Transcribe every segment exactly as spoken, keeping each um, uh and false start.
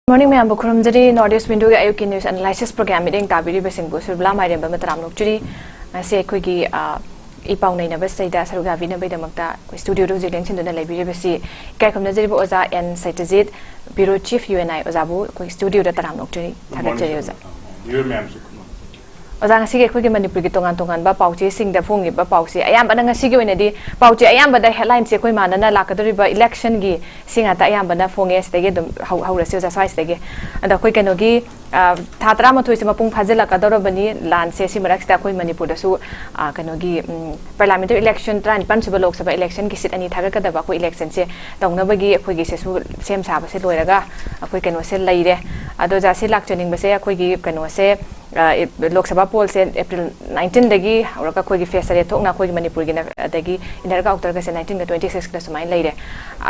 Morning ꯃꯌꯥꯝꯕꯨ ꯈꯨꯔꯨꯝꯖꯔꯤ꯫ North East Window ꯒꯤ ꯑꯌꯨꯛꯀꯤ news analysis program ꯃꯤꯠꯌꯦꯡ ꯇꯥꯕꯤꯔꯤꯕꯁꯤꯡꯕꯨ ꯁꯨꯔꯕꯂꯥ ꯃꯥꯏꯔꯦꯝꯕ ꯑꯃ ꯇꯔꯥꯝꯅ ꯑꯣꯛꯆꯔꯤ꯫ ꯉꯁꯤ ꯑꯩꯈꯣꯏꯒꯤ, ꯑ, ꯏ ꯄꯥꯎ ꯅꯩꯅꯕꯁꯤꯗꯩꯗ ꯁꯔꯨꯛ ꯌꯥꯕꯤꯅꯕꯒꯤꯗꯃꯛꯇ ꯑꯩꯈꯣꯏ studio ꯗ ꯍꯧꯖꯤꯛ ꯂꯦꯡꯁꯤꯟꯗꯨꯅ ꯂꯩꯕꯤꯔꯤꯕꯁꯤ ꯏꯀꯥꯏ ꯈꯨꯝꯅꯖꯔꯤꯕ ꯑꯣꯖꯥ N Satyajit, Bureau Chief, U N I ꯑꯣꯖꯥꯕꯨ ꯑꯩꯈꯣꯏ studio ꯗ ꯇꯔꯥꯝꯅ ꯑꯣꯛꯆꯔꯤ, ꯊꯥꯒꯠꯆꯔꯤ ꯑꯣꯖꯥ꯫ ꯃꯌꯥꯝꯁꯨ ꯑꯣꯖꯥ, ꯉꯁꯤꯒꯤ ꯑꯩꯈꯣꯏꯒꯤ ꯃꯅꯤꯄꯨꯔꯒꯤ ꯇꯣꯉꯥꯟ ꯇꯣꯉꯥꯟꯕ ꯄꯥꯎꯆꯦꯁꯤꯡꯗ ꯐꯣꯡꯉꯤꯕ ꯄꯥꯎꯆꯦ ꯑꯌꯥꯝꯕꯅ, ꯉꯁꯤꯒꯤ ꯑꯣꯏꯅꯗꯤ ꯄꯥꯎꯆꯦ ꯑꯌꯥꯝꯕꯗ headline ꯁꯦ ꯑꯩꯈꯣꯏ ꯃꯥꯟꯅꯅ ꯂꯥꯛꯀꯗꯧꯔꯤꯕ election ꯒꯤ ꯁꯤ ꯉꯥꯛꯇ ꯑꯌꯥꯝꯕꯅ ꯐꯣꯡꯉꯦ꯫ ꯁꯤꯗꯒꯤ ꯑꯗꯨꯝ ꯍꯧ-, ꯍꯧꯔꯁꯤ ꯑꯣꯖꯥ, ꯁ꯭ꯋꯥꯏꯁꯤꯗꯒꯤ꯫ ꯑꯗ ꯑꯩꯈꯣꯏ ꯀꯩꯅꯣꯒꯤ, ꯑ, ꯊꯥ ꯇꯔꯥꯃꯥꯊꯣꯏꯁꯦ ꯃꯄꯨꯡ ꯐꯥꯖꯤꯜꯂꯛꯀꯗꯧꯔꯕꯅꯤ꯫ ꯂꯥꯟꯁꯦ ꯁꯤ ꯃꯔꯛꯁꯤꯗ ꯑꯩꯈꯣꯏ ꯃꯅꯤꯄꯨꯔꯗꯁꯨ, ꯑ, ꯀꯩꯅꯣꯒꯤ, ꯎꯝ, parliamentary election, ꯇꯔꯥꯅꯤꯄꯥꯟ ꯁꯨꯕ ꯂꯣꯛ ꯁꯚꯥ election ꯒꯤ seat ꯑꯅꯤ ꯊꯥꯒꯠꯀꯗꯕ ꯑꯩꯈꯣꯏ election ꯁꯦ ꯇꯧꯅꯕꯒꯤ ꯑꯩꯈꯣꯏꯒꯤ ꯁꯦꯁꯨ ꯁꯦꯝ ꯁꯥꯕꯁꯦ ꯂꯣꯏꯔꯒ ꯑꯩꯈꯣꯏ ꯀꯩꯅꯣꯁꯦ ꯂꯩꯔꯦ꯫ ꯑꯗꯣ ꯑꯣꯖꯥ, ꯁꯤ ꯂꯥꯛꯆꯅꯤꯡꯕꯁꯦ ꯑꯩꯈꯣꯏꯒꯤ ꯀꯩꯅꯣꯁꯦ, ꯑ, ꯂꯣꯛ ꯁꯚꯥ poll ꯁꯦ April nineteen ꯗꯒꯤ ꯍꯧꯔꯒ ꯑꯩꯈꯣꯏꯒꯤ phase ꯇꯔꯦꯠ ꯊꯣꯛꯅ ꯑꯩꯈꯣꯏꯒꯤ ꯃꯅꯤꯄꯨꯔꯒꯤꯅ, ꯑꯗꯒꯤ inner ꯒ outer ꯒꯁꯦ nineteen ꯒ twenty six ꯀ ꯁꯨꯃꯥꯏꯅ ꯂꯩꯔꯦ꯫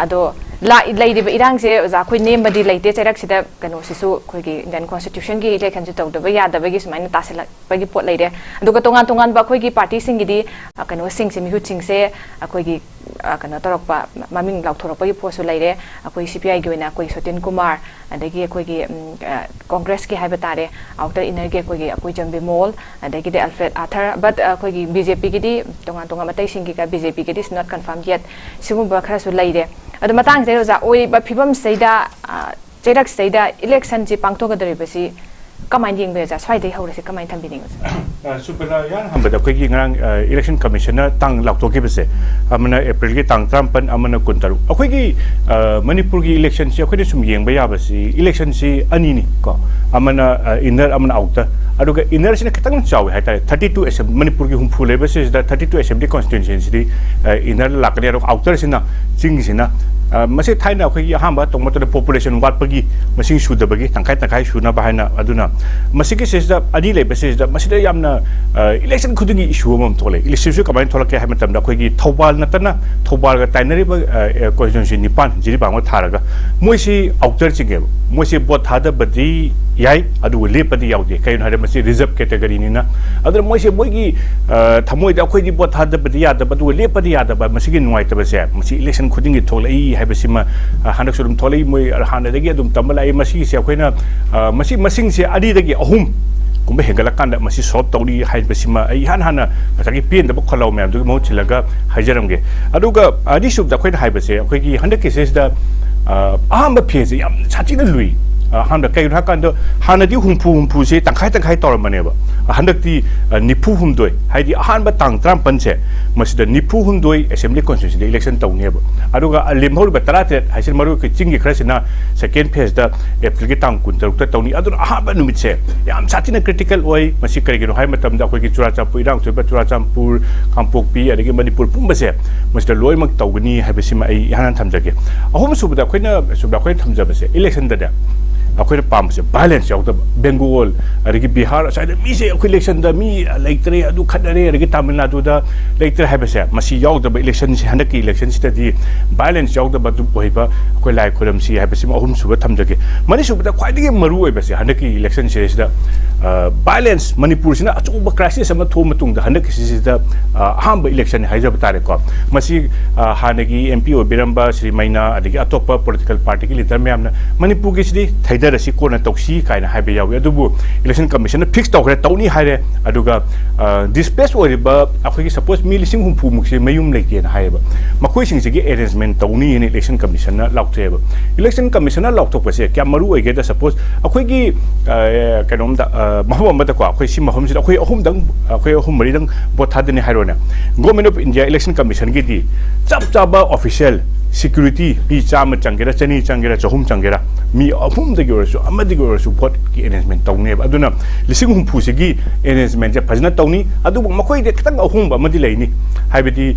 ꯑꯗꯣ ꯂꯥ-, ꯂꯩꯔꯤꯕ ꯏꯔꯥꯡꯁꯦ ꯑꯣꯖꯥ, ꯑꯩꯈꯣꯏ ꯅꯦꯝꯕꯗꯤ ꯂꯩꯇꯦ꯫ ꯆꯩꯔꯛꯁꯤꯗ ꯀꯩꯅꯣꯁꯤꯁꯨ ꯑꯩꯈꯣꯏꯒꯤ Indian Constitution ꯒꯤ election ꯁꯨ ꯇꯧꯗꯕ ꯌꯥꯗꯕꯒꯤ ꯁꯨꯃꯥꯏꯅ ꯇꯥꯁꯤꯜꯂꯛꯄꯒꯤ ꯄꯣꯠ ꯂꯩꯔꯦ꯫ ꯑꯗꯨꯒ ꯇꯣꯉꯥꯟ ꯇꯣꯉꯥꯟꯕ ꯑꯩꯈꯣꯏꯒꯤ party ꯁꯤꯡꯒꯤꯗꯤ, ꯑ, ꯀꯩꯅꯣꯁꯤꯡꯁꯦ, ꯃꯤꯍꯨꯠꯁꯤꯡꯁꯦ ꯑꯩꯈꯣꯏꯒꯤ, ꯑ, ꯀꯩꯅꯣ ꯇꯧꯔꯛꯄ, ꯃꯃꯤꯡ ꯂꯥꯎꯊꯣꯔꯛꯄꯒꯤ ꯄꯣꯠꯁꯨ ꯂꯩꯔꯦ꯫ ꯑꯩꯈꯣꯏ C P I ꯒꯤ ꯑꯣꯏꯅ ꯑꯩꯈꯣꯏ ꯁꯣꯇꯤꯟ ꯀꯨꯃꯥꯔ, ꯑꯗꯒꯤ ꯑꯩꯈꯣꯏꯒꯤ, ꯎꯝ, ꯑ, Congress ꯀꯤ ꯍꯥꯏꯕ ꯇꯥꯔꯦ, outer inner ꯒꯤ ꯑꯩꯈꯣꯏꯒꯤ ꯑꯀꯨꯏꯖꯝ ꯕꯤꯃꯣꯜ, ꯑꯗꯒꯤꯗꯤ ꯑꯜꯐ꯭ꯔꯦꯗ ꯑꯥꯊꯔ, but ꯑꯩꯈꯣꯏꯒꯤ B J P ꯒꯤꯗꯤ ꯇꯣꯉꯥꯟ ꯇꯣꯉꯥꯟꯕ ꯑꯇꯩꯁꯤꯡꯒꯤꯒ B J P ꯒꯤꯗꯤ is not confirmed yet꯫ ꯁꯤꯒꯨꯝꯕ ꯈꯔꯁꯨ ꯂꯩꯔꯦ꯫ ꯑꯗꯣ ꯃꯇꯥꯡꯁꯤꯗ ꯑꯣꯖꯥ, ꯑꯣꯏꯔꯤꯕ ꯐꯤꯕꯝꯁꯤꯗꯩꯗ, ꯑ, ꯆꯩꯔꯛꯁꯤꯗꯩꯗ election ꯁꯤ ꯄꯥꯡꯊꯣꯛꯀꯗꯧꯔꯤꯕꯁꯤ ꯀꯃꯥꯏꯅ ꯌꯦꯡꯕꯤꯔ ꯑꯣꯖꯥ? ꯁ꯭ꯋꯥꯏꯗꯒꯤ ꯍꯧꯔꯁꯤ, ꯀꯃꯥꯏꯅ ꯊꯝꯕꯤꯅꯤꯡꯉꯤ ꯑꯣꯖꯥ? ꯑ, ꯁꯨꯄ꯭ꯔꯤꯇꯥ, ꯏꯍꯥꯟ ꯍꯥꯟꯕꯗ ꯑꯩꯈꯣꯏꯒꯤ ꯉꯔꯥꯡ, ꯑ, election commission ꯅ ꯇꯥꯡ ꯂꯥꯎꯊꯣꯛꯈꯤꯕꯁꯦ, ꯑꯃꯅ April ꯒꯤ ꯇꯥꯡ ꯇꯔꯥꯃꯥꯄꯟ, ꯑꯃꯅ ꯀꯨꯟꯇꯔꯨꯛ꯫ ꯑꯩꯈꯣꯏꯒꯤ, ꯑ, ꯃꯅꯤꯄꯨꯔꯒꯤ election ꯁꯤ ꯑꯩꯈꯣꯏꯅ ꯁꯨꯝ ꯌꯦꯡꯕ ꯌꯥꯕꯁꯤ, election ꯁꯤ ꯑꯅꯤꯅꯤ ꯀꯣ, ꯑꯃꯅ, ꯑ, inner, ꯑꯃꯅ outer꯫ ꯑꯗꯨꯒ inner ꯁꯤꯅ ꯈꯤꯇꯪ ꯆꯥꯎꯋꯤ ꯍꯥꯏꯇꯥꯔꯦ, thirty two assembly, ꯃꯅꯤꯄꯨꯔꯒꯤ ꯍꯨꯝꯐꯨ ꯂꯩꯕꯁꯤꯗꯩꯁꯤꯗ thirty two assembly constituency ꯁꯤꯗꯤ, ꯑ, inner ꯂꯥꯛꯀꯅꯤ꯫ ꯑꯗꯨꯒ outer ꯁꯤꯅ, ꯆꯤꯡꯁꯤꯅ, ꯑ, ꯃꯁꯤ ꯊꯥꯏꯅ ꯑꯩꯈꯣꯏꯒꯤ ꯑꯍꯥꯟꯕ ꯇꯧꯕ ꯃꯇꯝꯗ population ꯋꯥꯠꯄꯒꯤ, ꯃꯁꯤꯡ ꯁꯨꯗꯕꯒꯤ, ꯇꯪꯈꯥꯏ ꯇꯪꯈꯥꯏ ꯁꯨꯅꯕ ꯍꯥꯏꯅ꯫ ꯑꯗꯨꯅ ꯃꯁꯤꯒꯤ ꯁꯤꯁꯤꯗ ꯑꯅꯤ ꯂꯩꯕꯁꯤꯗ, ꯃꯁꯤꯗ ꯌꯥꯝꯅ, ꯑ, election ꯈꯨꯗꯤꯡꯒꯤ issue ꯑꯃꯃꯝ ꯊꯣꯛꯂꯛꯑꯦ꯫ Issue ꯁꯤ ꯀꯃꯥꯏꯅ ꯊꯣꯛꯂꯛꯀꯦ ꯍꯥꯏꯕ ꯃꯇꯝꯗ, ꯑꯩꯈꯣꯏꯒꯤ ꯊꯧꯕꯥꯜ ꯅꯠꯇꯅ, ꯊꯧꯕꯥꯜꯒ ꯇꯥꯏꯅꯔꯤꯕ, ꯑ, ꯑ, constituency ꯅꯤꯄꯥꯟ, ꯖꯤꯔꯤꯕꯥꯝꯒ ꯊꯥꯔꯒ, ꯃꯣꯏꯁꯤ outer ꯆꯤꯡꯉꯦꯕ꯫ ꯃꯣꯏꯁꯤ vote ꯊꯥꯗꯕꯗꯤ ꯌꯥꯏ, ꯑꯗꯨꯕꯨ ꯂꯦꯞꯄꯗꯤ ꯌꯥꯎꯗꯦ꯫ ꯀꯩꯒꯤꯅꯣ ꯍꯥꯏꯔꯗꯤ ꯃꯁꯤ reserve category ꯅꯤꯅ꯫ ꯑꯗꯨꯅ ꯃꯣꯏꯁꯦ ꯃꯣꯏꯒꯤ, ꯑ, ꯊꯃꯣꯏꯗ ꯑꯩꯈꯣꯏꯗꯤ vote ꯊꯥꯗꯕꯗꯤ ꯌꯥꯗꯕ, ꯑꯗꯨꯒ ꯂꯦꯞꯄꯗꯤ ꯌꯥꯗꯕ, ꯃꯁꯤꯒꯤ ꯅꯨꯡꯉꯥꯏꯇꯕꯁꯦ ꯃꯁꯤ election ꯈꯨꯗꯤꯡꯒꯤ ꯊꯣꯛꯂꯛꯏ ꯍꯥꯏꯕꯁꯤꯃ ꯍꯟꯗꯛꯁꯨ ꯑꯗꯨꯝ ꯊꯣꯛꯂꯛꯏ꯫ ꯃꯣꯏ ꯍꯥꯟꯅꯗꯒꯤ ꯑꯗꯨꯝ ꯇꯝꯕ ꯂꯥꯛꯏ꯫ ꯃꯁꯤꯒꯤꯁꯦ ꯑꯩꯈꯣꯏꯅ ꯃꯁꯤ ꯃꯁꯤꯡꯁꯦ ꯑꯅꯤꯗꯒꯤ ꯑꯍꯨꯝ ꯀꯨꯝꯕ ꯍꯦꯟꯒꯠꯂꯀꯥꯟꯗ ꯃꯁꯤ ꯁꯣꯜꯕ ꯇꯧꯅꯤ ꯍꯥꯏꯕꯁꯤꯃ ꯑꯩ ꯏꯍꯥꯟ ꯍꯥꯟꯅ ꯉꯁꯥꯏꯒꯤ ꯄꯦꯟꯗꯕ ꯈꯣꯜꯂꯥꯎ ꯃꯌꯥꯝꯗꯨꯒꯤ ꯃꯍꯨꯠ ꯁꯤꯜꯂꯒ ꯍꯥꯏꯖꯔꯝꯒꯦ꯫ ꯑꯗꯨꯒ ꯑꯅꯤꯁꯨꯕꯗ ꯑꯩꯈꯣꯏꯅ ꯍꯥꯏꯕꯁꯦ, ꯑꯩꯈꯣꯏꯒꯤ ꯍꯟꯗꯛꯀꯤꯁꯤꯗ ꯑꯍꯥꯟꯕ ꯐꯦꯁꯁꯦ ꯌꯥꯝ ꯁꯥꯊꯤꯅ ꯂꯨꯏ꯫ ꯑꯍꯥꯟꯕ ꯀꯩꯒꯤꯅꯣ ꯍꯥꯏꯀꯥꯟꯗ ꯍꯥꯟꯅꯗꯤ ꯍꯨꯝꯐꯨ ꯍꯨꯝꯐꯨꯁꯦ ꯇꯪꯈꯥꯏ ꯇꯪꯈꯥꯏ ꯇꯧꯔꯝꯕꯅꯦꯕ꯫ ꯍꯟꯗꯛꯇꯤ ꯅꯤꯐꯨ ꯍꯨꯝꯗꯣꯏ, ꯍꯥꯏꯗꯤ ꯑꯍꯥꯟꯕ ꯇꯥꯡ ꯇꯔꯥꯃꯥꯄꯟꯁꯦ ꯃꯁꯤꯗ ꯅꯤꯐꯨ ꯍꯨꯝꯗꯣꯏ ꯑꯦꯁꯦꯝꯕ꯭ꯂꯤ ꯀꯣꯟꯁꯇꯤꯇ꯭ꯌꯨꯟꯁꯤꯗ ꯏꯂꯦꯛꯁꯟ ꯇꯧꯅꯦꯕ꯫ ꯑꯗꯨꯒ ꯂꯦꯝꯍꯧꯔꯤꯕ ꯇꯔꯥꯇꯔꯦꯠ ꯍꯥꯏꯁꯤꯅ ꯃꯔꯨ ꯑꯩꯈꯣꯏ ꯆꯤꯡꯒꯤ ꯈꯔꯁꯤꯅ ꯁꯦꯀꯦꯟ ꯐꯦꯁꯇ ꯑꯦꯄ꯭ꯔꯤꯜꯒꯤ ꯇꯥꯡ ꯀꯨꯟꯇꯔꯨꯛꯇ ꯇꯧꯅꯤ꯫ ꯑꯗꯨꯅ ꯑꯍꯥꯟꯕ ꯅꯨꯃꯤꯠꯁꯦ ꯌꯥꯝ ꯁꯥꯊꯤꯅ ꯀ꯭ꯔꯤꯇꯤꯀꯦꯜ ꯑꯣꯏ꯫ ꯃꯁꯤ ꯀꯔꯤꯒꯤꯅꯣ ꯍꯥꯏꯕ ꯃꯇꯝꯗ ꯑꯩꯈꯣꯏꯒꯤ ꯆꯨꯔꯥꯆꯥꯟꯄꯨꯔ, ꯏꯔꯥꯡ ꯊꯣꯛꯏꯕ ꯆꯨꯔꯥꯆꯥꯟꯄꯨꯔ, ꯀꯥꯡꯄꯣꯛꯄꯤ, ꯑꯗꯒꯤ ꯃꯅꯤꯄꯨꯔ ꯄꯨꯝꯕꯁꯦ ꯃꯁꯤꯗ ꯂꯣꯏꯅꯃꯛ ꯇꯧꯒꯅꯤ ꯍꯥꯏꯕꯁꯤꯃ ꯑꯩ ꯏꯍꯥꯟ ꯍꯥꯟꯅ ꯊꯝꯖꯒꯦ꯫ ꯑꯍꯨꯝꯁꯨꯕꯗ ꯑꯩꯈꯣꯏꯅ, ꯁꯨꯝꯗ ꯑꯩꯈꯣꯏꯅ ꯊꯝꯖꯕꯁꯦ, ꯏꯂꯦꯛꯁꯟꯗꯅꯦ ꯑꯩꯈꯣꯏꯅ ꯄꯥꯝꯕꯁꯦ ꯚꯥꯏꯂꯦꯟꯁ ꯌꯥꯎꯗꯕ꯫ ꯕꯦꯡꯒꯣꯜ, ꯑꯗꯒꯤ ꯕꯤꯍꯥꯔ, ꯑꯁ꯭ꯋꯥꯏꯗ ꯃꯤꯁꯦ ꯑꯩꯈꯣꯏ ꯏꯂꯦꯛꯁꯟꯗ ꯃꯤ ꯂꯩꯇ꯭ꯔꯦ, ꯑꯗꯨ ꯈꯠꯅꯔꯦ, ꯑꯗꯒꯤ ꯇꯥꯃꯤꯜ ꯅꯥꯗꯨꯗ ꯂꯩꯇ꯭ꯔꯦ ꯍꯥꯏꯕꯁꯦ, ꯃꯁꯤ ꯌꯥꯎꯗꯕ ꯏꯂꯦꯛꯁꯟꯁꯤ, ꯍꯟꯗꯛꯀꯤ ꯏꯂꯦꯛꯁꯟꯁꯤꯗꯗꯤ ꯚꯥꯏꯂꯦꯟꯁ ꯌꯥꯎꯗꯕ ꯑꯗꯨꯝ ꯑꯣꯏꯕ ꯑꯩꯈꯣꯏ ꯂꯥꯏ ꯈꯣꯏꯔꯝꯁꯤ ꯍꯥꯏꯕꯁꯤꯃ ꯑꯍꯨꯝꯁꯨꯕ ꯊꯝꯖꯒꯦ꯫ ꯃꯔꯤꯁꯨꯕꯗ ꯈ꯭ꯋꯥꯏꯗꯒꯤ ꯃꯔꯨ ꯑꯣꯏꯕꯁꯦ, ꯍꯟꯗꯛꯀꯤ ꯏꯂꯦꯛꯁꯟꯁꯤꯗꯩꯁꯤꯗ ꯚꯥꯏꯂꯦꯟꯁ, ꯃꯅꯤꯄꯨꯔꯁꯤꯅ ꯑꯆꯧꯕ ꯀ꯭ꯔꯥꯏꯁꯤꯁ ꯑꯃ ꯊꯣꯛꯑ ꯃꯇꯨꯡꯗ ꯍꯟꯗꯛꯀꯤꯁꯤꯗ ꯑꯍꯥꯟꯕ ꯏꯂꯦꯛꯁꯟ ꯍꯥꯏꯖꯕ ꯇꯥꯔꯦꯀꯣ꯫ ꯃꯁꯤ ꯍꯥꯟꯅꯒꯤ ꯑꯦꯝ ꯄꯤ ꯑꯣꯏꯕꯤꯔꯝꯕ ꯁ꯭ꯔꯤ ꯃꯩꯅꯥ, ꯑꯗꯒꯤ ꯑꯇꯣꯞꯄ ꯄꯣꯂꯤꯇꯤꯀꯦꯜ ꯄꯥꯔꯇꯤꯒꯤ ꯂꯤꯗꯔ ꯃꯌꯥꯝꯅ ꯃꯅꯤꯄꯨꯔꯒꯤꯁꯤꯗꯤ ꯊꯩꯗꯔꯁꯤ, ꯀꯣꯟꯅ ꯇꯧꯁꯤ ꯀꯥꯏꯅ ꯍꯥꯏꯕ ꯌꯥꯎꯏ꯫ ꯑꯗꯨꯕꯨ ꯏꯂꯦꯛꯁꯟ ꯀꯃꯤꯁꯟꯅ ꯐꯤꯛꯁ ꯇꯧꯈ꯭ꯔꯦ, ꯇꯧꯅꯤ ꯍꯥꯏꯔꯦ꯫ ꯑꯗꯨꯒ ꯗꯤꯁꯄ꯭ꯂꯦꯁ ꯑꯣꯏꯔꯤꯕ ꯑꯩꯈꯣꯏꯒꯤ, ꯁꯄꯣꯁ, ꯃꯤ ꯂꯤꯁꯤꯡ ꯍꯨꯝꯐꯨꯃꯨꯛꯁꯦ ꯃꯌꯨꯝ ꯂꯩꯇꯦꯅ ꯍꯥꯏꯌꯦꯕ, ꯃꯈꯣꯏꯁꯤꯡꯁꯤꯒꯤ ꯑꯦꯔꯦꯟꯖꯃꯦꯟ ꯇꯧꯅꯤꯅ ꯏꯂꯦꯛꯁꯟ ꯀꯃꯤꯁꯟꯅ ꯂꯥꯎꯊꯣꯛꯑꯦꯕ꯫ ꯏꯂꯦꯛꯁꯟ ꯀꯃꯤꯁꯟꯅ ꯂꯥꯎꯊꯣꯛꯄꯁꯦ ꯀꯌꯥꯝ ꯃꯔꯨ ꯑꯣꯏꯒꯦꯗ, ꯁꯄꯣꯁ, ꯑꯩꯈꯣꯏꯒꯤ ꯀꯩꯅꯣꯝꯗ, ꯃꯐꯝ ꯑꯃꯗꯀꯣ, ꯑꯩꯈꯣꯏ ꯁꯤ ꯃꯐꯝꯁꯤꯗ ꯑꯩꯈꯣꯏ ꯑꯍꯨꯝꯗꯪ, ꯑꯩꯈꯣꯏ ꯑꯍꯨꯝ ꯃꯔꯤꯗꯪ ꯚꯣꯠ ꯊꯥꯗꯅꯤ ꯍꯥꯏꯔꯣꯅꯦ꯫ ꯒꯣꯔꯃꯦꯟ ꯑꯣꯐ ꯏꯟꯗꯤꯌꯥ ꯏꯂꯦꯛꯁꯟ ꯀꯃꯤꯁꯟꯒꯤꯗꯤ ꯆꯞ ꯆꯥꯕ ꯑꯣꯐꯤꯁꯤꯌꯦꯜ ꯁꯦꯀ꯭ꯌꯨꯔꯤꯇꯤ, ꯃꯤ ꯆꯥꯝꯃ ꯆꯪꯒꯦꯔꯥ, ꯆꯅꯤ ꯆꯪꯒꯦꯔꯥ, ꯆꯍꯨꯝ ꯆꯪꯒꯦꯔꯥ, ꯃꯤ ꯑꯍꯨꯝꯗꯒꯤ ꯑꯣꯏꯔꯁꯨ, ꯑꯃꯗꯒꯤ ꯑꯣꯏꯔꯁꯨ ꯚꯣꯠꯀꯤ ꯑꯦꯔꯦꯟꯖꯃꯦꯟ ꯇꯧꯅꯦꯕ꯫ ꯑꯗꯨꯅ ꯂꯤꯁꯤꯡ ꯍꯨꯝꯐꯨꯁꯤꯒꯤ ꯑꯦꯔꯦꯟꯖꯃꯦꯟꯁꯦ ꯐꯖꯅ ꯇꯧꯅꯤ꯫ ꯑꯗꯨꯕꯨ ꯃꯈꯣꯏꯗ ꯈꯤꯇꯪ ꯑꯍꯣꯡꯕ ꯑꯃꯗꯤ ꯂꯩꯅꯤ, ꯍꯥꯏꯕꯗꯤ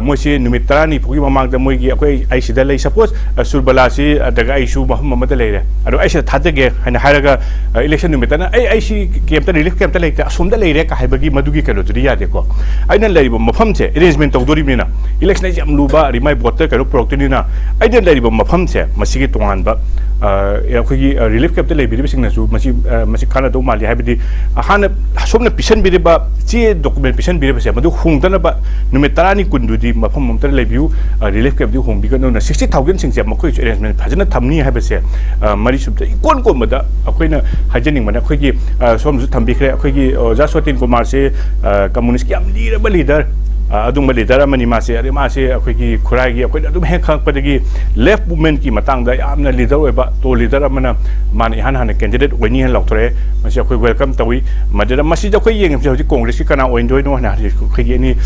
ꯃꯣꯏꯁꯦ ꯅꯨꯃꯤꯠ ꯇꯔꯥꯅꯤ ꯐꯥꯎꯒꯤ ꯃꯃꯥꯡꯗ ꯃꯣꯏꯒꯤ, ꯑꯩꯈꯣꯏ, ꯑꯩ ꯁꯤꯗ ꯂꯩ, ꯁꯄꯣꯁ, ꯁꯨꯔꯕꯂꯥꯁꯤ, ꯑꯗꯨꯒ ꯑꯩꯁꯨ ꯃꯐꯝ ꯑꯃꯗ ꯂꯩꯔꯦ, ꯑꯗꯣ ꯑꯩ ꯁꯤꯗ ꯊꯥꯗꯒꯦ ꯍꯥꯏꯅ ꯍꯥꯏꯔꯒ ꯏꯂꯦꯛꯁꯟ ꯅꯨꯃꯤꯠꯇꯅ ꯑꯩ, ꯑꯩ ꯁꯤ ꯀꯩꯝꯇ, ꯔꯤꯂꯤꯐ ꯀꯩꯝꯇ ꯂꯩꯇꯦ, ꯑꯁꯣꯝꯗ ꯂꯩꯔꯦ ꯀ ꯍꯥꯏꯕꯒꯤ ꯃꯗꯨꯒꯤ ꯀꯩꯅꯣꯗꯨꯗꯤ ꯌꯥꯗꯦꯀꯣ꯫ ꯑꯩꯅ ꯂꯩꯔꯤꯕ ꯃꯐꯝꯁꯦ ꯑꯦꯔꯦꯟꯖꯃꯦꯟ ꯇꯧꯗꯣꯔꯤꯕꯅꯤꯅ, ꯏꯂꯦꯛꯁꯟ ꯍꯥꯏꯁꯦ ꯌꯥꯝ ꯂꯨꯕ, ꯑꯗꯩ ꯃꯥꯏ ꯚꯣꯇꯔ ꯀꯩꯅꯣ ꯄꯨꯔꯛꯇꯣꯏꯅꯤꯅ, ꯑꯩꯅ ꯂꯩꯔꯤꯕ ꯃꯐꯝꯁꯦ ꯃꯁꯤꯒꯤ ꯇꯣꯉꯥꯟꯕ ꯑꯩꯈꯣꯏꯒꯤ ꯔꯤꯂꯤꯐ ꯀꯦꯝꯞꯇ ꯂꯩꯕꯤꯔꯤꯕꯁꯤꯡꯅꯁꯨ ꯃꯁꯤ ꯃꯁꯤ ꯀꯥꯟꯅꯗꯧ ꯃꯥꯜꯂꯤ꯫ ꯍꯥꯏꯕꯗꯤ ꯍꯥꯟꯅ ꯁꯣꯝꯅ ꯄꯤꯁꯟꯕꯤꯔꯤꯕ ꯆꯦ ꯗꯣꯀꯨꯃꯦꯟ ꯄꯤꯁꯟꯕꯤꯔꯤꯕꯁꯦ ꯃꯗꯨ ꯍꯣꯡꯗꯅꯕ ꯅꯨꯃꯤꯠ ꯇꯔꯥꯅꯤ ꯀꯨꯟꯗꯨꯗꯤ ꯃꯐꯝ ꯑꯃꯗ ꯂꯩꯕꯤꯌꯨ, ꯔꯤꯂꯤꯐ ꯀꯦꯝꯞꯇꯤ ꯍꯣꯡꯕꯤꯒꯅꯨꯅ ꯁꯤꯛꯁꯇꯤ ꯊꯥꯎꯖꯟꯁꯤꯡꯁꯦ ꯃꯈꯣꯏꯁꯨ ꯑꯦꯔꯦꯟꯖꯃꯦꯟ ꯐꯖꯅ ꯊꯝꯅꯤ ꯍꯥꯏꯕꯁꯦ ꯃꯔꯤꯁꯨꯕꯗ ꯏꯀꯣꯟ ꯀꯣꯟꯕꯗ ꯑꯩꯈꯣꯏꯅ ꯍꯥꯏꯖꯅꯤꯡꯕꯅ ꯑꯩꯈꯣꯏꯒꯤ ꯁꯣꯝꯗꯁꯨ ꯊꯝꯕꯤꯈ꯭ꯔꯦ꯫ ꯑꯩꯈꯣꯏꯒꯤ ꯑꯣꯖꯥ ꯁꯣꯇꯤꯟ ꯀꯨꯃꯥꯔꯁꯦ ꯀꯝꯃꯨꯅꯤꯁꯀꯤ ꯌꯥꯝ ꯂꯤꯔꯕ ꯂꯤꯗꯔ, ꯑꯗꯨꯒꯨꯝꯕ ꯂꯤꯗꯔ ꯑꯃꯅꯤ꯫ ꯃꯥꯁꯦ ꯑꯗꯩ ꯃꯥꯁꯦ ꯑꯩꯈꯣꯏꯒꯤ ꯈꯨꯔꯥꯏꯒꯤ ꯑꯩꯈꯣꯏꯅ ꯑꯗꯨꯝ ꯍꯦꯛ ꯈꯪꯉꯛꯄꯗꯒꯤ ꯂꯦꯐ ꯃꯨꯞꯃꯦꯟꯠꯀꯤ ꯃꯇꯥꯡꯗ ꯌꯥꯝꯅ ꯂꯤꯗꯔ ꯑꯣꯏꯕ ꯇꯣ ꯂꯤꯗꯔ ꯑꯃꯅ ꯃꯥꯅ ꯏꯍꯥꯟ ꯍꯥꯟꯅ ꯀꯦꯟꯗꯤꯗꯦꯠ ꯑꯣꯏꯅꯤ ꯍꯥꯏꯅ ꯂꯥꯎꯊꯣꯔꯛꯑꯦ꯫ ꯃꯁꯤ ꯑꯩꯈꯣꯏ ꯋꯦꯜꯀꯝ ꯇꯧꯏ꯫ ꯃꯗꯨꯗ ꯃꯁꯤꯗ ꯑꯩꯈꯣꯏ ꯌꯦꯡꯉꯤꯕꯁꯦ ꯍꯧꯖꯤꯛ ꯀꯣꯡꯒ꯭ꯔꯦꯁꯀꯤ ꯀꯅꯥ ꯑꯣꯏꯗꯣꯏꯅꯣ ꯍꯥꯏꯅ ꯍꯧꯖꯤꯛ ꯑꯩꯈꯣꯏꯒꯤ ꯑꯦꯅꯤ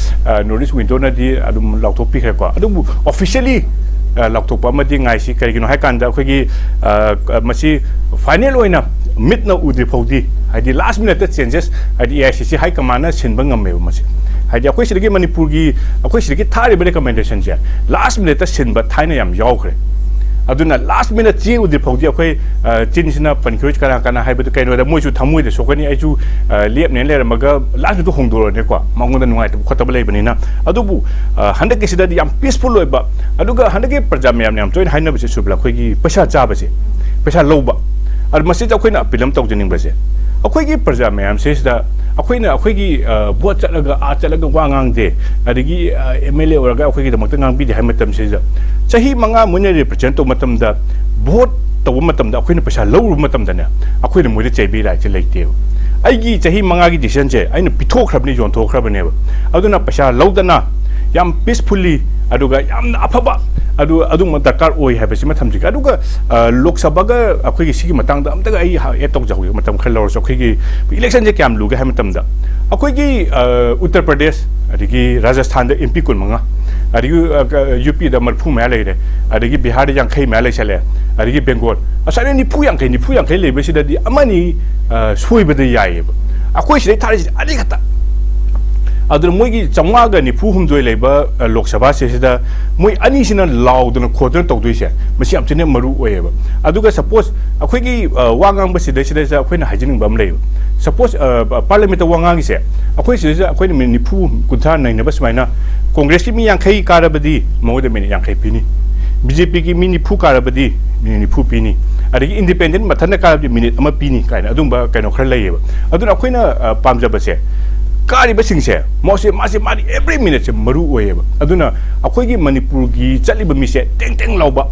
ꯅꯣꯔꯠ ꯏꯁ ꯋꯤꯟꯗꯣꯅꯗꯤ ꯑꯗꯨꯝ ꯂꯥꯎꯊꯣꯛꯄꯤꯈ꯭ꯔꯦꯀꯣ꯫ ꯑꯗꯨꯕꯨ ꯑꯣꯐꯤꯁꯤꯌꯦꯜꯂꯤ ꯂꯥꯎꯊꯣꯛꯄ ꯑꯃꯗꯤ ꯉꯥꯏꯁꯤ꯫ ꯀꯔꯤꯒꯤꯅꯣ ꯍꯥꯏꯀꯥꯟꯗ ꯑꯩꯈꯣꯏꯒꯤ ꯃꯁꯤ ꯐꯥꯏꯅꯦꯜ ꯑꯣꯏꯅ ꯃꯤꯠꯅ ꯎꯗ꯭ꯔꯤ ꯐꯥꯎꯗꯤ, ꯍꯥꯏꯗꯤ ꯂꯥꯁ ꯃꯤꯅꯠꯇ ꯆꯦꯟꯖꯦꯁ, ꯍꯥꯏꯗꯤ ꯑꯦ ꯑꯥꯏ ꯁꯤ ꯁꯤ ꯍꯥꯏ ꯀꯃꯥꯟꯅ ꯁꯤꯟꯕ ꯉꯝꯃꯦꯕ ꯃꯁꯤ꯫ ꯍꯥꯏꯗꯤ ꯑꯩꯈꯣꯏ ꯁꯤꯗꯒꯤ ꯃꯅꯤꯄꯨꯔꯒꯤ ꯑꯩꯈꯣꯏ ꯁꯤꯗꯒꯤ ꯊꯥꯔꯤꯕ ꯔꯤꯀꯃꯦꯟꯗꯦꯁꯟꯁꯦ ꯂꯥꯁ ꯃꯤꯅꯠꯇ ꯁꯤꯟꯕ ꯊꯥꯏꯅ ꯌꯥꯝ ꯌꯥꯎꯈ꯭ꯔꯦ꯫ ꯑꯗꯨꯅ ꯂꯥꯁ ꯃꯤꯅꯠ ꯆꯦ ꯎꯗ꯭ꯔꯤ ꯐꯥꯎꯗꯤ ꯑꯩꯈꯣꯏ ꯆꯤꯟꯁꯤꯅ ꯄꯟꯈꯤꯔꯣꯏ꯫ ꯀꯅꯥ ꯀꯅꯥ ꯍꯥꯏꯕꯗꯨ ꯀꯩꯅꯣꯗ ꯃꯣꯏꯁꯨ ꯊꯃꯣꯏꯗ ꯁꯣꯛꯀꯅꯤ꯫ ꯑꯩꯁꯨ ꯂꯦꯞꯅꯦꯅ ꯂꯩꯔꯝꯃꯒ ꯂꯥꯁ ꯃꯤꯅꯠꯇ ꯍꯣꯡꯗꯣꯔꯛꯑꯅꯤꯀꯣ, ꯃꯉꯣꯟꯗ ꯅꯨꯡꯉꯥꯏꯇꯕ ꯈꯣꯠꯇꯕ ꯂꯩꯕꯅꯤꯅ꯫ ꯑꯗꯨꯕꯨ ꯍꯟꯗꯛꯀꯤꯁꯤꯗꯗꯤ ꯌꯥꯝ ꯄꯤꯁꯐꯨꯜ ꯑꯣꯏꯕ, ꯑꯗꯨꯒ ꯍꯟꯗꯛꯀꯤ ꯄ꯭ꯔꯖꯥ ꯃꯌꯥꯝꯅ ꯌꯥꯝ ꯇꯣꯏꯅ ꯍꯥꯏꯅꯕꯁꯦ ꯁꯨꯕꯤꯂꯥ, ꯑꯩꯈꯣꯏꯒꯤ ꯄꯩꯁꯥ ꯆꯥꯕꯁꯦ, ꯄꯩꯁꯥ ꯂꯧꯕ꯫ ꯑꯗꯨ ꯃꯁꯤꯗ ꯑꯩꯈꯣꯏꯅ ꯑꯄꯤꯜ ꯑꯃ ꯇꯧꯖꯅꯤꯡꯕꯁꯦ, ꯑꯩꯈꯣꯏꯒꯤ ꯄ꯭ꯔꯖꯥ ꯃꯌꯥꯝꯁꯤꯗ ꯑꯩꯈꯣꯏꯅ ꯑꯩꯈꯣꯏꯒꯤ ꯚꯣꯠ ꯆꯠꯂꯒ ꯑꯥ ꯆꯠꯂꯒ ꯋꯥ ꯉꯥꯡꯗꯦ, ꯑꯗꯒꯤ ꯑꯦꯝ ꯑꯦꯜ ꯑꯦ ꯑꯣꯏꯔꯒ ꯑꯩꯈꯣꯏꯒꯤꯗꯃꯛꯇ ꯉꯥꯡꯕꯤꯗꯦ ꯍꯥꯏꯕ ꯃꯇꯝꯁꯤꯗ, ꯆꯍꯤ ꯃꯉꯥ ꯃꯣꯏꯅ ꯔꯤꯄ꯭ꯔꯖꯦꯟ ꯇꯧꯕ ꯃꯇꯝꯗ, ꯚꯣꯠ ꯇꯧꯕ ꯃꯇꯝꯗ ꯑꯩꯈꯣꯏꯅ ꯄꯩꯁꯥ ꯂꯧꯔꯨꯕ ꯃꯇꯝꯗꯅꯦ, ꯑꯩꯈꯣꯏꯅ ꯃꯣꯏꯗ ꯆꯩꯕꯤ ꯔꯥꯏꯠꯁꯦ ꯂꯩꯇꯦꯕ꯫ ꯑꯩꯒꯤ ꯆꯍꯤ ꯃꯉꯥꯒꯤ ꯗꯤꯁꯤꯖꯟꯁꯦ ꯑꯩꯅ ꯄꯤꯊꯣꯛꯈ꯭ꯔꯕꯅꯤ, ꯌꯣꯟꯊꯣꯛꯈ꯭ꯔꯕꯅꯦꯕ꯫ ꯑꯗꯨꯅ ꯄꯩꯁꯥ ꯂꯧꯗꯅ ꯌꯥꯝ ꯄꯤꯁꯐꯨꯜꯂꯤ ꯑꯗꯨꯒ ꯌꯥꯝꯅ ꯑꯐꯕ ꯑꯗꯨ ꯑꯗꯨꯒꯨꯝꯕ ꯗꯔꯀꯥꯔ ꯑꯣꯏ ꯍꯥꯏꯕꯁꯤꯃ ꯊꯝꯖꯒꯦ꯫ ꯑꯗꯨꯒ ꯂꯣꯛ ꯁꯚꯥꯒ ꯑꯩꯈꯣꯏꯒꯤ ꯁꯤꯒꯤ ꯃꯇꯥꯡꯗ ꯑꯝꯇꯒ ꯑꯩ ꯑꯦꯗ ꯇꯧꯖꯍꯧꯒꯦ, ꯃꯇꯝ ꯈꯔ ꯂꯧꯔꯁꯨ꯫ ꯑꯩꯈꯣꯏꯒꯤ ꯏꯂꯦꯛꯁꯟꯁꯦ ꯀꯌꯥꯝ ꯂꯨꯒꯦ ꯍꯥꯏꯕ ꯃꯇꯝꯗ, ꯑꯩꯈꯣꯏꯒꯤ ꯎꯠꯇꯔ ꯄ꯭ꯔꯗꯦꯁ, ꯑꯗꯒꯤ ꯔꯥꯖꯁꯊꯥꯟꯗ ꯑꯦꯝ ꯄꯤ ꯀꯨꯟꯃꯉꯥ, ꯑꯗꯒꯤ ꯌꯨ ꯄꯤꯗ ꯃꯔꯤꯐꯨ ꯃꯌꯥ ꯂꯩꯔꯦ, ꯑꯗꯒꯤ ꯕꯤꯍꯥꯔꯗ ꯌꯥꯡꯈꯩ ꯃꯌꯥ ꯂꯩꯁꯜꯂꯦ, ꯑꯗꯒꯤ ꯕꯦꯡꯒꯣꯜ, ꯉꯁꯥꯏꯅ ꯅꯤꯐꯨ ꯌꯥꯡꯈꯩ, ꯅꯤꯐꯨ ꯌꯥꯡꯈꯩ ꯂꯩꯕꯁꯤꯗꯗꯤ ꯑꯃꯅꯤ ꯁꯣꯏꯕꯗ ꯌꯥꯏꯌꯦꯕ꯫ ꯑꯩꯈꯣꯏ ꯁꯤꯗꯩ ꯊꯥꯔꯤꯁꯤꯗꯤ ꯑꯅꯤꯈꯛꯇ꯫ ꯑꯗꯨꯅ ꯃꯣꯏꯒꯤ ꯆꯥꯝꯃꯉꯥꯒ ꯅꯤꯐꯨ ꯍꯨꯝꯗꯣꯏ ꯂꯩꯕ ꯂꯣꯛ ꯁꯚꯥꯁꯦ ꯁꯤꯗ ꯃꯣꯏ ꯑꯅꯤꯁꯤꯅ ꯂꯥꯎꯗꯅ ꯈꯣꯠꯇꯅ ꯇꯧꯗꯣꯏꯁꯦ, ꯃꯁꯤ ꯌꯥꯝ ꯊꯤꯅ ꯃꯔꯨ ꯑꯣꯏꯌꯦꯕ꯫ ꯑꯗꯨꯒ ꯁꯄꯣꯁ ꯑꯩꯈꯣꯏꯒꯤ ꯋꯥ ꯉꯥꯡꯕ ꯁꯤꯗꯩꯁꯤꯗꯩꯁꯤꯗ ꯑꯩꯈꯣꯏꯅ ꯍꯥꯏꯖꯅꯤꯡꯕ ꯑꯃ ꯂꯩꯌꯦꯕ꯫ ꯁꯄꯣꯁ ꯄꯥꯔꯂꯤꯌꯥꯃꯦꯟꯠꯇ ꯋꯥ ꯉꯥꯡꯉꯤꯁꯦ, ꯑꯩꯈꯣꯏ ꯁꯤꯗꯩꯁꯤꯗ ꯑꯩꯈꯣꯏꯅ ꯃꯤꯅꯤꯠ ꯅꯤꯐꯨ, ꯀꯨꯟꯊ꯭ꯔꯥ ꯅꯩꯅꯕ ꯁꯨꯃꯥꯏꯅ ꯀꯣꯡꯒ꯭ꯔꯦꯁꯀꯤ ꯃꯤ ꯌꯥꯡꯈꯩ ꯀꯥꯔꯕꯗꯤ ꯃꯉꯣꯟꯗ ꯃꯤꯅꯤꯠ ꯌꯥꯡꯈꯩ ꯄꯤꯅꯤ꯫ ꯕꯤ ꯖꯦ ꯄꯤꯒꯤ ꯃꯤ ꯅꯤꯐꯨ ꯀꯥꯔꯕꯗꯤ ꯃꯤꯅꯤꯠ ꯅꯤꯐꯨ ꯄꯤꯅꯤ, ꯑꯗꯒꯤ ꯏꯟꯗꯤꯄꯦꯟꯗꯦꯟ ꯃꯊꯟꯇ ꯀꯥꯔꯕꯗꯤ ꯃꯤꯅꯤꯠ ꯑꯃ ꯄꯤꯅꯤ ꯀꯥꯏꯅ ꯑꯗꯨꯝꯕ ꯀꯩꯅꯣ ꯈꯔ ꯂꯩꯌꯦꯕ꯫ ꯑꯗꯨꯅ ꯑꯩꯈꯣꯏꯅ, ꯑ, ꯄꯥꯝꯖꯕꯁꯦ, ꯀꯥꯔꯤꯕꯁꯤꯡꯁꯦ ꯃꯣꯏꯁꯦ, ꯃꯥꯁꯦ, ꯃꯥꯗꯤ every minuteꯁꯦ ꯃꯔꯨ ꯑꯣꯏꯌꯦꯕ꯫ ꯑꯗꯨꯅ ꯑꯩꯈꯣꯏꯒꯤ ꯃꯅꯤꯄꯨꯔꯒꯤ ꯆꯠꯂꯤꯕ ꯃꯤꯁꯦ ꯇꯦꯡ ꯇꯦꯡ ꯂꯥꯎꯕ,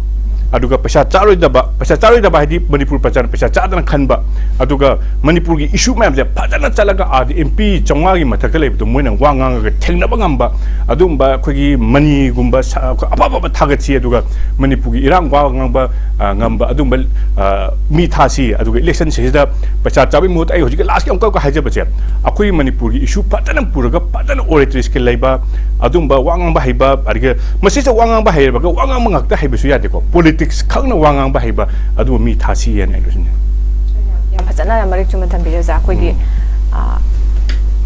ꯑꯗꯨꯒ ꯄꯩꯁꯥ ꯆꯥꯔꯣꯏꯗꯕ, ꯄꯩꯁꯥ ꯆꯥꯔꯣꯏꯗꯕ ꯍꯥꯏꯗꯤ ꯃꯅꯤꯄꯨꯔ ꯄ꯭ꯔꯖꯥꯅ ꯄꯩꯁꯥ ꯆꯥꯗꯅ ꯈꯟꯕ, ꯑꯗꯨꯒ ꯃꯅꯤꯄꯨꯔꯒꯤ ꯏꯁꯨ ꯃꯌꯥꯝꯁꯦ ꯐꯖꯅ ꯆꯠꯂꯒ ꯑꯥꯗ ꯑꯦꯝ ꯄꯤ ꯆꯥꯝꯃꯉꯥꯒꯤ ꯃꯊꯛꯇ ꯂꯩꯕꯗꯣ ꯃꯣꯏꯅ ꯋꯥ ꯉꯥꯡꯉꯒ ꯊꯦꯡꯅꯕ ꯉꯝꯕ, ꯑꯗꯨꯝꯕ ꯑꯩꯈꯣꯏꯒꯤ ꯃꯅꯤꯒꯨꯝꯕ ꯁ-, ꯑꯩꯈꯣꯏ ꯑꯐ ꯑꯐꯕ ꯊꯥꯒꯠꯁꯤ, ꯑꯗꯨꯒ ꯃꯅꯤꯄꯨꯔꯒꯤ ꯏꯔꯥꯡ ꯋꯥ ꯉꯥꯡꯕ, ꯑ, ꯉꯝꯕ ꯑꯗꯨꯝꯕ, ꯑ, ꯃꯤ ꯊꯥꯁꯤ, ꯑꯗꯨꯒ ꯏꯂꯦꯛꯁꯟꯁꯤꯗ ꯄꯩꯁꯥ ꯆꯥꯕꯒꯤ ꯃꯍꯨꯠꯇ ꯑꯩ ꯍꯧꯖꯤꯛꯀꯤ ꯂꯥꯁꯀꯤ ꯑꯃꯨꯛꯀ ꯍꯥꯏꯖꯕꯁꯦ, ꯑꯩꯈꯣꯏꯒꯤ ꯃꯅꯤꯄꯨꯔꯒꯤ ꯏꯁꯨ ꯐꯖꯅ ꯄꯨꯔꯒ ꯐꯖꯅ ꯑꯣꯔꯦꯇꯔꯤ ꯁ꯭ꯀꯤꯜ ꯂꯩꯕ, ꯑꯗꯨꯝꯕ ꯋꯥ ꯉꯥꯡꯕ ꯍꯩꯕ, ꯑꯗꯒꯤ ꯃꯁꯤꯁꯦ ꯋꯥ ꯉꯥꯡꯕ ꯍꯩꯔꯕꯒ ꯋꯥ ꯉꯥꯡꯕ ꯉꯥꯛꯇ ꯍꯩꯕꯁꯨ ꯌꯥꯗꯦꯀꯣ, ꯄꯣꯂꯤꯇꯤꯛꯁ ꯈꯪꯅ ꯋꯥ ꯉꯥꯡꯕ ꯍꯩꯕ ꯑꯗꯨꯒꯨꯝꯕ ꯃꯤ ꯊꯥꯁꯤ ꯍꯥꯏꯅ ꯑꯩ ꯂꯣꯏꯁꯤꯟꯖꯒꯦ꯫ ꯌꯥꯝ ꯐꯖꯅ ꯃꯔꯤꯛ ꯆꯨꯝꯅ ꯊꯝꯕꯤꯔꯦ ꯑꯣꯖꯥ꯫ ꯑꯩꯈꯣꯏꯒꯤ, ꯎꯝ꯫ ꯑ,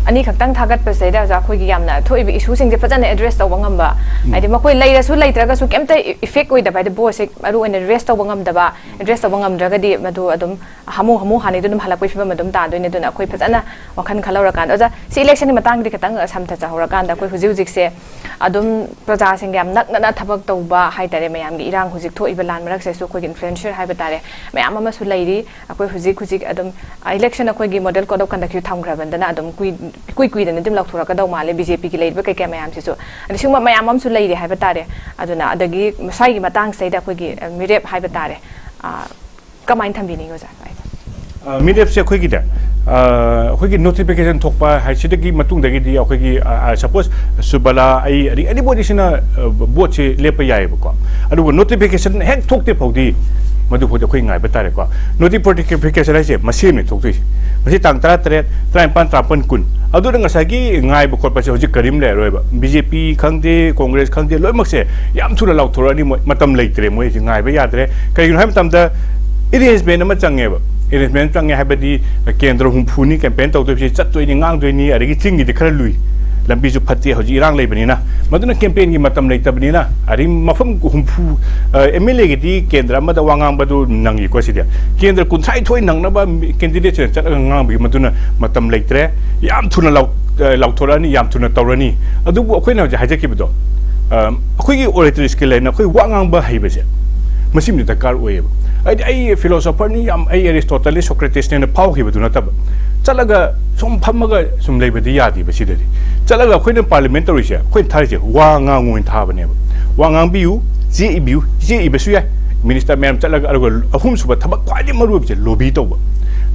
ꯑꯅꯤꯈꯛꯇꯪ ꯊꯥꯒꯠꯄꯁꯤꯗꯩꯗ ꯑꯣꯖꯥ, ꯑꯩꯈꯣꯏꯒꯤ ꯌꯥꯝꯅ ꯊꯣꯛꯏꯕ ꯏꯁꯨꯁꯤꯡꯁꯦ ꯐꯖꯅ ꯑꯦꯗ꯭ꯔꯦꯁ ꯇꯧꯕ ꯉꯝꯕ, ꯎꯝ꯫ ꯍꯥꯏꯗꯤ ꯃꯈꯣꯏ ꯂꯩꯔꯁꯨ ꯂꯩꯇ꯭ꯔꯒꯁꯨ ꯀꯩꯝꯇ ꯏꯐꯦꯛ ꯑꯣꯏꯗꯕ, ꯍꯥꯏꯗꯤ ꯚꯣꯠꯁꯦ ꯃꯔꯨ ꯑꯣꯏꯅ ꯔꯦꯁ ꯇꯧꯕ ꯉꯝꯗꯕ, ꯑꯦꯗ꯭ꯔꯦꯁ ꯇꯧꯕ ꯉꯝꯗ꯭ꯔꯒꯗꯤ ꯃꯗꯨ ꯑꯗꯨꯝ ꯍꯥꯃꯨ ꯍꯥꯃꯨ ꯍꯥꯟꯅꯩꯗꯣ ꯑꯗꯨꯝ ꯍꯜꯂꯛꯄꯒꯤ ꯐꯤꯕꯝ ꯑꯗꯨꯝ ꯇꯥꯗꯣꯏꯅꯦ꯫ ꯑꯗꯨꯅ ꯑꯩꯈꯣꯏ ꯐꯖꯅ ꯋꯥꯈꯜ ꯈꯜꯍꯧꯔꯀꯥꯟꯗ, ꯑꯣꯖꯥ, ꯁꯤ ꯏꯂꯦꯛꯁꯟꯒꯤ ꯃꯇꯥꯡꯗꯤ ꯈꯤꯇꯪ ꯁꯝꯊꯖꯍꯧꯔꯀꯥꯟꯗ, ꯑꯩꯈꯣꯏ ꯍꯧꯖꯤꯛ ꯍꯧꯖꯤꯛꯁꯦ ꯑꯗꯨꯝ ꯄ꯭ꯔꯖꯥꯁꯤꯡꯒ ꯌꯥꯝ ꯅꯛꯅꯅ ꯊꯕꯛ ꯇꯧꯕ ꯍꯥꯏꯇꯥꯔꯦ, ꯃꯌꯥꯝꯒꯤ ꯏꯔꯥꯡ ꯍꯧꯖꯤꯛ ꯊꯣꯛꯏꯕ ꯂꯥꯟ ꯃꯔꯛꯁꯤꯗꯁꯨ ꯑꯩꯈꯣꯏꯒꯤ ꯏꯟꯐ꯭ꯂꯨꯌꯦꯟꯁꯔ ꯍꯥꯏꯕ ꯇꯥꯔꯦ, ꯃꯌꯥꯝ ꯑꯃꯁꯨ ꯂꯩꯔꯤ꯫ ꯑꯩꯈꯣꯏ ꯍꯧꯖꯤꯛ ꯍꯧꯖꯤꯛ ꯑꯗꯨꯝ ꯏꯂꯦꯛꯁꯟ ꯑꯩꯈꯣꯏꯒꯤ ꯃꯣꯗꯦꯜ ꯀꯣꯗ ꯑꯣꯐ ꯀꯟꯗꯛꯁꯨ ꯊꯝꯈ꯭ꯔꯕꯅꯤꯅ ꯑꯗꯨꯝ ꯀꯨꯏ-, ꯏꯀꯨꯏ ꯀꯨꯏꯗꯅ ꯑꯗꯨꯝ ꯂꯥꯎꯊꯣꯔꯛꯀꯗꯧ ꯃꯥꯜꯂꯦ, ꯕꯤ ꯖꯦ ꯄꯤꯒꯤ ꯂꯩꯔꯤꯕ ꯀꯩꯀꯩ ꯃꯌꯥꯝꯁꯤꯁꯨ꯫ ꯑꯗ ꯁꯤꯒꯨꯝꯕ ꯃꯌꯥꯝ ꯑꯃꯁꯨ ꯂꯩꯔꯤ ꯍꯥꯏꯕ ꯇꯥꯔꯦ꯫ ꯑꯗꯨꯅ ꯑꯗꯒꯤ ꯁ꯭ꯋꯥꯏꯒꯤ ꯃꯇꯥꯡꯁꯤꯗꯩꯗ ꯑꯩꯈꯣꯏꯒꯤ, ꯑ, ꯃꯤꯔꯦꯞ ꯍꯥꯏꯕ ꯇꯥꯔꯦ, ꯑ, ꯀꯃꯥꯏꯅ ꯊꯝꯕꯤꯅꯤꯡꯉꯤ ꯑꯣꯖꯥ? ꯑ, ꯃꯤꯔꯦꯞꯁꯦ ꯑꯩꯈꯣꯏꯒꯤꯅꯦ, ꯑ, ꯑꯩꯈꯣꯏꯒꯤ ꯅꯣꯇꯤꯐꯤꯀꯦꯁꯟ ꯊꯣꯛꯄ ꯍꯥꯏꯁꯤꯗꯒꯤ ꯃꯇꯨꯡꯗꯒꯤꯗꯤ ꯑꯩꯈꯣꯏꯒꯤ, ꯑ, ꯑ, ꯁꯄꯣꯁ ꯁꯨꯕꯂꯥ, ꯑꯩ, ꯑꯗꯒꯤ ꯑꯦꯅꯤꯕꯣꯗꯤꯁꯤꯅ, ꯑ, ꯚꯣꯠꯁꯦ ꯂꯦꯞꯄ ꯌꯥꯏꯑꯕꯀꯣ꯫ ꯑꯗꯨꯕꯨ ꯅꯣꯇꯤꯐꯤꯀꯦꯁꯟ ꯍꯦꯛ ꯊꯣꯛꯇ꯭ꯔꯤ ꯐꯥꯎꯗꯤ ꯃꯗꯨ ꯐꯥꯎꯗꯤ ꯑꯩꯈꯣꯏ ꯉꯥꯏꯕ ꯇꯥꯔꯦꯀꯣ꯫ ꯅꯣꯇꯤꯐꯤꯀꯦꯁꯟ ꯍꯥꯏꯁꯦ ꯃꯁꯦꯝꯅꯦ ꯊꯣꯛꯇꯣꯏꯁꯦ꯫ ꯃꯁꯤ ꯇꯥꯡ ꯇꯔꯥꯇꯔꯦꯠ, ꯇꯔꯥꯅꯤꯄꯥꯟ, ꯇꯔꯥꯃꯥꯄꯟ, ꯀꯨꯟ꯫ ꯑꯗꯨꯅ ꯉꯁꯥꯏꯒꯤ ꯉꯥꯏꯕ ꯈꯣꯠꯄꯁꯦ ꯍꯧꯖꯤꯛ ꯀꯔꯤꯝ ꯂꯩꯔꯔꯣꯏꯕ꯫ ꯕꯤ ꯖꯦ ꯄꯤ ꯈꯪꯗꯦ, ꯀꯣꯡꯒ꯭ꯔꯦꯁ ꯈꯪꯗꯦ, ꯂꯣꯏꯅꯃꯛꯁꯦ ꯌꯥꯝ ꯊꯨꯅ ꯂꯥꯎꯊꯣꯔꯛꯑꯅꯤ ꯃꯣꯏ꯫ ꯃꯇꯝ ꯂꯩꯇ꯭ꯔꯦ, ꯃꯣꯏꯁꯦ ꯉꯥꯏꯕ ꯌꯥꯗ꯭ꯔꯦ꯫ ꯀꯩꯒꯤꯅꯣ ꯍꯥꯏꯕ ꯃꯇꯝꯗ ꯑꯦꯔꯦꯟꯖꯃꯦꯟ ꯑꯃ ꯆꯪꯉꯦꯕ꯫ ꯑꯦꯔꯦꯟꯖꯃꯦꯟ ꯆꯪꯉꯦ ꯍꯥꯏꯕꯗꯤ ꯀꯦꯟꯗ꯭ꯔ ꯍꯨꯝꯐꯨꯅꯤ ꯀꯦꯝꯄꯦꯟ ꯇꯧꯗꯣꯏꯁꯦ, ꯆꯠꯇꯣꯏꯅꯤ, ꯉꯥꯡꯗꯣꯏꯅꯤ, ꯑꯗꯒꯤ ꯆꯤꯡꯒꯤꯗꯤ ꯈꯔ ꯂꯨꯏ, ꯂꯝꯕꯤꯁꯨ ꯐꯠꯇꯦ, ꯍꯧꯖꯤꯛ ꯏꯔꯥꯡ ꯂꯩꯕꯅꯤꯅ꯫ ꯃꯗꯨꯅ ꯀꯦꯝꯄꯦꯟꯒꯤ ꯃꯇꯝ ꯂꯩꯇꯕꯅꯤꯅ, ꯑꯗꯩ ꯃꯐꯝ ꯍꯨꯝꯐꯨ, ꯑ, ꯑꯦꯝ ꯑꯦꯜ ꯑꯦꯒꯤꯗꯤ ꯀꯦꯟꯗ꯭ꯔ ꯑꯃꯗ ꯋꯥ ꯉꯥꯡꯕꯗꯨ ꯅꯪꯉꯤꯀꯣ ꯁꯤꯗꯤ꯫ ꯀꯦꯟꯗ꯭ꯔ ꯀꯨꯟꯊ꯭ꯔꯥꯅꯤꯊꯣꯏ ꯅꯪꯅꯕ ꯃꯤ-, ꯀꯦꯟꯗꯤꯗꯦꯠꯁꯤꯅ ꯆꯠꯂꯒ ꯉꯥꯡꯕꯒꯤ ꯃꯗꯨꯅ ꯃꯇꯝ ꯂꯩꯇ꯭ꯔꯦ꯫ ꯌꯥꯝ ꯊꯨꯅ ꯂꯥꯎ-, ꯑ, ꯂꯥꯎꯊꯣꯔꯛꯑꯅꯤ, ꯌꯥꯝ ꯊꯨꯅ ꯇꯧꯔꯅꯤ꯫ ꯑꯗꯨꯕꯨ ꯑꯩꯈꯣꯏꯅ ꯍꯧꯖꯤꯛ ꯍꯥꯏꯖꯈꯤꯕꯗꯣ, ꯑꯩꯈꯣꯏꯒꯤ ꯑꯣꯔꯦꯇꯔꯤ ꯁ꯭ꯀꯤꯜ ꯍꯥꯏꯅ ꯑꯩꯈꯣꯏ ꯋꯥ ꯉꯥꯡꯕ ꯍꯩꯕꯁꯦ, ꯃꯁꯤꯃꯗꯤ ꯗꯔꯀꯥꯔ ꯑꯣꯏꯌꯦꯕ꯫ ꯍꯥꯏꯗꯤ ꯑꯩ ꯐꯤꯂꯣꯁꯣꯐꯔꯅꯤ, ꯌꯥꯝ ꯑꯩ ꯑꯦꯔꯤꯁꯇꯣꯇꯜꯅꯤ, ꯁꯣꯀ꯭ꯔꯦꯇꯤꯁꯅꯦꯅ ꯐꯥꯎꯈꯤꯕꯗꯨ ꯅꯠꯇꯕ, ꯆꯠꯂꯒ ꯁꯨꯝ ꯐꯝꯃꯒ ꯁꯨꯝ ꯂꯩꯕꯗꯤ ꯌꯥꯗꯦꯕ꯫ ꯁꯤꯗꯗꯤ ꯆꯠꯂꯒ ꯑꯩꯈꯣꯏꯅ ꯄꯥꯔꯂꯤꯌꯥꯃꯦꯟ ꯇꯧꯔꯤꯁꯦ, ꯑꯩꯈꯣꯏꯅ ꯊꯥꯔꯤꯁꯦ ꯋꯥ ꯉꯥꯡꯉꯨ ꯍꯥꯏꯅ ꯊꯥꯕꯅꯦꯕ꯫ ꯋꯥ ꯉꯥꯡꯕꯤꯌꯨ, ꯆꯦ ꯏꯕꯤꯌꯨ, ꯆꯦ ꯏꯕꯁꯨ ꯌꯥꯏ, ꯃꯤꯅꯤꯁꯇꯔ ꯃꯌꯥꯝ ꯆꯠꯂꯒ, ꯑꯗꯨꯒ ꯑꯍꯨꯝꯁꯨꯕ ꯊꯕꯛ ꯈ꯭ꯋꯥꯏꯗꯒꯤ ꯃꯔꯨ ꯑꯣꯏꯕꯁꯦ ꯂꯣꯕꯤ ꯇꯧꯕ꯫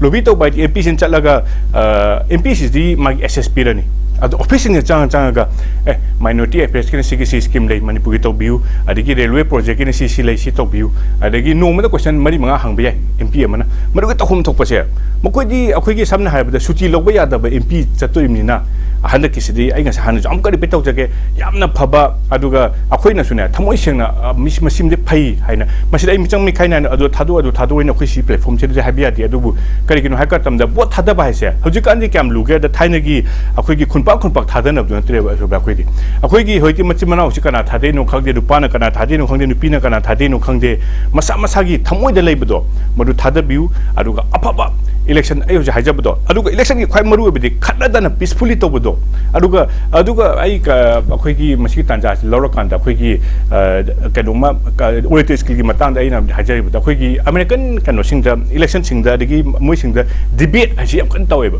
ꯂꯣꯕꯤ ꯇꯧꯕ ꯍꯥꯏꯗꯤ ꯑꯦꯝ ꯄꯤꯁꯤꯅ ꯆꯠꯂꯒ, ꯑꯦꯝ ꯄꯤꯁꯤꯗꯤ ꯃꯥꯒꯤ ꯑꯦꯁ ꯑꯦꯁ ꯄꯤꯔꯅꯤ, ꯑꯗꯣ ꯑꯣꯐꯤꯁꯁꯤꯡꯁꯦ ꯆꯪꯉ ꯆꯪꯉꯒ, ꯑꯦ, ꯃꯥꯏꯅꯣꯔꯤꯇꯤ ꯑꯦꯐꯤꯌꯔꯁꯀꯤꯅ ꯁꯤꯒꯤ ꯁꯤ ꯁ꯭ꯀꯤꯝ ꯂꯩ ꯃꯅꯤꯄꯨꯔꯒꯤ, ꯇꯧꯕꯤꯌꯨ, ꯑꯗꯒꯤ ꯔꯦꯜꯋꯦ ꯄ꯭ꯔꯣꯖꯦꯛꯀꯤꯅ ꯁꯤ ꯁꯤ ꯂꯩ, ꯁꯤ ꯇꯧꯕꯤꯌꯨ, ꯑꯗꯒꯤ ꯅꯣꯡꯃꯗ ꯀꯣꯏꯁꯟ ꯃꯔꯤ ꯃꯉꯥ ꯍꯪꯕ ꯌꯥꯏ ꯑꯦꯝ ꯄꯤ ꯑꯃꯅ꯫ ꯃꯗꯨꯒꯤ ꯇꯧꯐꯝ ꯊꯣꯛꯄꯁꯦ, ꯃꯈꯣꯏꯗꯤ ꯑꯩꯈꯣꯏꯒꯤ ꯁꯝꯅ ꯍꯥꯏꯔꯕꯗ ꯁꯨꯇꯤ ꯂꯧꯕ ꯌꯥꯗꯕ ꯑꯦꯝ ꯄꯤ ꯆꯠꯇꯣꯔꯤꯕꯅꯤꯅ, ꯍꯟꯗꯛꯀꯤꯁꯤꯗꯤ ꯑꯩ ꯉꯁꯥꯏ ꯍꯥꯟꯅꯁꯨ ꯑꯃꯨꯛꯀ ꯔꯤꯄꯤꯠ ꯇꯧꯖꯒꯦ, ꯌꯥꯝꯅ ꯐꯕ, ꯑꯗꯨꯒ ꯑꯩꯈꯣꯏꯅꯁꯨꯅꯦ ꯊꯃꯣꯏ ꯁꯦꯡꯅ, ꯑ, ꯃꯁꯤ, ꯃꯁꯤꯃꯗꯤ ꯐꯩ ꯍꯥꯏꯅ, ꯃꯁꯤꯗ ꯑꯩ ꯃꯤꯆꯪ ꯃꯤꯈꯥꯏ ꯅꯥꯏꯅ ꯑꯗꯨ ꯊꯥꯗꯣꯛ, ꯑꯗꯨ ꯊꯥꯗꯣꯛꯑꯣꯏꯅ ꯑꯩꯈꯣꯏ ꯁꯤ ꯄ꯭ꯂꯦꯠꯐꯣꯝꯁꯤꯗꯗꯤ ꯍꯥꯏꯕ ꯌꯥꯗꯦ꯫ ꯑꯗꯨꯕꯨ ꯀꯔꯤꯒꯤꯅꯣ ꯍꯥꯏ ꯃꯇꯝꯗ ꯚꯣꯠ ꯊꯥꯗꯕ ꯍꯥꯏꯁꯦ ꯍꯧꯖꯤꯛꯀꯥꯟꯗꯤ ꯀꯌꯥꯝ ꯂꯨꯒꯦ ꯍꯥꯏꯕꯗ ꯊꯥꯏꯅꯒꯤ ꯑꯩꯈꯣꯏꯒꯤ ꯈꯨꯟꯄꯥꯛ ꯈꯨꯟꯄꯥꯛ ꯊꯥꯗꯅꯕꯗꯨ ꯅꯠꯇ꯭ꯔꯦꯕ ꯑꯩꯈꯣꯏꯗꯤ꯫ ꯑꯩꯈꯣꯏꯒꯤ ꯍꯧꯖꯤꯛꯇꯤ ꯃꯆꯤꯟ ꯃꯅꯥꯎꯁꯤ ꯀꯅꯥ ꯊꯥꯗꯩꯅꯣ ꯈꯪꯗꯦ, ꯅꯨꯄꯥꯅ ꯀꯅꯥ ꯊꯥꯗꯩꯅꯣ ꯈꯪꯗꯦ, ꯅꯨꯄꯤꯅ ꯀꯅꯥ ꯊꯥꯗꯩꯅꯣ ꯈꯪꯗꯦ, ꯃꯁꯥ ꯃꯁꯥꯒꯤ ꯊꯃꯣꯏꯗ ꯂꯩꯕꯗꯣ ꯃꯗꯨ ꯊꯥꯗꯕꯤꯌꯨ꯫ ꯑꯗꯨꯒ ꯑꯐꯕ ꯏꯂꯦꯛꯁꯟ, ꯑꯩ ꯍꯧꯖꯤꯛ ꯍꯥꯏꯖꯕꯗꯣ, ꯑꯗꯨꯒ ꯏꯂꯦꯛꯁꯟꯒꯤ ꯈ꯭ꯋꯥꯏ ꯃꯔꯨ ꯑꯣꯏꯕꯗꯤ ꯈꯠꯅꯗꯅ ꯄꯤꯁꯐꯨꯜꯂꯤ ꯇꯧꯕꯗꯣ꯫ ꯑꯗꯨꯒ, ꯑꯗꯨꯒ ꯑꯩ ꯀ-, ꯑꯩꯈꯣꯏꯒꯤ ꯃꯁꯤꯒꯤ ꯇꯥꯟꯖꯥꯁꯤ ꯂꯧꯔꯀꯥꯟꯗ ꯑꯩꯈꯣꯏꯒꯤ, ꯑ, ꯀꯩꯅꯣꯃ, ꯀ-, ꯑꯣꯔꯦꯇꯔꯤ ꯁ꯭ꯀꯤꯜꯒꯤ ꯃꯇꯥꯡꯗ ꯑꯩꯅ ꯍꯥꯏꯖꯔꯤꯕꯗꯣ, ꯑꯩꯈꯣꯏꯒꯤ ꯑꯃꯦꯔꯤꯀꯟ ꯀꯩꯅꯣꯁꯤꯡꯗ, ꯏꯂꯦꯛꯁꯟꯁꯤꯡꯗ, ꯑꯗꯒꯤ ꯃꯣꯏꯁꯤꯡꯗ ꯗꯤꯕꯦꯠ ꯍꯥꯏꯁꯤ ꯌꯥꯝ ꯀꯟꯅ ꯇꯧꯋꯦꯕ꯫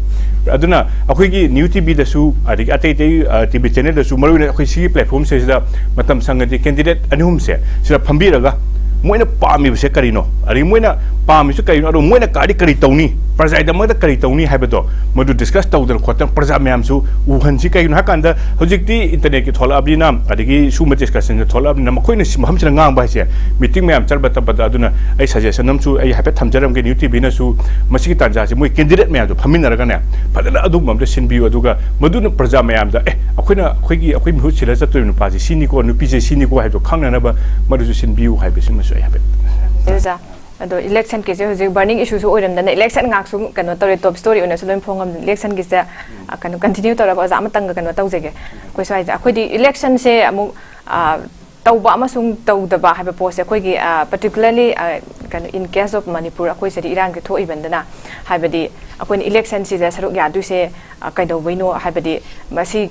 ꯑꯗꯨꯅ ꯑꯩꯈꯣꯏꯒꯤ ꯅ꯭ꯌꯨ ꯇꯤ ꯚꯤꯗꯁꯨ, ꯑꯗꯒꯤ ꯑꯇꯩ ꯑꯇꯩ, ꯑ, ꯇꯤ ꯚꯤ ꯆꯦꯅꯦꯜꯗꯁꯨ, ꯃꯔꯨꯑꯣꯏꯅ ꯑꯩꯈꯣꯏ ꯁꯤꯒꯤ ꯄ꯭ꯂꯦꯠꯐꯣꯝꯁꯤꯗꯩꯁꯤꯗ ꯃꯇꯝ ꯁꯪꯉꯗꯤ ꯀꯦꯟꯗꯤꯗꯦꯠ ꯑꯅꯤ ꯑꯍꯨꯝꯁꯦ ꯁꯤꯗ ꯐꯝꯕꯤꯔꯒ ꯃꯣꯏꯅ ꯄꯥꯝꯃꯤꯕꯁꯦ ꯀꯔꯤꯅꯣ, ꯑꯗꯒꯤ ꯃꯣꯏꯅ ꯄꯥꯝꯃꯤꯁꯨ ꯀꯔꯤꯅꯣ, ꯑꯗꯣ ꯃꯣꯏꯅ ꯀꯥꯔꯗꯤ ꯀꯔꯤ ꯇꯧꯅꯤ, ꯄ꯭ꯔꯖꯥꯒꯤꯗꯃꯛꯇ ꯀꯔꯤ ꯇꯧꯅꯤ ꯍꯥꯏꯕꯗꯣ ꯃꯗꯨ ꯗꯤꯁꯀꯁ ꯇꯧꯗꯅ ꯈꯣꯠꯇꯅ ꯄ꯭ꯔꯖꯥ ꯃꯌꯥꯝꯁꯨ ꯎꯍꯟꯁꯤ꯫ ꯀꯩꯒꯤꯅꯣ ꯍꯥꯏꯀꯥꯟꯗ ꯍꯧꯖꯤꯛꯇꯤ ꯏꯟꯇꯔꯅꯦꯠꯀꯤ ꯊꯣꯛꯂꯛꯑꯕꯅꯤꯅ, ꯑꯗꯒꯤ ꯁꯤꯒꯨꯝꯕ ꯗꯤꯁꯀꯁꯟꯁꯦ ꯊꯣꯛꯂꯛꯑꯕꯅꯤꯅ, ꯃꯈꯣꯏꯅ ꯁꯤ ꯃꯐꯝꯁꯤꯗ ꯉꯥꯡꯕ ꯍꯥꯏꯁꯦ, ꯃꯤꯇꯤꯡ ꯃꯌꯥꯝ ꯆꯠꯄ ꯇꯞꯄꯗ, ꯑꯗꯨꯅ ꯑꯩ ꯁꯖꯦꯁꯟ ꯑꯃꯁꯨ ꯑꯩ ꯍꯥꯏꯐꯦꯠ ꯊꯝꯖꯔꯝꯒꯦ꯫ ꯅ꯭ꯌꯨ ꯇꯤ ꯚꯤꯅꯁꯨ ꯃꯁꯤꯒꯤ ꯇꯥꯟꯖꯥꯁꯦ ꯃꯣꯏ ꯀꯦꯟꯗꯤꯗꯦꯠ ꯃꯌꯥꯝꯗꯣ ꯐꯝꯃꯤꯟꯅꯔꯒꯅꯦ, ꯐꯖꯅ ꯑꯗꯨꯒꯨꯝꯕ ꯑꯝꯇ ꯁꯤꯟꯕꯤꯌꯨ꯫ ꯑꯗꯨꯒ ꯃꯗꯨꯅ ꯄ꯭ꯔꯖꯥ ꯃꯌꯥꯝꯗ, "ꯑꯦ, ꯑꯩꯈꯣꯏꯅ, ꯑꯩꯈꯣꯏꯒꯤ, ꯑꯩꯈꯣꯏ ꯃꯍꯨꯠ ꯁꯤꯜꯂ ꯆꯠꯇꯣꯔꯤꯕ ꯅꯨꯄꯥꯁꯤ ꯁꯤꯅꯤꯀꯣ, ꯅꯨꯄꯤꯁꯦ ꯁꯤꯅꯤꯀꯣ" ꯍꯥꯏꯕꯗꯣ ꯈꯪꯅꯅꯕ ꯃꯗꯨꯁꯨ ꯁꯤꯟꯕꯤꯌꯨ ꯍꯥꯏꯕꯁꯤꯃꯁꯨ ꯑꯩ ꯍꯥꯏꯐꯦꯠ꯫ ꯑꯣꯖꯥ, ꯑꯗꯣ ꯏꯂꯦꯛꯁꯟꯒꯤꯁꯦ ꯍꯧꯖꯤꯛ ꯕꯔꯅꯤꯡ ꯏꯁꯨꯁꯨ ꯑꯣꯏꯔꯝꯗꯅ, ꯏꯂꯦꯛꯁꯟ ꯉꯥꯛꯁꯨ ꯀꯩꯅꯣ ꯇꯧꯔꯦ, ꯇꯣꯞ ꯁ꯭ꯇꯣꯔꯤ ꯑꯣꯏꯅꯁꯨ ꯂꯣꯏ ꯐꯣꯡꯉꯝ-, ꯏꯂꯦꯛꯁꯟꯒꯤꯁꯦ, ꯑ, ꯀꯩꯅꯣ, ꯀꯟꯇꯤꯅ꯭ꯌꯨ ꯇꯧꯔꯒ ꯑꯣꯖꯥ ꯑꯃꯇꯪꯒ ꯀꯩꯅꯣ ꯇꯧꯖꯒꯦ꯫ ꯑꯩꯈꯣꯏ ꯁ꯭ꯋꯥꯏꯗ ꯑꯩꯈꯣꯏꯗꯤ ꯏꯂꯦꯛꯁꯟꯁꯦ ꯑꯃꯨꯛ, ꯑ, ꯇꯧꯕ ꯑꯃꯁꯨꯡ ꯇꯧꯗꯕ ꯍꯥꯏꯕ ꯄꯣꯠꯁꯦ ꯑꯩꯈꯣꯏꯒꯤ, ꯑ, ꯄꯔꯇꯤꯀꯨꯂꯔꯂꯤ, ꯑ, ꯀꯩꯅꯣ, in case of ꯃꯅꯤꯄꯨꯔ, ꯑꯩꯈꯣꯏ ꯁꯤꯗꯤ ꯏꯔꯥꯡꯁꯦ ꯊꯣꯛꯏꯕꯅꯤꯅ, ꯍꯥꯏꯕꯗꯤ ꯑꯩꯈꯣꯏꯅ ꯏꯂꯦꯛꯁꯟꯁꯤꯗ ꯁꯔꯨꯛ ꯌꯥꯗꯣꯏꯁꯦ, ꯑ, ꯀꯩꯗꯧꯕꯩꯅꯣ ꯍꯥꯏꯕꯗꯤ ꯃꯁꯤ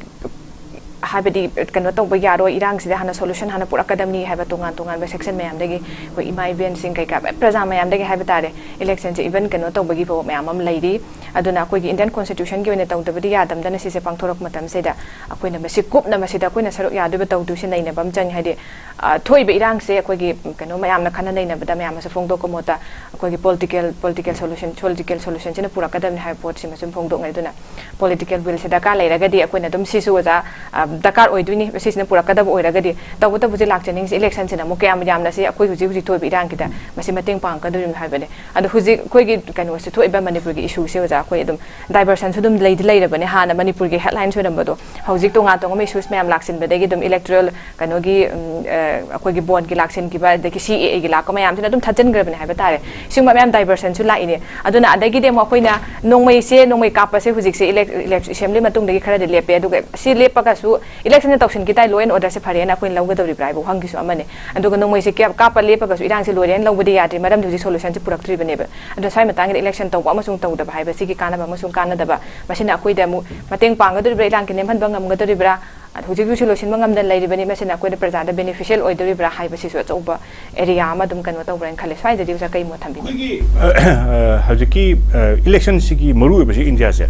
ꯍꯥꯏꯕꯗꯤ ꯀꯩꯅꯣ ꯇꯧꯕ ꯌꯥꯔꯣꯏ, ꯏꯔꯥꯡꯁꯤꯗ ꯍꯥꯟꯅ solution ꯍꯥꯟꯅ ꯄꯨꯔꯛꯀꯗꯕꯅꯤ ꯍꯥꯏꯕ ꯇꯣꯉꯥꯟ ꯇꯣꯉꯥꯟꯕ section ꯃꯌꯥꯝꯗꯒꯤ, ꯑꯩꯈꯣꯏ ꯏꯃꯥ ꯏꯕꯦꯟꯁꯤꯡ ꯀꯩꯀꯥ ꯂꯣꯏ ꯄ꯭ꯔꯖꯥ ꯃꯌꯥꯝꯗꯒꯤ ꯍꯥꯏꯕ ꯇꯥꯔꯦ, electionꯁꯦ even ꯀꯩꯅꯣ ꯇꯧꯕꯒꯤ ꯐꯥꯎꯕ ꯃꯌꯥꯝ ꯑꯃ ꯂꯩꯔꯤ꯫ ꯑꯗꯨꯅ ꯑꯩꯈꯣꯏꯒꯤ Indian Constitutionꯒꯤ ꯑꯣꯏꯅ ꯇꯧꯗꯕꯗꯤ ꯌꯥꯗꯕꯅꯤꯅ ꯁꯤꯁꯦ ꯄꯥꯡꯊꯣꯔꯛꯄ ꯃꯇꯝꯁꯤꯗ ꯑꯩꯈꯣꯏꯅ ꯃꯁꯤ ꯀꯨꯞꯅ ꯃꯁꯤꯗ ꯑꯩꯈꯣꯏꯅ ꯁꯔꯨꯛ ꯌꯥꯗꯣꯏꯕ ꯇꯧꯗꯣꯏꯁꯦ ꯅꯩꯅꯕ ꯑꯃ ꯆꯪꯉꯤ꯫ ꯍꯥꯏꯗꯤ, ꯑ, ꯊꯣꯛꯏꯕ ꯏꯔꯥꯡꯁꯦ ꯑꯩꯈꯣꯏꯒꯤ ꯀꯩꯅꯣ ꯃꯌꯥꯝꯅ ꯈꯟꯅ ꯅꯩꯅꯕꯗ ꯃꯌꯥꯝꯅꯁꯨ ꯐꯣꯡꯗꯣꯛꯄ ꯃꯣꯠꯇ ꯑꯩꯈꯣꯏꯒꯤ political, political solution, political solutionꯁꯤꯅ ꯄꯨꯔꯛꯀꯗꯕꯅꯤ ꯍꯥꯏꯕ ꯄꯣꯠꯁꯤꯃꯁꯨ ꯐꯣꯡꯗꯣꯛꯅꯩ꯫ ꯑꯗꯨꯅ political willꯁꯦ ꯗꯔꯀꯥꯔ ꯂꯩꯔꯒꯗꯤ ꯑꯩꯈꯣꯏꯅ ꯑꯗꯨꯝ ꯁꯤꯁꯨ ꯑꯣꯖꯥ, ꯑ, ꯗꯔꯀꯥꯔ ꯑꯣꯏꯗꯣꯏꯅꯤ꯫ ꯁꯤꯁꯤꯅ ꯄꯨꯔꯛꯀꯗꯕ ꯑꯣꯏꯔꯒꯗꯤ ꯇꯧꯕꯇꯕꯨ ꯍꯧꯖꯤꯛ ꯂꯥꯛꯆꯅꯤꯡꯉꯤꯁꯦ electionꯁꯤꯅ ꯑꯃꯨꯛ ꯀꯌꯥꯝ ꯌꯥꯝꯅ ꯁꯤ ꯑꯩꯈꯣꯏ ꯍꯧꯖꯤꯛ ꯍꯧꯖꯤꯛ ꯊꯣꯛꯏꯕ ꯏꯔꯥꯡꯒꯤꯗ ꯃꯁꯤ ꯃꯇꯦꯡ ꯄꯥꯡꯉꯛꯀꯗꯣꯔꯤꯕꯅꯣ ꯍꯥꯏꯕꯅꯦ꯫ ꯑꯗꯣ ꯍꯧꯖꯤꯛ ꯑꯩꯈꯣꯏꯒꯤ ꯀꯩꯅꯣꯁꯦ ꯊꯣꯛꯏꯕ ꯃꯅꯤꯄꯨꯔꯒꯤ issueꯁꯦ ꯑꯣꯖꯥ ꯑꯩꯈꯣꯏ ꯑꯗꯨꯝ diversionꯁꯨ ꯑꯗꯨꯝ ꯂꯩꯗꯤ ꯂꯩꯔꯕꯅꯦ꯫ ꯍꯥꯟꯅ ꯃꯅꯤꯄꯨꯔꯒꯤ headlines ꯑꯣꯏꯔꯝꯕꯗꯣ ꯍꯧꯖꯤꯛ ꯇꯣꯉꯥꯟ ꯇꯣꯉꯥꯟꯕ issues ꯃꯌꯥꯝ ꯂꯥꯛꯁꯤꯟꯕꯗꯒꯤ ꯑꯗꯨꯝ electoral ꯀꯩꯅꯣꯒꯤ, ꯎꯝ, ꯑ, ꯑꯩꯈꯣꯏꯒꯤ bondꯒꯤ ꯂꯥꯛꯁꯤꯟꯈꯤꯕ, ꯑꯗꯒꯤ CAAꯒꯤ ꯂꯥꯛꯄ ꯃꯌꯥꯝꯁꯤꯅ ꯑꯗꯨꯝ ꯊꯠꯆꯤꯟꯈ꯭ꯔꯕꯅꯦ ꯍꯥꯏꯕ ꯇꯥꯔꯦ꯫ ꯁꯤꯒꯨꯝꯕ ꯃꯌꯥꯝ diversionꯁꯨ ꯂꯥꯛꯏꯅꯦ꯫ ꯑꯗꯨꯅ ꯑꯗꯒꯤꯗꯤ ꯑꯃꯨꯛ ꯑꯩꯈꯣꯏꯅ ꯅꯣꯡꯃꯩꯁꯦ, ꯅꯣꯡꯃꯩ ꯀꯥꯞꯄꯁꯦ ꯍꯧꯖꯤꯛꯁꯦ elec-, elec-, assembly ꯃꯇꯨꯡꯗꯒꯤ ꯈꯔꯗꯤ ꯂꯦꯞꯄꯦ꯫ ꯑꯗꯨꯒ ꯁꯤ ꯂꯦꯞꯄꯒꯁꯨ electionꯁꯦ ꯇꯧꯁꯤꯟꯈꯤ ꯇꯥꯏ, law and orderꯁꯦ ꯐꯔꯦꯅ ꯑꯩꯈꯣꯏꯅ ꯂꯧꯒꯗꯧꯔꯤꯕ꯭ꯔꯥ ꯍꯥꯏꯕ ꯋꯥꯍꯪꯒꯤꯁꯨ ꯑꯃꯅꯦ꯫ ꯑꯗꯨꯒ ꯅꯣꯡꯃꯩꯁꯦ ꯀꯌꯥ ꯀꯥꯞꯄ ꯂꯦꯞꯄꯒꯁꯨ ꯏꯔꯥꯡꯁꯦ ꯂꯣꯏꯔꯦꯅ ꯂꯧꯕꯗꯤ ꯌꯥꯗ꯭ꯔꯤ, ꯃꯔꯝꯗꯤ ꯍꯧꯖꯤꯛ solutionꯁꯦ ꯄꯨꯔꯛꯇ꯭ꯔꯤꯕꯅꯦꯕ꯫ ꯑꯗꯣ ꯁ꯭ꯋꯥꯏ ꯃꯇꯥꯡꯒꯤꯗ election ꯇꯧꯕ ꯑꯃꯁꯨꯡ ꯇꯧꯗꯕ ꯍꯥꯏꯕꯁꯤꯒꯤ ꯀꯥꯟꯅꯕ ꯑꯃꯁꯨꯡ ꯀꯥꯟꯅꯗꯕ, ꯃꯁꯤꯅ ꯑꯩꯈꯣꯏꯗ ꯑꯃꯨꯛ ꯃꯇꯦꯡ ꯄꯥꯡꯒꯗꯧꯔꯤꯕ꯭ꯔꯥ, ꯏꯔꯥꯡꯒꯤ ꯅꯦꯝꯍꯟꯕ ꯉꯝꯒꯗꯧꯔꯤꯕ꯭ꯔꯥ, ꯑꯗ ꯍꯧꯖꯤꯛ ꯍꯧꯖꯤꯛꯁꯨ ꯂꯣꯏꯁꯤꯟꯕ ꯉꯝꯗꯅ ꯂꯩꯔꯤꯕꯅꯤ, ꯃꯁꯤꯅ ꯑꯩꯈꯣꯏꯗ ꯄ꯭ꯔꯖꯥꯗ beneficial ꯑꯣꯏꯗꯧꯔꯤꯕ꯭ꯔꯥ ꯍꯥꯏꯕꯁꯤꯁꯨ ꯑꯆꯧꯕ area ꯑꯃ ꯑꯗꯨꯝ ꯀꯩꯅꯣ ꯇꯧꯕ꯭ꯔꯥ ꯍꯥꯏꯅ ꯈꯜꯂꯦ꯫ ꯁ꯭ꯋꯥꯏꯗꯗꯤ ꯑꯣꯖꯥ ꯀꯩ ꯃꯣꯠ ꯊꯝꯕꯤꯅꯤꯡꯉꯤ? ꯑꯩꯈꯣꯏꯒꯤ, ꯑ, ꯍꯧꯖꯤꯛꯀꯤ, ꯑ, electionꯁꯤꯒꯤ ꯃꯔꯨꯑꯣꯏꯕꯁꯤ Indiaꯁꯦ,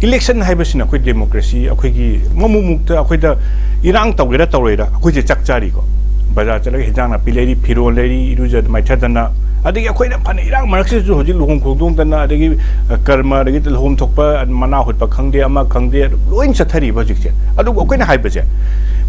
election ꯍꯥꯏꯕꯁꯤꯅ ꯑꯩꯈꯣꯏ democracy, ꯑꯩꯈꯣꯏꯒꯤ ꯃꯃꯨꯛꯃꯨꯛꯇ ꯑꯩꯈꯣꯏꯗ ꯏꯔꯥꯡ ꯇꯧꯒꯦꯔꯥ ꯇꯧꯔꯣꯏꯔꯥ ꯑꯩꯈꯣꯏꯁꯦ ꯆꯥꯛ ꯆꯥꯔꯤꯀꯣ꯫ ꯕꯖꯥꯔ ꯆꯠꯂꯒ ꯍꯤꯟꯖꯥꯡ ꯅꯥꯄꯤ ꯂꯩꯔꯤ, ꯐꯤꯔꯣꯜ ꯂꯩꯔꯤ, ꯏꯔꯨꯖ ꯃꯥꯏꯊꯗꯅ, ꯑꯗꯒꯤ ꯑꯩꯈꯣꯏꯅ ꯐꯅ ꯏꯔꯥꯡ ꯃꯔꯛꯁꯤꯗꯁꯨ ꯍꯧꯖꯤꯛ ꯂꯨꯍꯣꯡ ꯈꯣꯡꯗꯣꯡꯗꯅ, ꯑꯗꯒꯤ, ꯑ, ꯀꯔꯃ, ꯑꯗꯒꯤ ꯂꯨꯍꯣꯡ ꯊꯣꯛꯄ, ꯃꯅꯥ ꯍꯨꯠꯄ ꯈꯪꯗꯦ, ꯑꯃ ꯈꯪꯗꯦ, ꯑꯗꯨ ꯂꯣꯏ ꯆꯠꯊꯔꯤꯕ ꯍꯧꯖꯤꯛꯁꯦ꯫ ꯑꯗꯨꯕꯨ ꯑꯩꯈꯣꯏꯅ ꯍꯥꯏꯕꯁꯦ,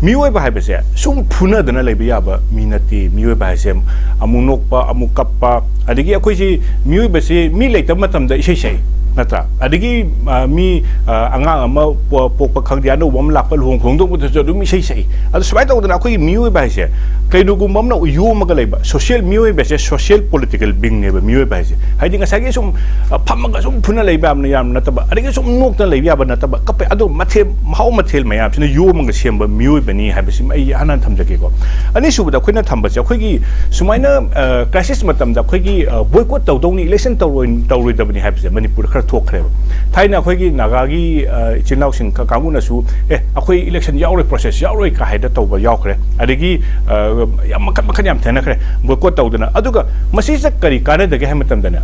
ꯃꯤꯑꯣꯏꯕ ꯍꯥꯏꯕꯁꯦ ꯁꯨꯝ ꯐꯨꯅꯗꯅ ꯂꯩꯕ ꯌꯥꯕ ꯃꯤ ꯅꯠꯇꯦ꯫ ꯃꯤꯑꯣꯏꯕ ꯍꯥꯏꯁꯦ ꯑꯃꯨꯛ ꯅꯣꯛꯄ, ꯑꯃꯨꯛ ꯀꯞꯄ, ꯑꯗꯒꯤ ꯑꯩꯈꯣꯏꯁꯤ ꯃꯤꯑꯣꯏꯕꯁꯤ ꯃꯤ ꯂꯩꯇꯕ ꯃꯇꯝꯗ ꯏꯁꯩ ꯁꯛꯏ, ꯅꯠꯇ꯭ꯔꯥ? ꯑꯗꯒꯤ, ꯑ, ꯃꯤ, ꯑ, ꯑꯉꯥꯡ ꯑꯃ ꯄꯣ-, ꯄꯣꯛꯄ ꯈꯪꯗꯦ, ꯑꯅꯧꯕ ꯑꯃ ꯂꯥꯛꯄ, ꯂꯨꯍꯣꯡ ꯈꯣꯡꯗꯣꯡꯕꯗꯁꯨ ꯑꯗꯨꯝ ꯏꯁꯩ ꯁꯛꯏ꯫ ꯑꯗꯨ ꯁꯨꯃꯥꯏꯅ ꯇꯧꯗꯅ ꯑꯩꯈꯣꯏꯒꯤ ꯃꯤꯑꯣꯏꯕ ꯍꯥꯏꯁꯦ ꯀꯩꯅꯣꯒꯨꯝꯕ ꯑꯃꯅ ꯌꯣꯝꯃꯒ ꯂꯩꯕ, social, ꯃꯤꯑꯣꯏꯕꯁꯦ social political beingꯅꯦꯕ ꯃꯤꯑꯣꯏꯕ ꯍꯥꯏꯁꯦ꯫ ꯍꯥꯏꯗꯤ ꯉꯁꯥꯏꯒꯤ ꯁꯨꯝ, ꯑ, ꯐꯝꯃꯒ ꯁꯨꯝ ꯐꯨꯅ ꯂꯩꯕ ꯌꯥꯕꯅ, ꯌꯥꯝ ꯅꯠꯇꯕ, ꯑꯗꯒꯤ ꯁꯨꯝ ꯅꯣꯛꯇꯅ ꯂꯩꯕ ꯌꯥꯕ ꯅꯠꯇꯕ, ꯀꯞꯄ, ꯑꯗꯣ ꯃꯊꯦꯜ, ꯃꯍꯥꯎ ꯃꯊꯦꯜ ꯃꯌꯥꯝꯁꯤꯅ ꯌꯣꯝꯃꯒ ꯁꯦꯝꯕ ꯃꯤꯑꯣꯏꯕꯅꯤ ꯍꯥꯏꯕꯁꯤꯃ ꯑꯩ ꯍꯥꯟꯅ ꯊꯝꯖꯒꯦꯀꯣ꯫ ꯑꯅꯤꯁꯨꯕꯗ ꯑꯩꯈꯣꯏꯅ ꯊꯝꯕꯁꯦ, ꯑꯩꯈꯣꯏꯒꯤ ꯁꯨꯃꯥꯏꯅ, ꯑ, crisis ꯃꯇꯝꯗ ꯑꯩꯈꯣꯏꯒꯤ, ꯑ, boycott ꯇꯧꯗꯧꯅꯤ, election ꯇꯧꯔꯣꯏ-, ꯇꯧꯔꯣꯏꯗꯕꯅꯤ ꯍꯥꯏꯕꯁꯦ ꯃꯅꯤꯄꯨꯔꯗ ꯈꯔ ꯊꯣꯛꯈ꯭ꯔꯦꯕ꯫ ꯊꯥꯏꯅ ꯑꯩꯈꯣꯏꯒꯤ ꯅꯥꯒꯥꯒꯤ, ꯑ, ꯏꯆꯤꯜ ꯏꯅꯥꯎꯁꯤꯡ ꯀ-, ꯀꯥꯡꯕꯨꯅꯁꯨ, "ꯑꯦ, ꯑꯩꯈꯣꯏ election ꯌꯥꯎꯔꯣꯏ, process ꯌꯥꯎꯔꯣꯏ" ꯀ ꯍꯥꯏꯗ ꯇꯧꯕ ꯌꯥꯎꯈ꯭ꯔꯦ꯫ ꯑꯗꯒꯤ, ꯑ, ꯌꯥꯝ ꯃꯈꯜ ꯃꯈꯜ ꯌꯥꯝ ꯊꯦꯡꯅꯈ꯭ꯔꯦ, boycott ꯇꯧꯗꯅ꯫ ꯑꯗꯨꯒ ꯃꯁꯤꯁꯤꯗ ꯀꯔꯤ ꯀꯥꯟꯅꯗꯒꯦ ꯍꯥꯏꯕ ꯃꯇꯝꯗꯅꯦ,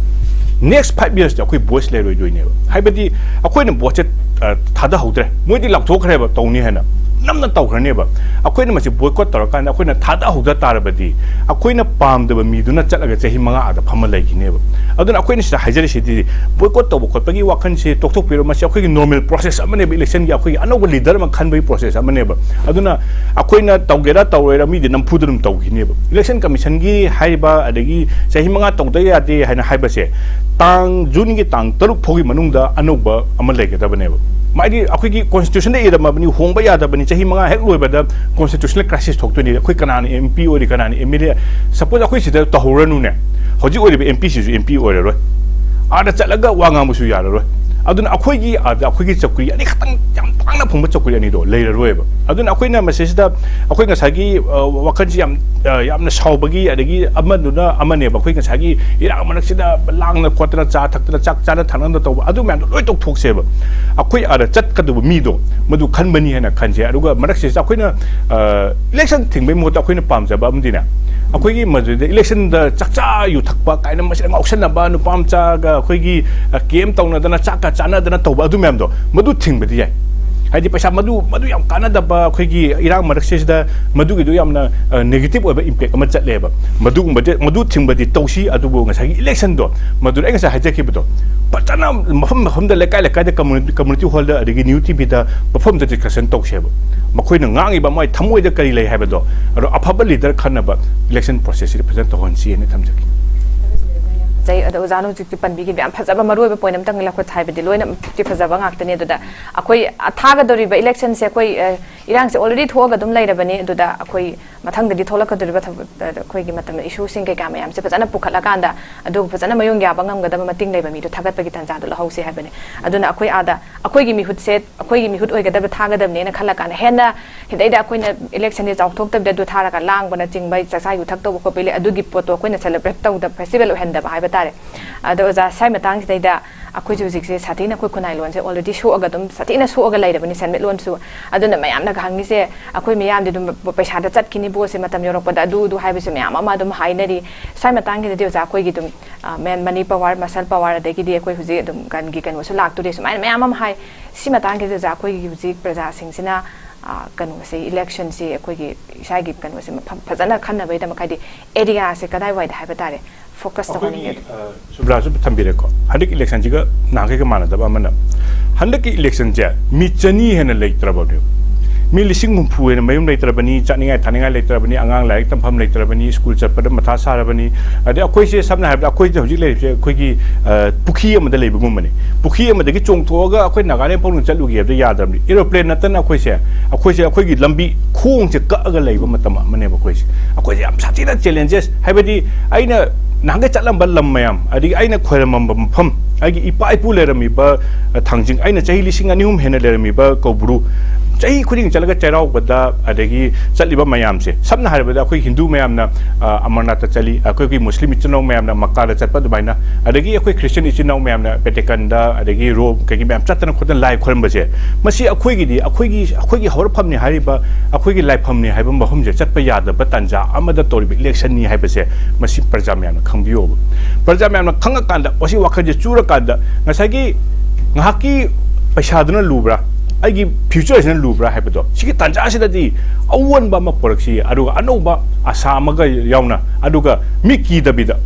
next five years ꯇ ꯑꯩꯈꯣꯏ voice ꯂꯩꯔꯣꯏꯗꯣꯏꯅꯦꯕ꯫ ꯍꯥꯏꯕꯗꯤ ꯑꯩꯈꯣꯏꯅ vote ꯁꯦ, ꯑ, ꯊꯥꯗꯍꯧꯗ꯭ꯔꯦ, ꯃꯣꯏꯗꯤ ꯂꯥꯎꯊꯣꯛꯈ꯭ꯔꯦꯕ ꯇꯧꯅꯤ ꯍꯥꯏꯅ, ꯅꯝꯅ ꯇꯧꯈ꯭ꯔꯅꯦꯕ꯫ ꯑꯩꯈꯣꯏꯅ ꯃꯁꯤ boycott ꯇꯧꯔꯀꯥꯟꯗ ꯑꯩꯈꯣꯏꯅ ꯊꯥꯗꯍꯧꯗ ꯇꯥꯔꯕꯗꯤ, ꯑꯩꯈꯣꯏꯅ ꯄꯥꯝꯗꯕ ꯃꯤꯗꯨꯅ ꯆꯠꯂꯒ ꯆꯍꯤ ꯃꯉꯥ ꯑꯥꯗ ꯐꯝꯃ ꯂꯩꯈꯤꯅꯦꯕ꯫ ꯑꯗꯨꯅ ꯑꯩꯈꯣꯏꯅ ꯁꯤꯗ ꯍꯥꯏꯖꯔꯤꯁꯤꯗꯤ, boycott ꯇꯧꯕ ꯈꯣꯠꯄꯒꯤ ꯋꯥꯈꯜꯁꯦ ꯇꯣꯛꯊꯣꯛꯄꯤꯔꯣ꯫ ꯃꯁꯤ ꯑꯩꯈꯣꯏꯒꯤ normal process ꯑꯃꯅꯦꯕ, election ꯒꯤ ꯑꯩꯈꯣꯏꯒꯤ ꯑꯅꯧꯕ leader ꯑꯃ ꯈꯟꯕꯒꯤ process ꯑꯃꯅꯦꯕ꯫ ꯑꯗꯨꯅ ꯑꯩꯈꯣꯏꯅ ꯇꯧꯒꯦꯔꯥ ꯇꯧꯔꯣꯏꯔꯥ, ꯃꯤꯗꯤ ꯅꯝꯐꯨꯗ ꯑꯗꯨꯝ ꯇꯧꯈꯤꯅꯦꯕ꯫ Election Commission ꯒꯤ ꯍꯥꯏꯔꯤꯕ, ꯑꯗꯒꯤ ꯆꯍꯤ ꯃꯉꯥ ꯇꯧꯗ ꯌꯥꯗꯦ ꯍꯥꯏꯅ ꯍꯥꯏꯕꯁꯦ, ꯇꯥꯡ, June ꯒꯤ ꯇꯥꯡ ꯇꯔꯨꯛ ꯐꯥꯎꯒꯤ ꯃꯅꯨꯡꯗ ꯑꯅꯧꯕ ꯑꯃ ꯂꯩꯒꯗꯕꯅꯦꯕ꯫ ꯃꯥꯗꯤ ꯑꯩꯈꯣꯏꯒꯤ constitution ꯗ ꯏꯔꯝꯃꯕꯅꯤ, ꯍꯣꯡꯕ ꯌꯥꯗꯕꯅꯤ, ꯆꯍꯤ ꯃꯉꯥ ꯍꯦꯛ ꯂꯣꯏꯕꯗ constitutional crisis ꯊꯣꯛꯇꯣꯏꯅꯤ꯫ ꯑꯩꯈꯣꯏ ꯀꯅꯥꯅ M P ꯑꯣꯏꯔꯤ, ꯀꯅꯥꯅ M L A? Suppose ꯑꯩꯈꯣꯏ ꯁꯤꯗ ꯇꯧꯍꯧꯔꯅꯨꯅꯦ, ꯍꯧꯖꯤꯛ ꯑꯣꯏꯔꯤꯕ M P ꯁꯤꯁꯨ M P ꯑꯣꯏꯔꯔꯣꯏ, ꯑꯥꯗ ꯆꯠꯂꯒ ꯋꯥ ꯉꯥꯡꯕꯁꯨ ꯌꯥꯔꯔꯣꯏ꯫ ꯑꯗꯨꯅ ꯑꯩꯈꯣꯏꯒꯤ ꯑꯥꯗ ꯑꯩꯈꯣꯏꯒꯤ ꯆꯧꯀ꯭ꯔꯤ ꯑꯅꯤꯈꯛꯇꯪ, ꯌꯥꯝ ꯇꯥꯡꯅ ꯐꯪꯕ ꯆꯧꯀ꯭ꯔꯤ ꯑꯅꯤꯗꯣ ꯂꯩꯔꯔꯣꯏꯕ꯫ ꯑꯗꯨꯅ ꯑꯩꯈꯣꯏꯅ ꯃꯁꯤꯁꯤꯗ ꯑꯩꯈꯣꯏ ꯉꯁꯥꯏꯒꯤ, ꯑ, ꯋꯥꯈꯜꯁꯤ ꯌꯥꯝ, ꯑ, ꯌꯥꯝꯅ ꯁꯥꯎꯕꯒꯤ, ꯑꯗꯒꯤ ꯑꯃꯗꯨꯅ ꯑꯃꯅꯦꯕ, ꯑꯩꯈꯣꯏ ꯉꯁꯥꯏꯒꯤ ꯏꯔꯥꯡ ꯃꯔꯛꯁꯤꯗ ꯂꯥꯡꯅ ꯈꯣꯠꯇꯅ, ꯆꯥ ꯊꯛꯇꯅ, ꯆꯥꯛ ꯆꯥꯅ ꯊꯛꯅꯗꯅ ꯇꯧꯕ, ꯑꯗꯨ ꯃꯌꯥꯝꯗꯣ ꯂꯣꯏ ꯇꯣꯛꯊꯣꯛꯁꯦꯕ꯫ ꯑꯩꯈꯣꯏ ꯑꯥꯗ ꯆꯠꯀꯗꯕ ꯃꯤꯗꯣ ꯃꯗꯨ ꯈꯟꯕꯅꯤ ꯍꯥꯏꯅ ꯈꯟꯁꯦ꯫ ꯑꯗꯨꯒ ꯃꯔꯛꯁꯤꯗ ꯑꯩꯈꯣꯏꯅ, ꯑ, election ꯊꯤꯡꯕꯒꯤ ꯃꯍꯨꯠꯇ ꯑꯩꯈꯣꯏꯅ ꯄꯥꯝꯖꯕ ꯑꯃꯗꯤꯅꯦ, ꯑꯩꯈꯣꯏꯒꯤ ꯃꯗꯨꯗ election ꯗ ꯆꯥꯛꯆꯥ ꯌꯨ ꯊꯛꯄ ꯀꯥꯏꯅ, ꯃꯁꯤꯗ ꯉꯥꯎꯁꯟꯅꯕ, ꯅꯨꯄꯥ ꯃꯆꯥꯒ ꯑꯩꯈꯣꯏꯒꯤ, ꯑ, ꯀꯦꯝ ꯇꯧꯅꯗꯅ, ꯆꯥꯛꯀ ꯆꯥꯅꯗꯅ ꯇꯧꯕ, ꯑꯗꯨ ꯃꯌꯥꯝꯗꯣ, ꯃꯗꯨ ꯊꯤꯡꯕꯗꯤ ꯌꯥꯏ꯫ ꯍꯥꯏꯗꯤ ꯄꯩꯁꯥ, ꯃꯗꯨ, ꯃꯗꯨ ꯌꯥꯝ ꯀꯥꯟꯅꯗꯕ, ꯑꯩꯈꯣꯏꯒꯤ ꯏꯔꯥꯡ ꯃꯔꯛꯁꯤꯗ ꯃꯗꯨꯒꯤꯗꯨ ꯌꯥꯝꯅ, ꯑ, negative ꯑꯣꯏꯕ impact ꯑꯃ ꯆꯠꯂꯦꯕ꯫ ꯃꯗꯨꯒꯨꯝꯕꯗꯤ, ꯃꯗꯨ ꯊꯤꯡꯕꯗꯤ ꯇꯧꯁꯤ, ꯑꯗꯨꯕꯨ ꯉꯁꯥꯏꯒꯤ election ꯗꯣ, ꯃꯗꯨꯗ ꯑꯩ ꯉꯁꯥꯏ ꯍꯥꯏꯖꯈꯤꯕꯗꯣ, ꯐꯖꯅ ꯃꯐꯝ ꯃꯐꯝꯗ, ꯂꯩꯀꯥꯏ ꯂꯩꯀꯥꯏꯗ, community, community hall ꯗ, ꯑꯗꯒꯤ New T V ꯗ ꯃꯐꯝꯗ discussion ꯇꯧꯁꯦꯕ꯫ ꯃꯈꯣꯏꯅ ꯉꯥꯡꯉꯤꯕ ꯃꯣꯏ ꯊꯃꯣꯏꯗ ꯀꯔꯤ ꯂꯩ ꯍꯥꯏꯕꯗꯣ, ꯑꯗꯣ ꯑꯐꯕ leader ꯈꯟꯅꯕ election process ꯁꯤꯗ ꯐꯖꯅ ꯇꯧꯍꯟꯁꯤ ꯍꯥꯏꯅ ꯊꯝꯖꯒꯦ꯫ ꯐꯖꯩ꯫ ꯑꯗꯣ ꯑꯣꯖꯥꯅ ꯍꯧꯖꯤꯛꯇꯤ ꯄꯟꯕꯤꯈꯤꯕ ꯌꯥꯝ ꯐꯖꯕ ꯃꯔꯨꯑꯣꯏꯕ point ꯑꯝꯇꯪ ꯂꯧꯈꯠ ꯍꯥꯏꯕꯗꯤ ꯂꯣꯏꯅ ꯍꯧꯖꯤꯛꯇꯤ ꯐꯖꯕ ꯉꯥꯛꯇꯅꯦ꯫ ꯑꯗꯨꯗ ꯑꯩꯈꯣꯏ ꯊꯥꯒꯗꯧꯔꯤꯕ election ꯁꯦ ꯑꯩꯈꯣꯏ, ꯑ, ꯏꯔꯥꯡꯁꯦ already ꯊꯣꯛꯑꯒ ꯑꯗꯨꯝ ꯂꯩꯔꯕꯅꯤ꯫ ꯑꯗꯨꯗ ꯑꯩꯈꯣꯏ ꯃꯊꯪꯗꯗꯤ ꯊꯣꯛꯂꯛꯀꯗꯧꯔꯤꯕ ꯊꯕꯛ, ꯑ, ꯑꯩꯈꯣꯏꯒꯤ ꯃꯇꯝꯗ issue ꯁꯤꯡ ꯀꯩꯀꯥ ꯃꯌꯥꯝꯁꯦ ꯐꯖꯅ ꯄꯨꯈꯠꯂꯀꯥꯟꯗ, ꯑꯗꯨꯒ ꯐꯖꯅ ꯃꯌꯣꯡ ꯌꯥꯕ ꯉꯝꯒꯗꯕ ꯃꯇꯤꯡ ꯂꯩꯕ ꯃꯤꯗꯣ ꯊꯥꯒꯠꯄꯒꯤ ꯇꯥꯟꯖꯥꯗꯣ ꯂꯧꯍꯧꯁꯦ ꯍꯥꯏꯕꯅꯦ꯫ ꯑꯗꯨꯅ ꯑꯩꯈꯣꯏ ꯑꯥꯗ ꯑꯩꯈꯣꯏꯒꯤ ꯃꯤꯍꯨꯠꯁꯦ, ꯑꯩꯈꯣꯏꯒꯤ ꯃꯤꯍꯨꯠ ꯑꯣꯏꯒꯗꯕ ꯊꯥꯒꯗꯕꯅꯦꯅ ꯈꯜꯂꯀꯥꯟꯗ, ꯍꯦꯟꯅ ꯁꯤꯗꯩꯗ ꯑꯩꯈꯣꯏꯅ election ꯁꯦ ꯆꯥꯎꯊꯣꯛꯇꯕꯤꯗ ꯑꯗꯨ ꯊꯥꯔꯒ ꯂꯥꯡꯕꯅꯆꯤꯡꯕ, ꯆꯥꯛꯆꯥ ꯌꯨ ꯊꯛꯇꯧꯕ ꯈꯣꯠꯄ ꯂꯩ, ꯑꯗꯨꯒꯤ ꯄꯣꯠꯇꯣ ꯑꯩꯈꯣꯏꯅ celebrate ꯇꯧꯗꯕ, festival ꯑꯣꯏꯍꯟꯗꯕ ꯍꯥꯏꯕ ꯇꯥꯔꯦ꯫ ꯑꯗꯣ ꯑꯣꯖꯥ, ꯁ꯭ꯋꯥꯏ ꯃꯇꯥꯡꯁꯤꯗꯩꯗ ꯑꯩꯈꯣꯏꯁꯨ ꯍꯧꯖꯤꯛꯁꯦ ꯁꯥꯊꯤꯅ ꯑꯩꯈꯣꯏ ꯈꯨꯟꯅꯥꯏ ꯂꯣꯟꯁꯦ already ꯁꯣꯛꯑꯒ ꯑꯗꯨꯝ ꯁꯥꯊꯤꯅ ꯁꯣꯛꯑꯒ ꯂꯩꯔꯕꯅꯤ ꯁꯦꯟꯃꯤꯠꯂꯣꯟꯁꯨ꯫ ꯑꯗꯨꯅ ꯃꯌꯥꯝꯅ ꯍꯪꯉꯤꯁꯦ ꯑꯩꯈꯣꯏ ꯃꯤꯌꯥꯝꯗꯤ ꯑꯗꯨꯝ ꯄꯩꯁꯥꯗ ꯆꯠꯈꯤꯅꯤ ꯚꯣꯠꯁꯦ ꯃꯇꯝ ꯌꯧꯔꯛꯄꯗ ꯑꯗꯨ ꯑꯗꯨ ꯍꯥꯏꯕꯁꯦ ꯃꯌꯥꯝ ꯑꯃ ꯑꯗꯨꯝ ꯍꯥꯏꯅꯔꯤ꯫ ꯁ꯭ꯋꯥꯏ ꯃꯇꯥꯡꯒꯤꯗꯗꯤ ꯑꯣꯖꯥ ꯑꯩꯈꯣꯏꯒꯤ ꯑꯗꯨꯝ, ꯑ, man money power, muscle power, ꯑꯗꯒꯤꯗꯤ ꯑꯩꯈꯣꯏ ꯍꯧꯖꯤꯛ ꯑꯗꯨꯝ gun ꯒꯤ ꯀꯩꯅꯣꯁꯨ ꯂꯥꯛꯇꯣꯔꯤ ꯁꯨꯃꯥꯏꯅ ꯃꯌꯥꯝ ꯑꯃ ꯍꯥꯏ꯫ ꯁꯤ ꯃꯇꯥꯡꯒꯤꯗ ꯑꯣꯖꯥ ꯑꯩꯈꯣꯏꯒꯤ ꯍꯧꯖꯤꯛ ꯄ꯭ꯔꯖꯥꯁꯤꯡꯁꯤꯅ, ꯑ, ꯀꯩꯅꯣꯁꯦ election ꯁꯤ ꯑꯩꯈꯣꯏꯒꯤ ꯏꯁꯥꯒꯤ ꯀꯩꯅꯣꯁꯦ ꯃꯐꯝ ꯐꯖꯅ ꯈꯟꯅꯕꯒꯤꯗꯃꯛ ꯍꯥꯏꯗꯤ area ꯁꯦ ꯀꯗꯥꯏꯋꯥꯏꯗ ꯍꯥꯏꯕ ꯇꯥꯔꯦ focus ꯇꯧꯍꯟꯅꯤꯡꯉꯦ꯫ ꯑ, ꯁꯨꯕ꯭ꯔꯥꯁꯨ ꯊꯝꯕꯤꯔꯦꯀꯣ꯫ ꯍꯟꯗꯛ election ꯁꯤꯒ ꯅꯍꯥꯟꯈꯩꯒ ꯃꯥꯟꯅꯗꯕ ꯑꯃꯅ, ꯍꯟꯗꯛꯀꯤ election ꯁꯦ ꯃꯤ ꯆꯅꯤ ꯍꯦꯟꯅ ꯂꯩꯇ꯭ꯔꯕꯅꯦꯕ꯫ ꯃꯤ ꯂꯤꯁꯤꯡ ꯍꯨꯝꯐꯨ ꯍꯦꯟꯅ ꯃꯌꯨꯝ ꯂꯩꯇ꯭ꯔꯕꯅꯤ, ꯆꯥꯅꯤꯡꯉꯥꯏ ꯊꯛꯅꯤꯡꯉꯥꯏ ꯂꯩꯇ꯭ꯔꯕꯅꯤ, ꯑꯉꯥꯡ ꯂꯥꯏꯔꯤꯛ ꯇꯝꯐꯝ ꯂꯩꯇ꯭ꯔꯕꯅꯤ, ꯁ꯭ꯀꯨꯜ ꯆꯠꯄꯗ ꯃꯊꯥ ꯁꯥꯔꯕꯅꯤ꯫ ꯑꯗꯩ ꯑꯩꯈꯣꯏꯁꯦ ꯁꯝꯅ ꯍꯥꯏꯔꯕꯗ ꯑꯩꯈꯣꯏꯁꯦ ꯍꯧꯖꯤꯛ ꯂꯩꯔꯤꯁꯦ ꯑꯩꯈꯣꯏꯒꯤ, ꯑ, ꯄꯨꯈ꯭ꯔꯤ ꯑꯃꯗ ꯂꯩꯕꯒꯨꯝꯕꯅꯤ꯫ ꯄꯨꯈ꯭ꯔꯤ ꯑꯃꯗꯒꯤ ꯆꯣꯡꯊꯣꯛꯑꯒ ꯑꯩꯈꯣꯏ ꯅꯥꯒꯥꯂꯦꯟ ꯐꯥꯎꯗ ꯆꯠꯂꯨꯒꯦ ꯍꯥꯏꯕꯗ ꯌꯥꯗ꯭ꯔꯕꯅꯤ꯫ Aeroplane ꯅꯠꯇꯅ ꯑꯩꯈꯣꯏꯁꯦ, ꯑꯩꯈꯣꯏꯁꯦ ꯑꯩꯈꯣꯏꯒꯤ ꯂꯝꯕꯤ ꯈꯣꯡꯁꯦ ꯀꯛꯑꯒ ꯂꯩꯕ ꯃꯇꯝ ꯑꯃꯅꯦꯕ ꯑꯩꯈꯣꯏꯁꯦ꯫ ꯑꯩꯈꯣꯏꯁꯦ ꯌꯥꯝ ꯁꯥꯊꯤꯅ challenges, ꯍꯥꯏꯕꯗꯤ ꯑꯩꯅ ꯅꯍꯥꯟꯒꯩ ꯆꯠꯂꯝꯕ ꯂꯝ ꯃꯌꯥꯝ, ꯑꯗꯒꯤ ꯑꯩꯅ ꯈꯣꯏꯔꯝꯃꯝꯕ ꯃꯐꯝ, ꯑꯩꯒꯤ ꯏꯄꯥ ꯏꯄꯨ ꯂꯩꯔꯝꯃꯤꯕ, ꯑ, ꯊꯥꯡꯖꯤꯡ, ꯑꯩꯅ ꯆꯍꯤ ꯂꯤꯁꯤꯡ ꯑꯅꯤ ꯑꯍꯨꯝ ꯍꯦꯟꯅ ꯂꯩꯔꯝꯃꯤꯕ ꯀꯧꯕ꯭ꯔꯨ, ꯆꯍꯤ ꯈꯨꯗꯤꯡ ꯆꯠꯂꯒ ꯆꯩꯔꯥꯎꯕꯗ, ꯑꯗꯒꯤ ꯆꯠꯂꯤꯕ ꯃꯌꯥꯝꯁꯦ, ꯁꯝꯅ ꯍꯥꯏꯔꯕꯗ ꯑꯩꯈꯣꯏ ꯍꯤꯟꯗꯨ ꯃꯌꯥꯝꯅ, ꯑ, ꯑꯃꯔꯅꯥꯊꯇ ꯆꯠꯂꯤ, ꯑꯩꯈꯣꯏꯒꯤ ꯃꯨꯁꯂꯤꯝ ꯏꯆꯤꯟ ꯏꯅꯥꯎ ꯃꯌꯥꯝꯅ ꯃꯛꯀꯥꯗ ꯆꯠꯄ ꯑꯗꯨꯃꯥꯏꯅ, ꯑꯗꯒꯤ ꯑꯩꯈꯣꯏ ꯈ꯭ꯔꯤꯁꯇꯤꯌꯟ ꯏꯆꯤꯟ ꯏꯅꯥꯎ ꯃꯌꯥꯝꯅ ꯚꯦꯇꯤꯀꯟꯗ, ꯑꯗꯒꯤ ꯔꯣꯝ ꯀꯩꯒꯤ ꯃꯌꯥꯝ ꯆꯠꯇꯅ ꯈꯣꯠꯇꯅ ꯂꯥꯏ ꯈꯣꯏꯔꯝꯕꯁꯦ, ꯃꯁꯤ ꯑꯩꯈꯣꯏꯒꯤꯗꯤ, ꯑꯩꯈꯣꯏꯒꯤ, ꯑꯩꯈꯣꯏꯒꯤ ꯍꯧꯔꯛꯐꯝꯅꯤ ꯍꯥꯏꯔꯤꯕ, ꯑꯩꯈꯣꯏꯒꯤ ꯂꯥꯏꯐꯝꯅꯤ ꯍꯥꯏꯕ ꯃꯐꯝꯁꯦ ꯆꯠꯄ ꯌꯥꯗꯕ ꯇꯥꯟꯖꯥ ꯑꯃꯗ ꯇꯧꯔꯤꯕ election ꯅꯤ ꯍꯥꯏꯕꯁꯦ, ꯃꯁꯤ ꯄ꯭ꯔꯖꯥ ꯃꯌꯥꯝꯅ ꯈꯪꯕꯤꯌꯣꯕ꯫ ꯄ꯭ꯔꯖꯥ ꯃꯌꯥꯝꯅ ꯈꯪꯉꯀꯥꯟꯗ, ꯃꯁꯤ ꯋꯥꯈꯜꯁꯦ ꯆꯨꯔꯀꯥꯟꯗ, ꯉꯁꯥꯏꯒꯤ ꯉꯥꯏꯍꯥꯛꯀꯤ ꯄꯩꯁꯥꯗꯨꯅ ꯂꯨꯕ꯭ꯔꯥ, ꯑꯩꯒꯤ future ꯁꯤꯅ ꯂꯨꯕ꯭ꯔꯥ ꯍꯥꯏꯕꯗꯣ, ꯁꯤꯒꯤ ꯇꯥꯟꯖꯥꯁꯤꯗꯗꯤ ꯑꯑꯣꯟꯕ ꯑꯃ ꯄꯨꯔꯛꯁꯤ, ꯑꯗꯨꯒ ꯑꯅꯧꯕ ꯑꯁꯥ ꯑꯃꯒ ꯌꯥꯎꯅ, ꯑꯗꯨꯒ ꯃꯤ ꯀꯤꯗꯕꯤꯗ,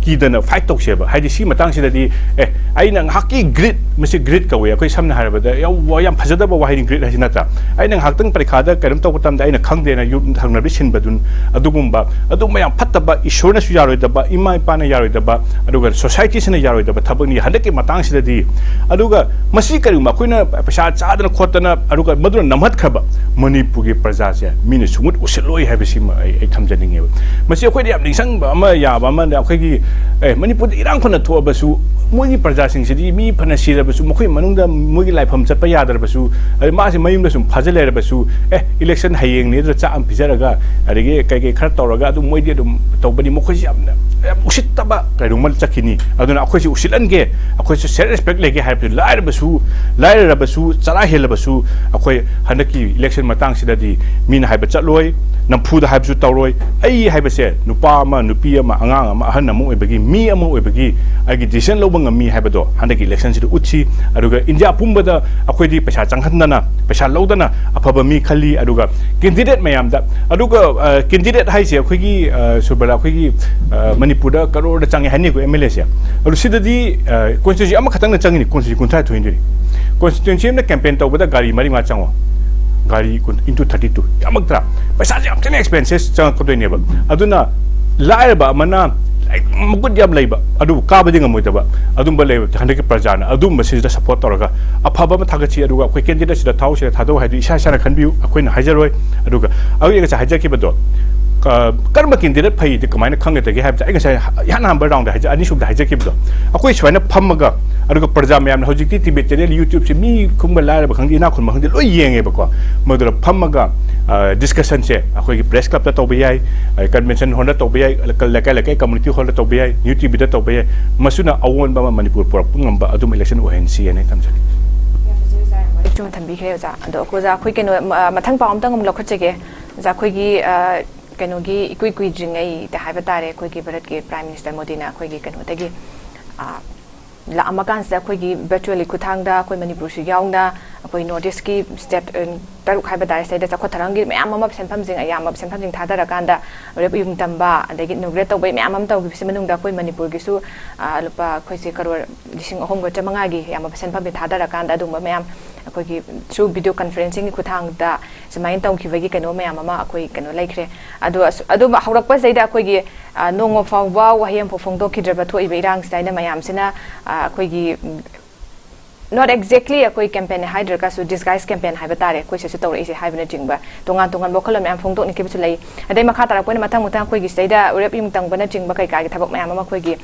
ꯀꯤꯗꯅ fight ꯇꯧꯁꯦꯕ꯫ ꯍꯥꯏꯗꯤ ꯁꯤ ꯃꯇꯥꯡꯁꯤꯗꯗꯤ, ꯑꯦ, ꯑꯩꯅ ꯉꯥꯏꯍꯥꯛꯀꯤ greed, ꯃꯁꯤ greed ꯀꯧꯋꯦ ꯑꯩꯈꯣꯏ ꯁꯝꯅ ꯍꯥꯏꯔꯕꯗ, ꯌꯥꯝ, ꯌꯥꯝ ꯐꯖꯗꯕ ꯋꯥꯍꯩꯅꯤ greed ꯍꯥꯏꯁꯤ ꯅꯠꯇ꯭ꯔꯥ? ꯑꯩꯅ ꯉꯥꯏꯍꯥꯛꯇꯪ ꯄꯔꯤꯈꯥꯗ ꯀꯩꯅꯣꯝ ꯇꯧꯕ ꯃꯇꯝꯗ ꯑꯩꯅ ꯈꯪꯗꯦꯅ ꯌꯨꯝ ꯊꯪꯅꯕꯗ ꯁꯤꯟꯕꯗꯨ, ꯑꯗꯨꯒꯨꯝꯕ, ꯑꯗꯨꯒꯨꯝꯕ ꯌꯥꯝ ꯐꯠꯇꯕ, ꯏꯁꯣꯔꯅꯁꯨ ꯌꯥꯔꯣꯏꯗꯕ, ꯏꯃꯥ ꯏꯄꯥꯅ ꯌꯥꯔꯣꯏꯗꯕ, ꯑꯗꯨꯒ society ꯁꯤꯅ ꯌꯥꯔꯣꯏꯗꯕ ꯊꯕꯛꯅꯤ꯫ ꯍꯟꯗꯛꯀꯤ ꯃꯇꯥꯡꯁꯤꯗꯗꯤ, ꯑꯗꯨꯒ ꯃꯁꯤ ꯀꯔꯤꯒꯨꯝꯕ ꯑꯩꯈꯣꯏꯅ ꯄꯩꯁꯥ ꯆꯥꯗꯅ ꯈꯣꯠꯇꯅ, ꯑꯗꯨꯒ ꯃꯗꯨꯅ ꯅꯝꯍꯠꯈ꯭ꯔꯕ ꯃꯅꯤꯄꯨꯔꯒꯤ ꯄ꯭ꯔꯖꯥꯁꯦ ꯃꯤꯅ ꯁꯨꯡꯎꯠ ꯎꯁꯤꯜꯂꯣꯏ ꯍꯥꯏꯕꯁꯤꯃ ꯑꯩ, ꯑꯩ ꯊꯝꯖꯅꯤꯡꯉꯦꯕ꯫ ꯃꯁꯤ ꯑꯩꯈꯣꯏꯗ ꯌꯥꯝ ꯅꯤꯡꯁꯤꯡꯕ ꯑꯃ ꯌꯥꯕ ꯑꯃꯅ, ꯑꯩꯈꯣꯏꯒꯤ ꯑꯦ, ꯃꯅꯤꯄꯨꯔꯗ ꯏꯔꯥꯡ ꯐꯅ ꯊꯣꯛꯑꯕꯁꯨ, ꯃꯣꯏꯒꯤ ꯄ꯭ꯔꯖꯥꯁꯤꯡꯁꯤꯗꯤ ꯃꯤ ꯐꯅ ꯁꯤꯔꯕꯁꯨ, ꯃꯈꯣꯏ ꯃꯅꯨꯡꯗ ꯃꯣꯏꯒꯤ ꯂꯥꯏꯐꯝ ꯆꯠꯄ ꯌꯥꯗ꯭ꯔꯕꯁꯨ, ꯑꯗꯩ ꯃꯥꯁꯦ ꯃꯌꯨꯝꯗ ꯁꯨꯝ ꯐꯥꯖꯤꯜ ꯂꯩꯔꯕꯁꯨ, ꯑꯦ, ꯏꯂꯦꯛꯁꯟ ꯍꯌꯦꯡꯅꯤ ꯑꯗꯨꯅ ꯆꯥꯛ ꯑꯃ ꯄꯤꯖꯔꯒ, ꯑꯗꯒꯤ ꯀꯩ ꯀꯩ ꯈꯔ ꯇꯧꯔꯒ ꯑꯗꯨꯝ ꯃꯣꯏꯗꯤ ꯑꯗꯨꯝ ꯇꯧꯕꯅꯤ, ꯃꯈꯣꯏꯁꯤ ꯌꯥꯝꯅ, ꯌꯥꯝ ꯎꯁꯤꯠꯇꯕ ꯀꯩꯅꯣꯝꯃ ꯆꯠꯈꯤꯅꯤ꯫ ꯑꯗꯨꯅ ꯑꯩꯈꯣꯏꯁꯤ ꯎꯁꯤꯠꯍꯟꯒꯦ, ꯑꯩꯈꯣꯏꯁꯨ self respect ꯂꯩꯒꯦ ꯍꯥꯏꯕꯗꯨ ꯂꯥꯏꯔꯕꯁꯨ, ꯂꯥꯏꯔꯔꯕꯁꯨ, ꯆꯔꯥ ꯍꯦꯜꯂꯕꯁꯨ, ꯑꯩꯈꯣꯏ ꯍꯟꯗꯛꯀꯤ ꯏꯂꯦꯛꯁꯟ ꯃꯇꯥꯡꯁꯤꯗꯗꯤ ꯃꯤꯅ ꯍꯥꯏꯕ ꯆꯠꯂꯣꯏ, ꯅꯝꯐꯨꯗ ꯍꯥꯏꯕꯁꯨ ꯇꯧꯔꯣꯏ꯫ ꯑꯩ ꯍꯥꯏꯕꯁꯦ ꯅꯨꯄꯥ ꯑꯃ, ꯅꯨꯄꯤ ꯑꯃ, ꯑꯉꯥꯡ ꯑꯃ, ꯑꯍꯟ ꯑꯃ ꯑꯣꯏꯕꯒꯤ, ꯃꯤ ꯑꯃ ꯑꯣꯏꯕꯒꯤ ꯑꯩꯒꯤ decision ꯂꯧꯕ ꯉꯝꯃꯤ ꯍꯥꯏꯕꯗꯣ ꯍꯟꯗꯛꯀꯤ ꯏꯂꯦꯛꯁꯟꯁꯤꯗ ꯎꯠꯁꯤ꯫ ꯑꯗꯨꯒ ꯏꯟꯗꯤꯌꯥ ꯄꯨꯝꯕꯗ ꯑꯩꯈꯣꯏꯗꯤ ꯄꯩꯁꯥ ꯆꯪꯍꯟꯗꯅ, ꯄꯩꯁꯥ ꯂꯧꯗꯅ ꯑꯐꯕ ꯃꯤ ꯈꯜꯂꯤ꯫ ꯑꯗꯨꯒ candidate ꯃꯌꯥꯝꯗ, ꯑꯗꯨꯒ, ꯑ, candidate ꯍꯥꯏꯁꯦ ꯑꯩꯈꯣꯏꯒꯤ, ꯑ, ꯁꯨꯔꯕꯂꯥ, ꯑꯩꯈꯣꯏꯒꯤ, ꯑ, ꯃꯅꯤꯄꯨꯔꯗ ꯀꯔꯣꯔꯗ ꯆꯪꯉꯦ ꯍꯥꯏꯅꯤꯀꯣ, MLA ꯁꯦ꯫ ꯑꯗꯨ ꯁꯤꯗꯗꯤ, ꯑ, constituency ꯑꯃꯈꯛꯇꯪꯅ ꯆꯪꯉꯤꯅꯤ, constituency ꯀꯨꯟꯊ꯭ꯔꯥ ꯊꯣꯛꯏꯗꯨꯅꯤ꯫ Constituency ꯑꯃꯅ campaign ꯇꯧꯕꯗ ꯒꯥꯔꯤ ꯃꯔꯤ ꯃꯉꯥ ꯆꯪꯉꯣ, ꯒꯥꯔꯤ ꯀꯨꯟ into thirty two, ꯌꯥꯝꯃꯛꯇ꯭ꯔꯥ? ꯄꯩꯁꯥꯁꯦ ꯌꯥꯝ ꯊꯤꯅ expenses ꯆꯪꯉꯛꯀꯗꯣꯏꯅꯦꯕ꯫ ꯑꯗꯨꯅ ꯂꯥꯏꯔꯕ ꯑꯃꯅ, ꯂꯥꯏꯔꯤꯛ ꯃꯒꯨꯟ ꯌꯥꯝ ꯂꯩꯕ ꯑꯗꯨꯕꯨ ꯀꯥꯕꯗꯤ ꯉꯝꯃꯣꯏꯗꯕ ꯑꯗꯨꯝꯕ ꯂꯩꯕ ꯍꯟꯗꯛꯀꯤ ꯄ꯭ꯔꯖꯥꯅ ꯑꯗꯨꯝꯕꯁꯤꯗ support ꯇꯧꯔꯒ ꯑꯐꯕ ꯑꯃ ꯊꯥꯒꯠꯁꯤ꯫ ꯑꯗꯨꯒ ꯑꯩꯈꯣꯏ candidate ꯁꯤꯗ ꯊꯥꯎ, ꯁꯤꯗ ꯊꯥꯗꯧ ꯍꯥꯏꯗꯨ ꯏꯁꯥ ꯏꯁꯥꯅ ꯈꯟꯕꯤꯌꯨ, ꯑꯩꯈꯣꯏꯅ ꯍꯥꯏꯖꯔꯣꯏ꯫ ꯑꯗꯨꯒ ꯑꯩ ꯉꯁꯥꯏ ꯍꯥꯏꯖꯈꯤꯕꯗꯣ, ꯀ-, ꯀꯔꯝꯕ candidate ꯐꯩꯗꯤ ꯀꯃꯥꯏꯅ ꯈꯪꯒꯗꯒꯦ ꯍꯥꯏꯕꯗ, ꯑꯩ ꯉꯁꯥꯏ ꯏꯍꯥꯟ ꯍꯥꯟꯕ round ꯗ ꯍꯥꯏꯖ-, ꯑꯅꯤꯁꯨꯕꯗ ꯍꯥꯏꯖꯈꯤꯕꯗꯣ, ꯑꯩꯈꯣꯏ ꯁꯨꯃꯥꯏꯅ ꯐꯝꯃꯒ, ꯑꯗꯨꯒ ꯄ꯭ꯔꯖꯥ ꯃꯌꯥꯝꯅ ꯍꯧꯖꯤꯛꯇꯤ ꯇꯤꯚꯤ channel, YouTube ꯁꯦ ꯃꯤ ꯈꯨꯡꯕ ꯂꯥꯏꯔꯕ ꯈꯪꯗꯦ, ꯏꯅꯥꯛ ꯈꯨꯟꯕ ꯈꯪꯗꯦ, ꯂꯣꯏ ꯌꯦꯡꯉꯦꯕꯀꯣ꯫ ꯃꯗꯨꯗ ꯐꯝꯃꯒ, ꯑ, discussion ꯁꯦ ꯑꯩꯈꯣꯏꯒꯤ press club ꯇ ꯇꯧꯕ ꯌꯥꯏ, ꯑ, convention hall ꯗ ꯇꯧꯕ ꯌꯥꯏ, ꯂꯩꯀꯥꯏ ꯂꯩꯀꯥꯏ community hall ꯗ ꯇꯧꯕ ꯌꯥꯏ, ꯅ꯭ꯌꯨ ꯇꯤꯚꯤꯗ ꯇꯧꯕ ꯌꯥꯏ꯫ ꯃꯁꯤꯅ ꯑꯑꯣꯟꯕ ꯑꯃ ꯃꯅꯤꯄꯨꯔ ꯄꯨꯔꯛꯄ ꯉꯝꯕ ꯑꯗꯨꯝꯕ election ꯑꯣꯏꯍꯟꯁꯤ ꯍꯥꯏꯅ ꯑꯩ ꯊꯝꯖꯒꯦ꯫ ꯌꯥꯝ ꯆꯨꯝꯅ ꯊꯝꯕꯤꯈ꯭ꯔꯦ ꯑꯣꯖꯥ꯫ ꯑꯗꯣ ꯑꯣꯖꯥ, ꯑꯩꯈꯣꯏ ꯀꯩꯅꯣ, ꯃ-, ꯃꯊꯪ ꯄꯥꯎ ꯑꯝꯇꯪ ꯑꯃꯨꯛ ꯂꯧꯈꯠꯆꯒꯦ꯫ ꯑꯣꯖꯥ, ꯑꯩꯈꯣꯏꯒꯤ, ꯑ, ꯀꯩꯅꯣꯒꯤ ꯏꯀꯨꯏ ꯀꯨꯏꯗ꯭ꯔꯤꯉꯩꯗ ꯍꯥꯏꯕ ꯇꯥꯔꯦ, ꯑꯩꯈꯣꯏꯒꯤ ꯚꯥꯔꯠꯀꯤ Prime Minister ꯃꯣꯗꯤꯅ ꯑꯩꯈꯣꯏꯒꯤ ꯀꯩꯅꯣꯗꯒꯤ, ꯑ, ꯂꯥꯛꯑꯝꯃꯀꯥꯟꯁꯤꯗ ꯑꯩꯈꯣꯏꯒꯤ virtual ꯒꯤ ꯈꯨꯠꯊꯥꯡꯗ ꯑꯩꯈꯣꯏ ꯃꯅꯤꯄꯨꯔꯁꯨ ꯌꯥꯎꯅ ꯑꯩꯈꯣꯏ North East ꯀꯤ state, ꯑ, ꯇꯔꯨꯛ ꯍꯥꯏꯕ ꯇꯥꯔꯦ, ꯁꯤꯗꯩꯗ ꯆꯥꯎꯈꯠ ꯊꯧꯔꯥꯡꯒꯤ ꯃꯌꯥꯝ ꯑꯃ ꯁꯦꯟꯐꯝꯁꯤꯡ, ꯑꯌꯥꯝꯕ ꯁꯦꯟꯐꯝꯁꯤꯡ ꯊꯥꯗꯔꯀꯥꯟꯗ ꯔꯦꯞ ꯎꯌꯨꯡ ꯇꯝꯕ, ꯑꯗꯒꯤ inaugurate ꯇꯧꯕꯩ ꯃꯌꯥꯝ ꯑꯃ ꯇꯧꯈꯤꯕꯁꯤ ꯃꯅꯨꯡꯗ ꯑꯩꯈꯣꯏ ꯃꯅꯤꯄꯨꯔꯒꯤꯁꯨ, ꯑ, ꯂꯨꯄꯥ ꯑꯩꯈꯣꯏꯁꯦ ꯀꯔꯣꯔ ꯂꯤꯁꯤꯡ ꯑꯍꯨꯝꯒ ꯆꯥꯃꯉꯥꯒꯤ ꯑꯌꯥꯝꯕ ꯁꯦꯟꯐꯝꯁꯦ ꯊꯥꯗꯔꯀꯥꯟꯗ ꯑꯗꯨꯒꯨꯝꯕ ꯃꯌꯥꯝ ꯑꯩꯈꯣꯏꯒꯤ through video conferencing ꯒꯤ ꯈꯨꯠꯊꯥꯡꯗ ꯁꯨꯃꯥꯏꯅ ꯇꯧꯈꯤꯕꯒꯤ ꯀꯩꯅꯣ ꯃꯌꯥꯝ ꯑꯃ ꯑꯩꯈꯣꯏ ꯀꯩꯅꯣ ꯂꯩꯈ꯭ꯔꯦ꯫ ꯑꯗꯣ ꯑꯁ-, ꯑꯗꯨꯝ ꯍꯧꯔꯛꯄꯁꯤꯗꯩꯗ ꯑꯩꯈꯣꯏꯒꯤ, ꯑ, ꯅꯣꯡꯃ ꯐꯥꯎꯕ ꯋꯥꯍꯩ ꯑꯃꯐꯥꯎ ꯐꯣꯡꯗꯣꯛꯈꯤꯗ꯭ꯔꯕ ꯊꯣꯛꯏꯕ ꯏꯔꯥꯡꯁꯤꯗ ꯑꯩꯅ ꯃꯌꯥꯝꯁꯤꯅ, ꯑ, ꯑꯩꯈꯣꯏꯒꯤ, ꯎꯝ, Not exactly ꯑꯩꯈꯣꯏ campaign ꯍꯥꯏꯗ꯭ꯔꯒꯁꯨ disguise campaign ꯍꯥꯏꯕ ꯇꯥꯔꯦ, ꯑꯩꯈꯣꯏ ꯁꯤꯗꯁꯨ ꯇꯧꯔꯛꯏꯁꯦ ꯍꯥꯏꯕꯅꯆꯤꯡꯕ ꯇꯣꯉꯥꯟ ꯇꯣꯉꯥꯟꯕ ꯋꯥꯈꯜꯂꯣꯟ ꯃꯌꯥꯝ ꯐꯣꯡꯗꯣꯛꯅꯈꯤꯕꯁꯨ ꯂꯩ꯫ ꯑꯗꯩ ꯃꯈꯥ ꯇꯥꯔꯛꯄ ꯑꯣꯏꯅ ꯃꯊꯪ ꯃꯊꯪ ꯑꯩꯈꯣꯏꯒꯤ ꯁꯤꯗꯩꯗ ꯔꯦꯞ ꯌꯨꯡ ꯇꯪꯕꯅꯆꯤꯡꯕ ꯀꯩꯀꯥꯒꯤ ꯊꯕꯛ ꯃꯌꯥꯝ ꯑꯃ ꯑꯩꯈꯣꯏꯒꯤ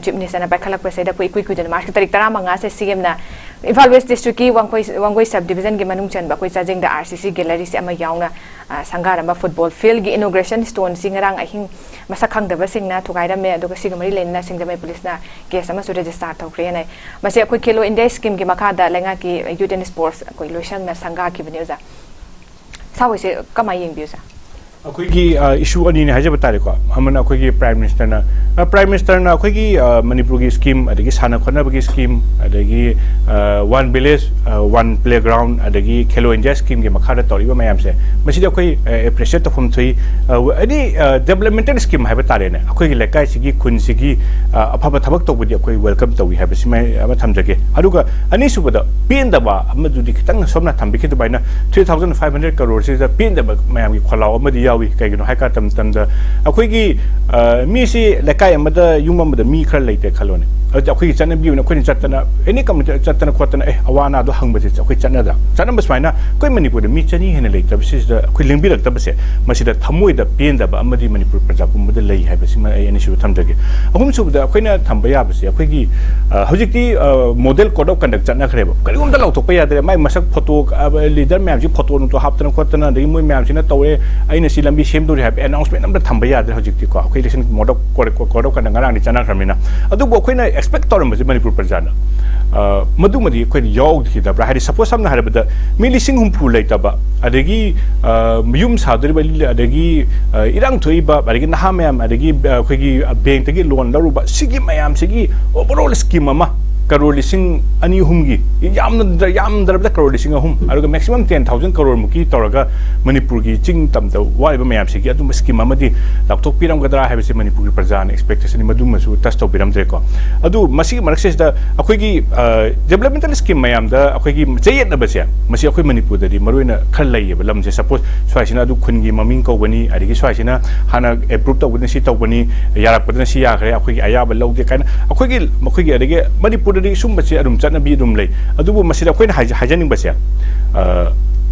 Chief Ministerꯅ ꯄꯥꯏꯈꯠꯂꯛꯄꯁꯤꯗ ꯑꯩꯈꯣꯏ ꯏꯀꯨꯏ ꯀꯨꯏꯗꯅ March ꯀꯤ ꯇꯥꯔꯤꯛ ꯇꯔꯥꯃꯉꯥꯁꯦ ꯁꯤꯒꯤ ꯑꯃꯅ ꯏꯝꯐꯥꯜ West Districtꯀꯤ ꯋꯥꯡꯈꯣꯏ ꯋꯥꯡꯒꯣꯏ Sub Divisionꯒꯤ ꯃꯅꯨꯡ ꯆꯟꯕ ꯑꯩꯈꯣꯏ ꯆꯥꯖꯤꯡꯗ R C C Galleryꯁꯦ ꯑꯃ ꯌꯥꯎꯅ ꯁꯪꯒꯥꯔꯝꯕ football fieldꯀꯤ inauguration stoneꯁꯤ ꯉꯔꯥꯡ ꯑꯍꯤꯡ ꯃꯁꯛ ꯈꯪꯗꯕꯁꯤꯡꯅ ꯊꯨꯒꯥꯏꯔꯝꯃꯦ꯫ ꯑꯗꯨꯒ ꯁꯤꯒ ꯃꯔꯤ ꯂꯩꯅꯅ ꯁꯤꯡꯖꯃꯩ policeꯅ case ꯑꯃꯁꯨ register ꯇꯧꯈ꯭ꯔꯦꯅ꯫ ꯃꯁꯤ ꯑꯩꯈꯣꯏ Khelo India Schemeꯒꯤ ꯃꯈꯥꯗ ꯂꯩꯉꯥꯛꯀꯤ Youth and Sports ꯑꯩꯈꯣꯏ ꯂꯣꯏꯁꯪꯅ ꯁꯪꯒꯥꯈꯤꯕꯅꯦ ꯑꯣꯖꯥ꯫ ꯁꯥ ꯍꯣꯏꯁꯦ ꯀꯃꯥꯏꯅ ꯌꯦꯡꯕꯤ ꯑꯣꯖꯥ? ꯑꯩꯈꯣꯏꯒꯤ issue ꯑꯅꯤꯅꯤ ꯍꯥꯏꯖꯕ ꯇꯥꯔꯦꯀꯣ꯫ ꯑꯃꯅ ꯑꯩꯈꯣꯏꯒꯤ Prime Ministerꯅ Prime Ministerꯅ ꯑꯩꯈꯣꯏꯒꯤ ꯃꯅꯤꯄꯨꯔꯒꯤ scheme, ꯑꯗꯒꯤ ꯁꯥꯟꯅ ꯈꯣꯠꯅꯕꯒꯤ scheme, ꯑꯗꯒꯤ One Village One Playground, ꯑꯗꯒꯤ Khelo India Schemeꯒꯤ ꯃꯈꯥꯗ ꯇꯧꯔꯤꯕ ꯃꯌꯥꯝꯁꯦ, ꯃꯁꯤꯗꯤ ꯑꯩꯈꯣꯏ appreciate ꯇꯧꯐꯝ ꯊꯣꯛꯏ꯫ Any developmental scheme ꯍꯥꯏꯕ ꯇꯥꯔꯦꯅꯦ, ꯑꯩꯈꯣꯏꯒꯤ ꯂꯩꯀꯥꯏꯁꯤꯒꯤ, ꯈꯨꯟꯁꯤꯒꯤ ꯑꯐꯕ ꯊꯕꯛ ꯇꯧꯕꯗꯤ ꯑꯩꯈꯣꯏ welcome ꯇꯧꯏ ꯍꯥꯏꯕꯁꯤꯃ ꯑꯃ ꯊꯝꯖꯒꯦ꯫ ꯑꯗꯨꯒ ꯑꯅꯤꯁꯨꯕꯗ ꯄꯦꯟꯗꯕ ꯑꯃꯗꯨꯗꯤ ꯈꯤꯇꯪ ꯁꯣꯝꯅ ꯊꯝꯕꯤꯈꯤꯕ ꯑꯗꯨꯃꯥꯏꯅ three thousand five hundred crore ꯁꯤꯗ ꯄꯦꯟꯗꯕ ꯃꯌꯥꯝꯒꯤ ꯈꯣꯜꯂꯥꯎ ꯑꯃꯗꯤ ꯌꯥꯎꯏ꯫ ꯀꯩꯒꯤꯅꯣ ꯍꯥꯏ ꯀꯥꯟꯗ ꯃꯇꯝꯗ ꯑꯩꯈꯣꯏꯒꯤ ꯃꯤꯁꯤ ꯂꯩꯀꯥꯏ ꯑꯃꯗ, ꯌꯨꯝ ꯑꯃꯗ ꯃꯤ ꯈꯔ ꯂꯩꯇꯦ ꯈꯜꯂꯣꯅꯦ꯫ ꯑꯗꯨꯗꯤ ꯑꯩꯈꯣꯏꯒꯤ ꯆꯠꯅꯕꯤ ꯑꯣꯏꯅ ꯑꯩꯈꯣꯏꯅ ꯆꯠꯇꯅ, any committee ꯆꯠꯇꯅ ꯈꯣꯠꯇꯅ, "ꯑꯦ, ꯑꯋꯥ ꯑꯅꯥꯗꯣ ꯍꯪꯕꯁꯦ ꯑꯩꯈꯣꯏ ꯆꯠꯅꯗ꯭ꯔꯥ?" ꯆꯠꯅꯕ ꯁꯨꯃꯥꯏꯅ ꯑꯩꯈꯣꯏ ꯃꯅꯤꯄꯨꯔꯗ ꯃꯤ ꯆꯅꯤ ꯍꯦꯟꯅ ꯂꯩꯇꯕꯁꯤꯗ ꯑꯩꯈꯣꯏ ꯂꯦꯡꯕꯤꯔꯛꯇꯕꯁꯦ, ꯃꯁꯤꯗ ꯊꯃꯣꯏꯗ ꯄꯦꯟꯗꯕ ꯑꯃꯗꯤ ꯃꯅꯤꯄꯨꯔ ꯄ꯭ꯔꯖꯥ ꯄꯨꯝꯕꯗ ꯂꯩ ꯍꯥꯏꯕꯁꯤꯃ ꯑꯩ ꯑꯅꯤꯁꯨꯕ ꯊꯝꯖꯒꯦ꯫ ꯑꯍꯨꯝꯁꯨꯕꯗ ꯑꯩꯈꯣꯏꯅ ꯊꯝꯕ ꯌꯥꯕꯁꯦ, ꯑꯩꯈꯣꯏꯒꯤ ꯍꯧꯖꯤꯛꯇꯤ model code of conduct ꯆꯠꯅꯈ꯭ꯔꯦꯕ꯫ ꯀꯔꯤꯒꯨꯝꯕ ꯂꯥꯎꯊꯣꯛꯄ ꯌꯥꯗ꯭ꯔꯦ꯫ ꯃꯥꯏ ꯃꯁꯛ photo, leader ꯃꯌꯥꯝꯁꯤ photo ꯅꯨꯡꯇꯣ ꯍꯥꯞꯇꯅ ꯈꯣꯠꯇꯅ, ꯑꯗꯒꯤ ꯃꯣꯏ ꯃꯌꯥꯝꯁꯤꯅ ꯇꯧꯔꯦ, ꯑꯩꯅ ꯁꯤ ꯂꯝꯕꯤ ꯁꯦꯝꯗꯣꯔꯤ ꯍꯥꯏꯕ announcement ꯑꯝꯇ ꯊꯝꯕ ꯌꯥꯗ꯭ꯔꯦ ꯍꯧꯖꯤꯛꯇꯤꯀꯣ꯫ ꯑꯩꯈꯣꯏ election code of conduct ꯉꯔꯥꯡꯗꯤ ꯆꯠꯅꯈ꯭ꯔꯕꯅꯤꯅ꯫ ꯑꯗꯨꯕꯨ ꯑꯩꯈꯣꯏꯅ expect ꯇꯧꯔꯝꯕꯁꯦ ꯃꯅꯤꯄꯨꯔ ꯄ꯭ꯔꯖꯥꯅ ꯃꯗꯨꯃꯗꯤ ꯑꯩꯈꯣꯏꯗ ꯌꯥꯎꯈꯤꯗꯕ꯭ꯔꯥ? ꯍꯥꯏꯗꯤ, suppose, ꯁꯝꯅ ꯍꯥꯏꯔꯕꯗ, ꯃꯤ ꯂꯤꯁꯤꯡ ꯍꯨꯝꯐꯨ ꯂꯩꯇꯕ, ꯑꯗꯒꯤ ꯌꯨꯝ ꯁꯥꯗꯣꯔꯤꯕ, ꯑꯗꯒꯤ ꯏꯔꯥꯡ ꯊꯣꯛꯏꯕ, ꯑꯗꯒꯤ ꯅꯍꯥ ꯃꯌꯥꯝ, ꯑꯗꯒꯤ ꯑꯩꯈꯣꯏꯒꯤ bankꯇꯒꯤ loan ꯂꯧꯔꯨꯕ, ꯁꯤꯒꯤ ꯃꯌꯥꯝꯁꯤꯒꯤ overall scheme ꯑꯃ ꯀꯔꯣꯔ ꯂꯤꯁꯤꯡ ꯑꯅꯤ ꯑꯍꯨꯝꯒꯤ, ꯌꯥꯝꯅ, ꯌꯥꯝꯗ꯭ꯔꯕꯗ ꯀꯔꯣꯔ ꯂꯤꯁꯤꯡ ꯑꯍꯨꯝ, ꯑꯗꯨꯒ maximum ten thousand crore ꯃꯨꯛꯀꯤ ꯇꯧꯔꯒ ꯃꯅꯤꯄꯨꯔꯒꯤ ꯆꯤꯡ ꯇꯝꯗ ꯋꯥꯔꯤꯕ ꯃꯌꯥꯝꯁꯤꯒꯤ ꯑꯗꯨꯝꯕ scheme ꯑꯃꯗꯤ ꯂꯥꯎꯊꯣꯛꯄꯤꯔꯝꯒꯗ꯭ꯔꯥ ꯍꯥꯏꯕꯁꯤ ꯃꯅꯤꯄꯨꯔꯒꯤ ꯄ꯭ꯔꯖꯥꯅ expectationꯅꯤ, ꯃꯗꯨꯃꯁꯨ touch ꯇꯧꯕꯤꯔꯝꯗ꯭ꯔꯦꯀꯣ꯫ ꯑꯗꯨ ꯃꯁꯤꯒꯤ ꯃꯔꯛꯁꯤꯗ ꯑꯩꯈꯣꯏꯒꯤ developmental scheme ꯃꯌꯥꯝꯗ ꯑꯩꯈꯣꯏꯒꯤ ꯆꯌꯦꯠꯅꯕꯁꯦ, ꯃꯁꯤ ꯑꯩꯈꯣꯏ ꯃꯅꯤꯄꯨꯔꯗꯗꯤ ꯃꯔꯨꯑꯣꯏꯅ ꯈꯔ ꯂꯩꯌꯦꯕ꯫ ꯂꯝꯁꯦ, suppose, ꯁ꯭ꯋꯥꯏꯁꯤꯅ ꯑꯗꯨ ꯈꯨꯟꯒꯤ ꯃꯃꯤꯡ ꯀꯧꯕꯅꯤ, ꯑꯗꯒꯤ ꯁ꯭ꯋꯥꯏꯁꯤꯅ ꯍꯥꯟꯅ approve ꯇꯧꯕꯗꯅ ꯁꯤ ꯇꯧꯕꯅꯤ, ꯌꯥꯔꯛꯄꯗꯅ ꯁꯤ ꯌꯥꯈ꯭ꯔꯦ, ꯑꯩꯈꯣꯏꯒꯤ ꯑꯌꯥꯕ ꯂꯧꯗꯦ ꯀꯥꯏꯅ ꯑꯩꯈꯣꯏꯒꯤ, ꯃꯈꯣꯏꯒꯤ, ꯑꯗꯒꯤ ꯃꯅꯤꯄꯨꯔꯗ ꯁꯨꯝꯕꯁꯦ ꯑꯗꯨꯝ ꯆꯠꯅꯕꯤ ꯑꯗꯨꯝ ꯂꯩ꯫ ꯑꯗꯨꯕꯨ ꯃꯁꯤꯗ ꯑꯩꯈꯣꯏꯅ ꯍꯥꯏꯖ- ꯍꯥꯏꯖꯅꯤꯡꯕꯁꯦ,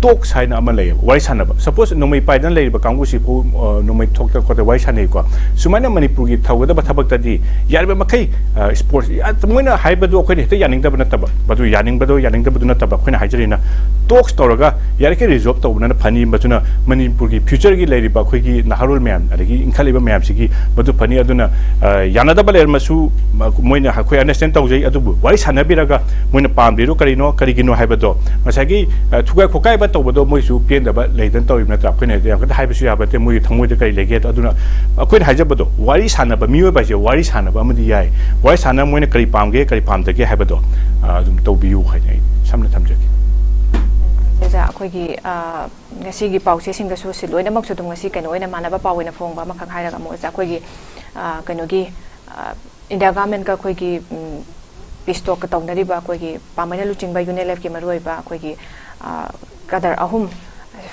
ꯇꯣꯛꯁ ꯍꯥꯏꯅ ꯑꯃ ꯂꯩꯌꯦꯕ, ꯋꯥꯔꯤ ꯁꯥꯟꯅꯕ꯫ ꯁꯄꯣꯁ ꯅꯣꯡꯃꯩ ꯄꯥꯏꯗꯅ ꯂꯩꯔꯤꯕ ꯀꯥꯡꯕꯨꯁꯤꯕꯨ, ꯑ, ꯅꯣꯡꯃꯩ ꯊꯣꯛꯇ ꯈꯣꯠꯇ ꯋꯥꯔꯤ ꯁꯥꯟꯅꯩꯀꯣ꯫ ꯁꯨꯃꯥꯏꯅ ꯃꯅꯤꯄꯨꯔꯒꯤ ꯇꯧꯒꯗꯕ ꯊꯕꯛꯇꯗꯤ ꯌꯥꯔꯤꯕ ꯃꯈꯩ, ꯑ, ꯁ꯭ꯄꯣꯔꯠꯁ, ꯌꯥ-, ꯃꯣꯏꯅ ꯍꯥꯏꯕꯗꯨ ꯑꯩꯈꯣꯏꯅ ꯍꯦꯛꯇ ꯌꯥꯅꯤꯡꯗꯕ ꯅꯠꯇꯕ, ꯃꯗꯨ ꯌꯥꯅꯤꯡꯕꯗꯣ ꯌꯥꯅꯤꯡꯗꯕꯗꯨ ꯅꯠꯇꯕ, ꯑꯩꯈꯣꯏꯅ ꯍꯥꯏꯖꯔꯤꯅ ꯇꯣꯛꯁ ꯇꯧꯔꯒ ꯌꯥꯔꯤꯈꯩ ꯔꯤꯖꯣꯜꯕ ꯇꯧꯕꯅ ꯐꯅꯤ꯫ ꯃꯗꯨꯅ ꯃꯅꯤꯄꯨꯔꯒꯤ ꯐ꯭ꯌꯨꯆꯔꯒꯤ ꯂꯩꯔꯤꯕ ꯑꯩꯈꯣꯏꯒꯤ ꯅꯍꯥꯔꯣꯜ ꯃꯌꯥꯝ ꯑꯗꯒꯤ ꯏꯟꯈꯠꯂꯤꯕ ꯃꯌꯥꯝꯁꯤꯒꯤ ꯃꯗꯨ ꯐꯅꯤ꯫ ꯑꯗꯨꯅ, ꯑ, ꯌꯥꯅꯗꯕ ꯂꯩꯔꯝꯃꯁꯨ, ꯃ-, ꯃꯣꯏꯅ ꯑꯩꯈꯣꯏ ꯑꯟꯗꯔꯁ꯭ꯇꯦꯟ ꯇꯧꯖꯩ, ꯑꯗꯨꯕꯨ ꯋꯥꯔꯤ ꯁꯥꯟꯅꯕꯤꯔꯒ ꯃꯣꯏꯅ ꯄꯥꯝꯗ꯭ꯔꯤꯗꯣ ꯀꯔꯤꯅꯣ, ꯀꯔꯤꯒꯤꯅꯣ ꯍꯥꯏꯕꯗꯣ ꯉꯁꯥꯏꯒꯤ, ꯑ, ꯊꯨꯒꯥꯏ ꯈꯣꯠꯀꯥꯏꯕ ꯇꯧꯕꯗꯣ ꯃꯣꯏꯁꯨ ꯄꯦꯟꯗꯕ ꯂꯩꯗꯅ ꯇꯧꯔꯤꯕ ꯅꯠꯇ꯭ꯔꯥ? ꯑꯩꯈꯣꯏꯅ ꯌꯥꯝ ꯀꯟꯅ ꯍꯥꯏꯕꯁꯨ ꯌꯥꯕ ꯅꯠꯇꯦ, ꯃꯣꯏꯒꯤ ꯊꯃꯣꯏꯗ ꯀꯔꯤ ꯂꯩꯒꯦ꯫ ꯑꯗꯨꯅ ꯑꯩꯈꯣꯏꯅ ꯍꯥꯏꯖꯕꯗꯣ, ꯋꯥꯔꯤ ꯁꯥꯟꯅꯕ, ꯃꯤꯑꯣꯏꯕ ꯍꯥꯏꯁꯦ ꯋꯥꯔꯤ ꯁꯥꯟꯅꯕ ꯑꯃꯗꯤ ꯌꯥꯏ꯫ ꯋꯥꯔꯤ ꯁꯥꯟꯅ ꯃꯣꯏꯅ ꯀꯔꯤ ꯄꯥꯝꯒꯦ, ꯀꯔꯤ ꯄꯥꯝꯗꯒꯦ ꯍꯥꯏꯕꯗꯣ, ꯑ, ꯑꯗꯨꯝ ꯇꯧꯕꯤꯌꯨ ꯍꯥꯏꯅ ꯑꯩ ꯁꯝꯅ ꯊꯝꯖꯒꯦ꯫ ꯑꯣꯖꯥ, ꯑꯩꯈꯣꯏꯒꯤ, ꯑ, ꯉꯁꯤꯒꯤ ꯄꯥꯎꯆꯦꯁꯤꯡꯗꯁꯨ ꯁꯤ ꯂꯣꯏꯅꯃꯛꯁꯨ ꯑꯗꯨꯝ ꯉꯁꯤ ꯀꯩꯅꯣ ꯑꯣꯏꯅ ꯃꯥꯟꯅꯕ ꯄꯥꯎ ꯑꯣꯏꯅ ꯐꯣꯡꯕ ꯑꯃꯈꯛ ꯍꯥꯏꯔꯒ ꯑꯃꯨꯛ ꯑꯣꯖꯥ, ꯑꯩꯈꯣꯏꯒꯤ, ꯑ, ꯀꯩꯅꯣꯒꯤ, ꯑ, ꯏꯟꯗꯤꯌꯥ ꯒꯚꯔꯟꯃꯦꯟꯠꯀ ꯑꯩꯈꯣꯏꯒꯤ, ꯎꯝ, ꯄꯤꯁ ꯇꯣꯛꯀ ꯇꯧꯅꯔꯤꯕ ꯑꯩꯈꯣꯏꯒꯤ ꯄꯥꯝꯕꯩꯅ ꯂꯨꯆꯤꯡꯕ ꯌꯨ ꯑꯦꯟ ꯑꯦꯜ ꯑꯦꯐꯀꯤ ꯃꯔꯨꯑꯣꯏꯕ ꯑꯩꯈꯣꯏꯒꯤ, ꯑ, ꯀꯗꯔ ꯑꯍꯨꯝ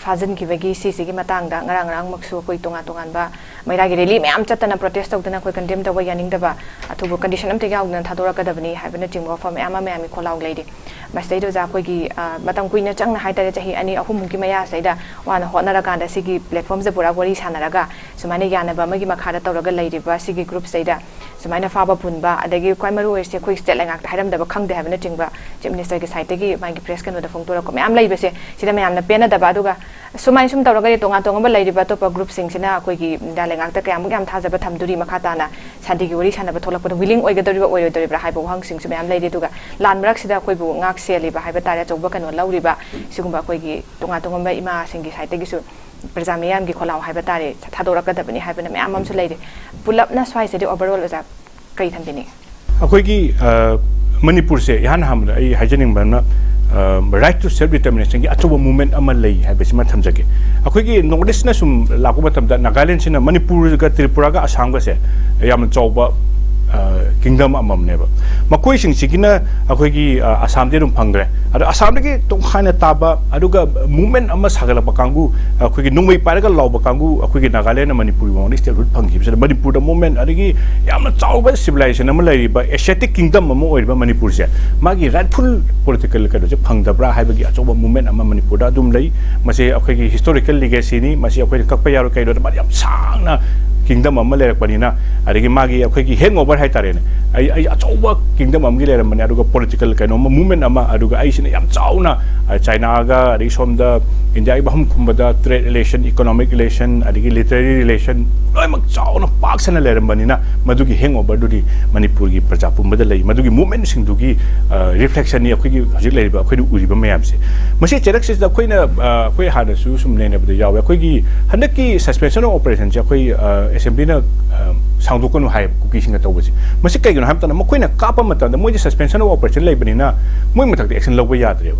ꯐꯥꯖꯤꯟꯈꯤꯕꯒꯤ ꯁꯤꯁꯤꯒꯤ ꯃꯇꯥꯡꯗ ꯉꯔꯥꯡ ꯉꯔꯥꯡꯃꯛꯁꯨ ꯑꯩꯈꯣꯏ ꯇꯣꯉꯥꯟ ꯇꯣꯉꯥꯟꯕ ꯃꯩꯔꯥꯒꯤ ꯔꯦꯂꯤ ꯃꯌꯥꯝ ꯆꯠꯇꯅ ꯄ꯭ꯔꯣꯇꯦꯁ ꯇꯧꯗꯅ ꯑꯩꯈꯣꯏ ꯀꯟꯗꯦꯝ ꯇꯧꯕ ꯌꯥꯅꯤꯡꯗꯕ, ꯑꯊꯨꯕ ꯀꯟꯗꯤꯁꯟ ꯑꯝꯇ ꯌꯥꯎꯗꯅ ꯊꯥꯗꯣꯔꯛꯀꯗꯕꯅꯤ ꯍꯥꯏꯕꯅꯆꯤꯡꯕ ꯋꯥꯐꯝ ꯃꯌꯥꯝ ꯑꯃ ꯃꯌꯥꯝꯒꯤ ꯈꯣꯜꯂꯥꯎ ꯂꯩꯔꯤ꯫ ꯃꯁꯤꯗꯩꯗ ꯑꯣꯖꯥ ꯑꯩꯈꯣꯏꯒꯤ, ꯑ, ꯃꯇꯝ ꯀꯨꯏꯅ ꯆꯪꯅ ꯍꯥꯏꯇꯥꯔꯦ, ꯆꯍꯤ ꯑꯅꯤ ꯑꯍꯨꯝꯃꯨꯛꯀꯤ ꯃꯌꯥꯁꯤꯗꯩꯗ ꯋꯥꯅ ꯍꯣꯠꯅꯔꯀꯥꯟꯗ ꯁꯤꯒꯤ ꯄ꯭ꯂꯦꯠꯐꯣꯝꯁꯤꯗ ꯄꯨꯔꯥ ꯋꯥꯔꯤ ꯁꯥꯟꯅꯔꯒ ꯁꯨꯃꯥꯏꯅ ꯌꯥꯅꯕ ꯑꯃꯒꯤ ꯃꯈꯥꯗ ꯇꯧꯔꯒ ꯂꯩꯔꯤꯕ ꯁꯤꯒꯤ ꯒ꯭ꯔꯨꯞꯁꯤꯗꯩꯗ ꯁꯨꯃꯥꯏꯅ ꯐꯥꯕ ꯄꯨꯟꯕ, ꯑꯗꯒꯤ ꯈ꯭ꯋꯥꯏ ꯃꯔꯨ ꯑꯣꯏꯔꯤꯁꯦ ꯑꯩꯈꯣꯏ ꯁ꯭ꯇꯦꯠ ꯂꯩꯉꯥꯛꯇ ꯍꯥꯏꯔꯝꯗꯕ ꯈꯪꯗꯦ ꯍꯥꯏꯕꯅꯆꯤꯡꯕ ꯆꯤꯐ ꯃꯤꯅꯤꯁꯇꯔꯒꯤ ꯁꯥꯏꯠꯇꯒꯤ ꯃꯥꯒꯤ ꯄ꯭ꯔꯦꯁ ꯀꯩꯅꯣꯗ ꯐꯣꯡꯗꯣꯔꯛꯄ ꯃꯌꯥꯝ ꯂꯩꯕꯁꯦ, ꯁꯤꯗ ꯃꯌꯥꯝꯅ ꯄꯦꯟꯅꯗꯕ, ꯑꯗꯨꯒ ꯁꯨꯃꯥꯏꯅ ꯁꯨꯝ ꯇꯧꯔꯒꯗꯤ ꯇꯣꯉꯥꯟ ꯇꯣꯉꯥꯟꯕ ꯂꯩꯔꯤꯕ ꯑꯇꯣꯞꯄ ꯒ꯭ꯔꯨꯞꯁꯤꯡꯁꯤꯅ ꯑꯩꯈꯣꯏꯒꯤ ꯏꯟꯗꯤꯌꯥ ꯂꯩꯉꯥꯛꯇ ꯀꯌꯥꯃꯨꯛ ꯌꯥꯝ ꯊꯥꯖꯕ ꯊꯝꯗꯣꯔꯤ, ꯃꯈꯥ ꯇꯥꯅ ꯁꯥꯟꯇꯤꯒꯤ ꯋꯥꯔꯤ ꯁꯥꯟꯅꯕ ꯊꯣꯛꯂꯛꯄꯗ ꯋꯤꯂꯤꯡ ꯑꯣꯏꯒꯗꯧꯔꯤꯕ꯭ꯔꯥ ꯑꯣꯏꯔꯣꯏꯗꯧꯔꯤꯕ꯭ꯔꯥ ꯍꯥꯏꯕ ꯋꯥꯍꯪꯁꯤꯡꯁꯨ ꯃꯌꯥꯝ ꯂꯩꯔꯤ꯫ ꯑꯗꯨꯒ ꯂꯥꯟ ꯃꯔꯛꯁꯤꯗ ꯑꯩꯈꯣꯏꯕꯨ ꯉꯥꯛ ꯁꯦꯜꯂꯤꯕ ꯍꯥꯏꯕ ꯇꯥꯔꯦ, ꯑꯆꯧꯕ ꯀꯩꯅꯣ ꯂꯧꯔꯤꯕ ꯁꯤꯒꯨꯝꯕ ꯑꯩꯈꯣꯏꯒꯤ ꯇꯣꯉꯥꯟ ꯇꯣꯉꯥꯟꯕ ꯏꯃꯥꯁꯤꯡꯒꯤ ꯁꯥꯏꯠꯇꯒꯤꯁꯨ ꯄ꯭ꯔꯖꯥ ꯃꯤꯌꯥꯝꯒꯤ ꯈꯣꯜꯂꯥꯎ ꯍꯥꯏꯕ ꯇꯥꯔꯦ, ꯊꯥꯗꯣꯔꯛꯀꯗꯕꯅꯤ ꯍꯥꯏꯕꯅ ꯃꯌꯥꯝ ꯑꯃꯁꯨ ꯂꯩꯔꯤ꯫ ꯄꯨꯂꯞꯅ ꯁ꯭ꯋꯥꯏꯁꯤꯗꯤ ꯑꯣꯚꯔꯑꯣꯜ ꯑꯣꯖꯥ ꯀꯔꯤ ꯊꯝꯕꯤꯅꯤꯡꯉꯤ? ꯑꯩꯈꯣꯏꯒꯤ, ꯑ, ꯃꯅꯤꯄꯨꯔꯁꯦ ꯏꯍꯥꯟ ꯍꯥꯟꯕꯗ ꯑꯩ ꯍꯥꯏꯖꯅꯤꯡꯕ ꯑꯃꯅ, ꯑ, ꯔꯥꯏꯠ ꯇꯨ ꯁꯦꯜꯐ ꯗꯤꯇꯔꯃꯤꯅꯦꯁꯟꯒꯤ ꯑꯆꯧꯕ ꯃꯨꯚꯃꯦꯟꯠ ꯑꯃ ꯂꯩ ꯍꯥꯏꯕꯁꯤꯃ ꯊꯝꯖꯒꯦ꯫ ꯑꯩꯈꯣꯏꯒꯤ ꯅꯣꯔꯠ ꯏꯁ꯭ꯠꯅ ꯁꯨꯝ ꯂꯥꯛꯄ ꯃꯇꯝꯗ ꯅꯥꯒꯥꯂꯦꯟꯁꯤꯅ ꯃꯅꯤꯄꯨꯔꯒ ꯇ꯭ꯔꯤꯄꯨꯔꯥꯒ ꯑꯁꯥꯝꯒꯁꯦ ꯌꯥꯝꯅ ꯆꯥꯎꯕ, ꯀꯤꯡꯗꯝ ꯑꯃꯃꯝꯅꯦꯕ꯫ ꯃꯈꯣꯏꯁꯤꯡꯁꯤꯒꯤꯅ ꯑꯩꯈꯣꯏꯒꯤ ꯑ, ꯑꯁꯥꯝꯗꯤ ꯑꯗꯨꯝ ꯐꯪꯈ꯭ꯔꯦ꯫ ꯑꯗꯣ ꯑꯁꯥꯝꯗꯒꯤ ꯇꯣꯡꯈꯥꯏꯅ ꯇꯥꯕ, ꯑꯗꯨꯒ movement ꯑꯃ ꯁꯥꯒꯠꯂꯛꯄ ꯀꯥꯡꯕꯨ, ꯑꯩꯈꯣꯏꯒꯤ ꯅꯣꯡꯃꯩ ꯄꯥꯏꯔꯒ ꯂꯥꯎꯕ ꯀꯥꯡꯕꯨ, ꯑꯩꯈꯣꯏꯒꯤ ꯅꯥꯒꯥꯂꯦꯟꯗ ꯃꯅꯤꯄꯨꯔꯒꯤ ꯃꯃꯥꯡꯗ statehood ꯐꯪꯈꯤꯕꯁꯤꯗ, ꯃꯅꯤꯄꯨꯔꯗ movement, ꯑꯗꯒꯤ ꯌꯥꯝꯅ ꯆꯥꯎꯕ civilization ꯑꯃ ꯂꯩꯔꯤꯕ Asiatic kingdom ꯑꯃ ꯑꯣꯏꯔꯤꯕ ꯃꯅꯤꯄꯨꯔꯁꯦ, ꯃꯥꯒꯤ rightful political ꯀꯩꯅꯣꯁꯦ ꯐꯪꯗꯕ꯭ꯔꯥ ꯍꯥꯏꯕꯒꯤ ꯑꯆꯧꯕ movement ꯑꯃ ꯃꯅꯤꯄꯨꯔꯗ ꯑꯗꯨꯝ ꯂꯩ꯫ ꯃꯁꯤ ꯑꯩꯈꯣꯏꯒꯤ historical legacyꯅꯤ꯫ ꯃꯁꯤ ꯑꯩꯈꯣꯏꯅ ꯀꯛꯄ ꯌꯥꯔꯣꯏ꯫ ꯀꯩꯅꯣꯗ ꯃꯥꯗꯤ ꯌꯥꯝ ꯁꯥꯡꯅ kingdom ꯑꯃ ꯂꯩꯔꯛꯄꯅꯤꯅ, ꯑꯗꯒꯤ ꯃꯥꯒꯤ ꯑꯩꯈꯣꯏꯒꯤ hangover ꯍꯥꯏꯇꯥꯔꯦꯅꯦ꯫ ꯑꯩ ꯑꯩ ꯑꯆꯧꯕ kingdom ꯑꯃꯒꯤ ꯂꯩꯔꯝꯕꯅꯦ, ꯑꯗꯨꯒ political ꯀꯩꯅꯣ ꯑꯃ, movement ꯑꯃ, ꯑꯗꯨꯒ ꯑꯩꯁꯤꯅ ꯌꯥꯝ ꯆꯥꯎꯅ ꯑ, ꯆꯥꯏꯅꯥꯒ, ꯑꯗꯒꯤ ꯁꯣꯝꯗ ꯏꯟꯗꯤꯌꯥꯒꯤ ꯃꯐꯝ ꯈꯨꯝꯕꯗ trade relation, economic relation, ꯑꯗꯒꯤ literary relation ꯂꯣꯏꯅꯃꯛ ꯆꯥꯎꯅ ꯄꯥꯛ ꯁꯟꯅ ꯂꯩꯔꯝꯕꯅꯤꯅ, ꯃꯗꯨꯒꯤ hangoverꯗꯨꯗꯤ ꯃꯅꯤꯄꯨꯔꯒꯤ ꯄ꯭ꯔꯖꯥ ꯄꯨꯝꯕꯗ ꯂꯩ꯫ ꯃꯗꯨꯒꯤ movementꯁꯤꯡꯗꯨꯒꯤ ꯑ, reflectionꯅꯤ ꯑꯩꯈꯣꯏꯒꯤ ꯍꯧꯖꯤꯛ ꯂꯩꯔꯤꯕ, ꯑꯩꯈꯣꯏꯅ ꯎꯔꯤꯕ ꯃꯌꯥꯝꯁꯦ꯫ ꯃꯁꯤ ꯆꯩꯔꯛꯁꯤꯗ ꯑꯩꯈꯣꯏꯅ ꯑ, ꯑꯩꯈꯣꯏ ꯍꯥꯟꯅꯁꯨ ꯁꯨꯝ ꯅꯩꯅꯕꯗ ꯌꯥꯎꯋꯦ꯫ ꯑꯩꯈꯣꯏꯒꯤ ꯍꯟꯗꯛꯀꯤ suspension of operationꯁꯦ ꯑꯩꯈꯣꯏ ꯑ, assemblyꯅ ꯑ, ꯁꯥꯡꯗꯣꯛꯀꯅꯨ ꯍꯥꯏꯌꯦꯕ ꯀꯨꯀꯤꯁꯤꯡꯅ ꯇꯧꯕꯁꯦ꯫ ꯃꯁꯤ ꯀꯩꯒꯤꯅꯣ ꯍꯥꯏꯕ ꯃꯇꯝꯗ, ꯃꯈꯣꯏꯅ ꯀꯥꯞꯄ ꯃꯇꯝꯗ ꯃꯣꯏꯗꯤ suspension of operation ꯂꯩꯕꯅꯤꯅ ꯃꯣꯏ ꯃꯊꯛꯇ action ꯂꯧꯕ ꯌꯥꯗ꯭ꯔꯦꯕ꯫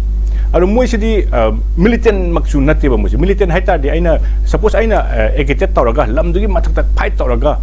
ꯑꯗꯣ ꯃꯣꯏꯁꯤꯗꯤ ꯑ, militantꯃꯛꯁꯨ ꯅꯠꯇꯦꯕ꯫ ꯃꯣꯏꯁꯦ militant ꯍꯥꯏ ꯇꯥꯔꯗꯤ, ꯑꯩꯅ suppose ꯑꯩꯅ ꯑ, agitate ꯇꯧꯔꯒ ꯂꯝꯗꯨꯒꯤ ꯃꯊꯛꯇ fight ꯇꯧꯔꯒ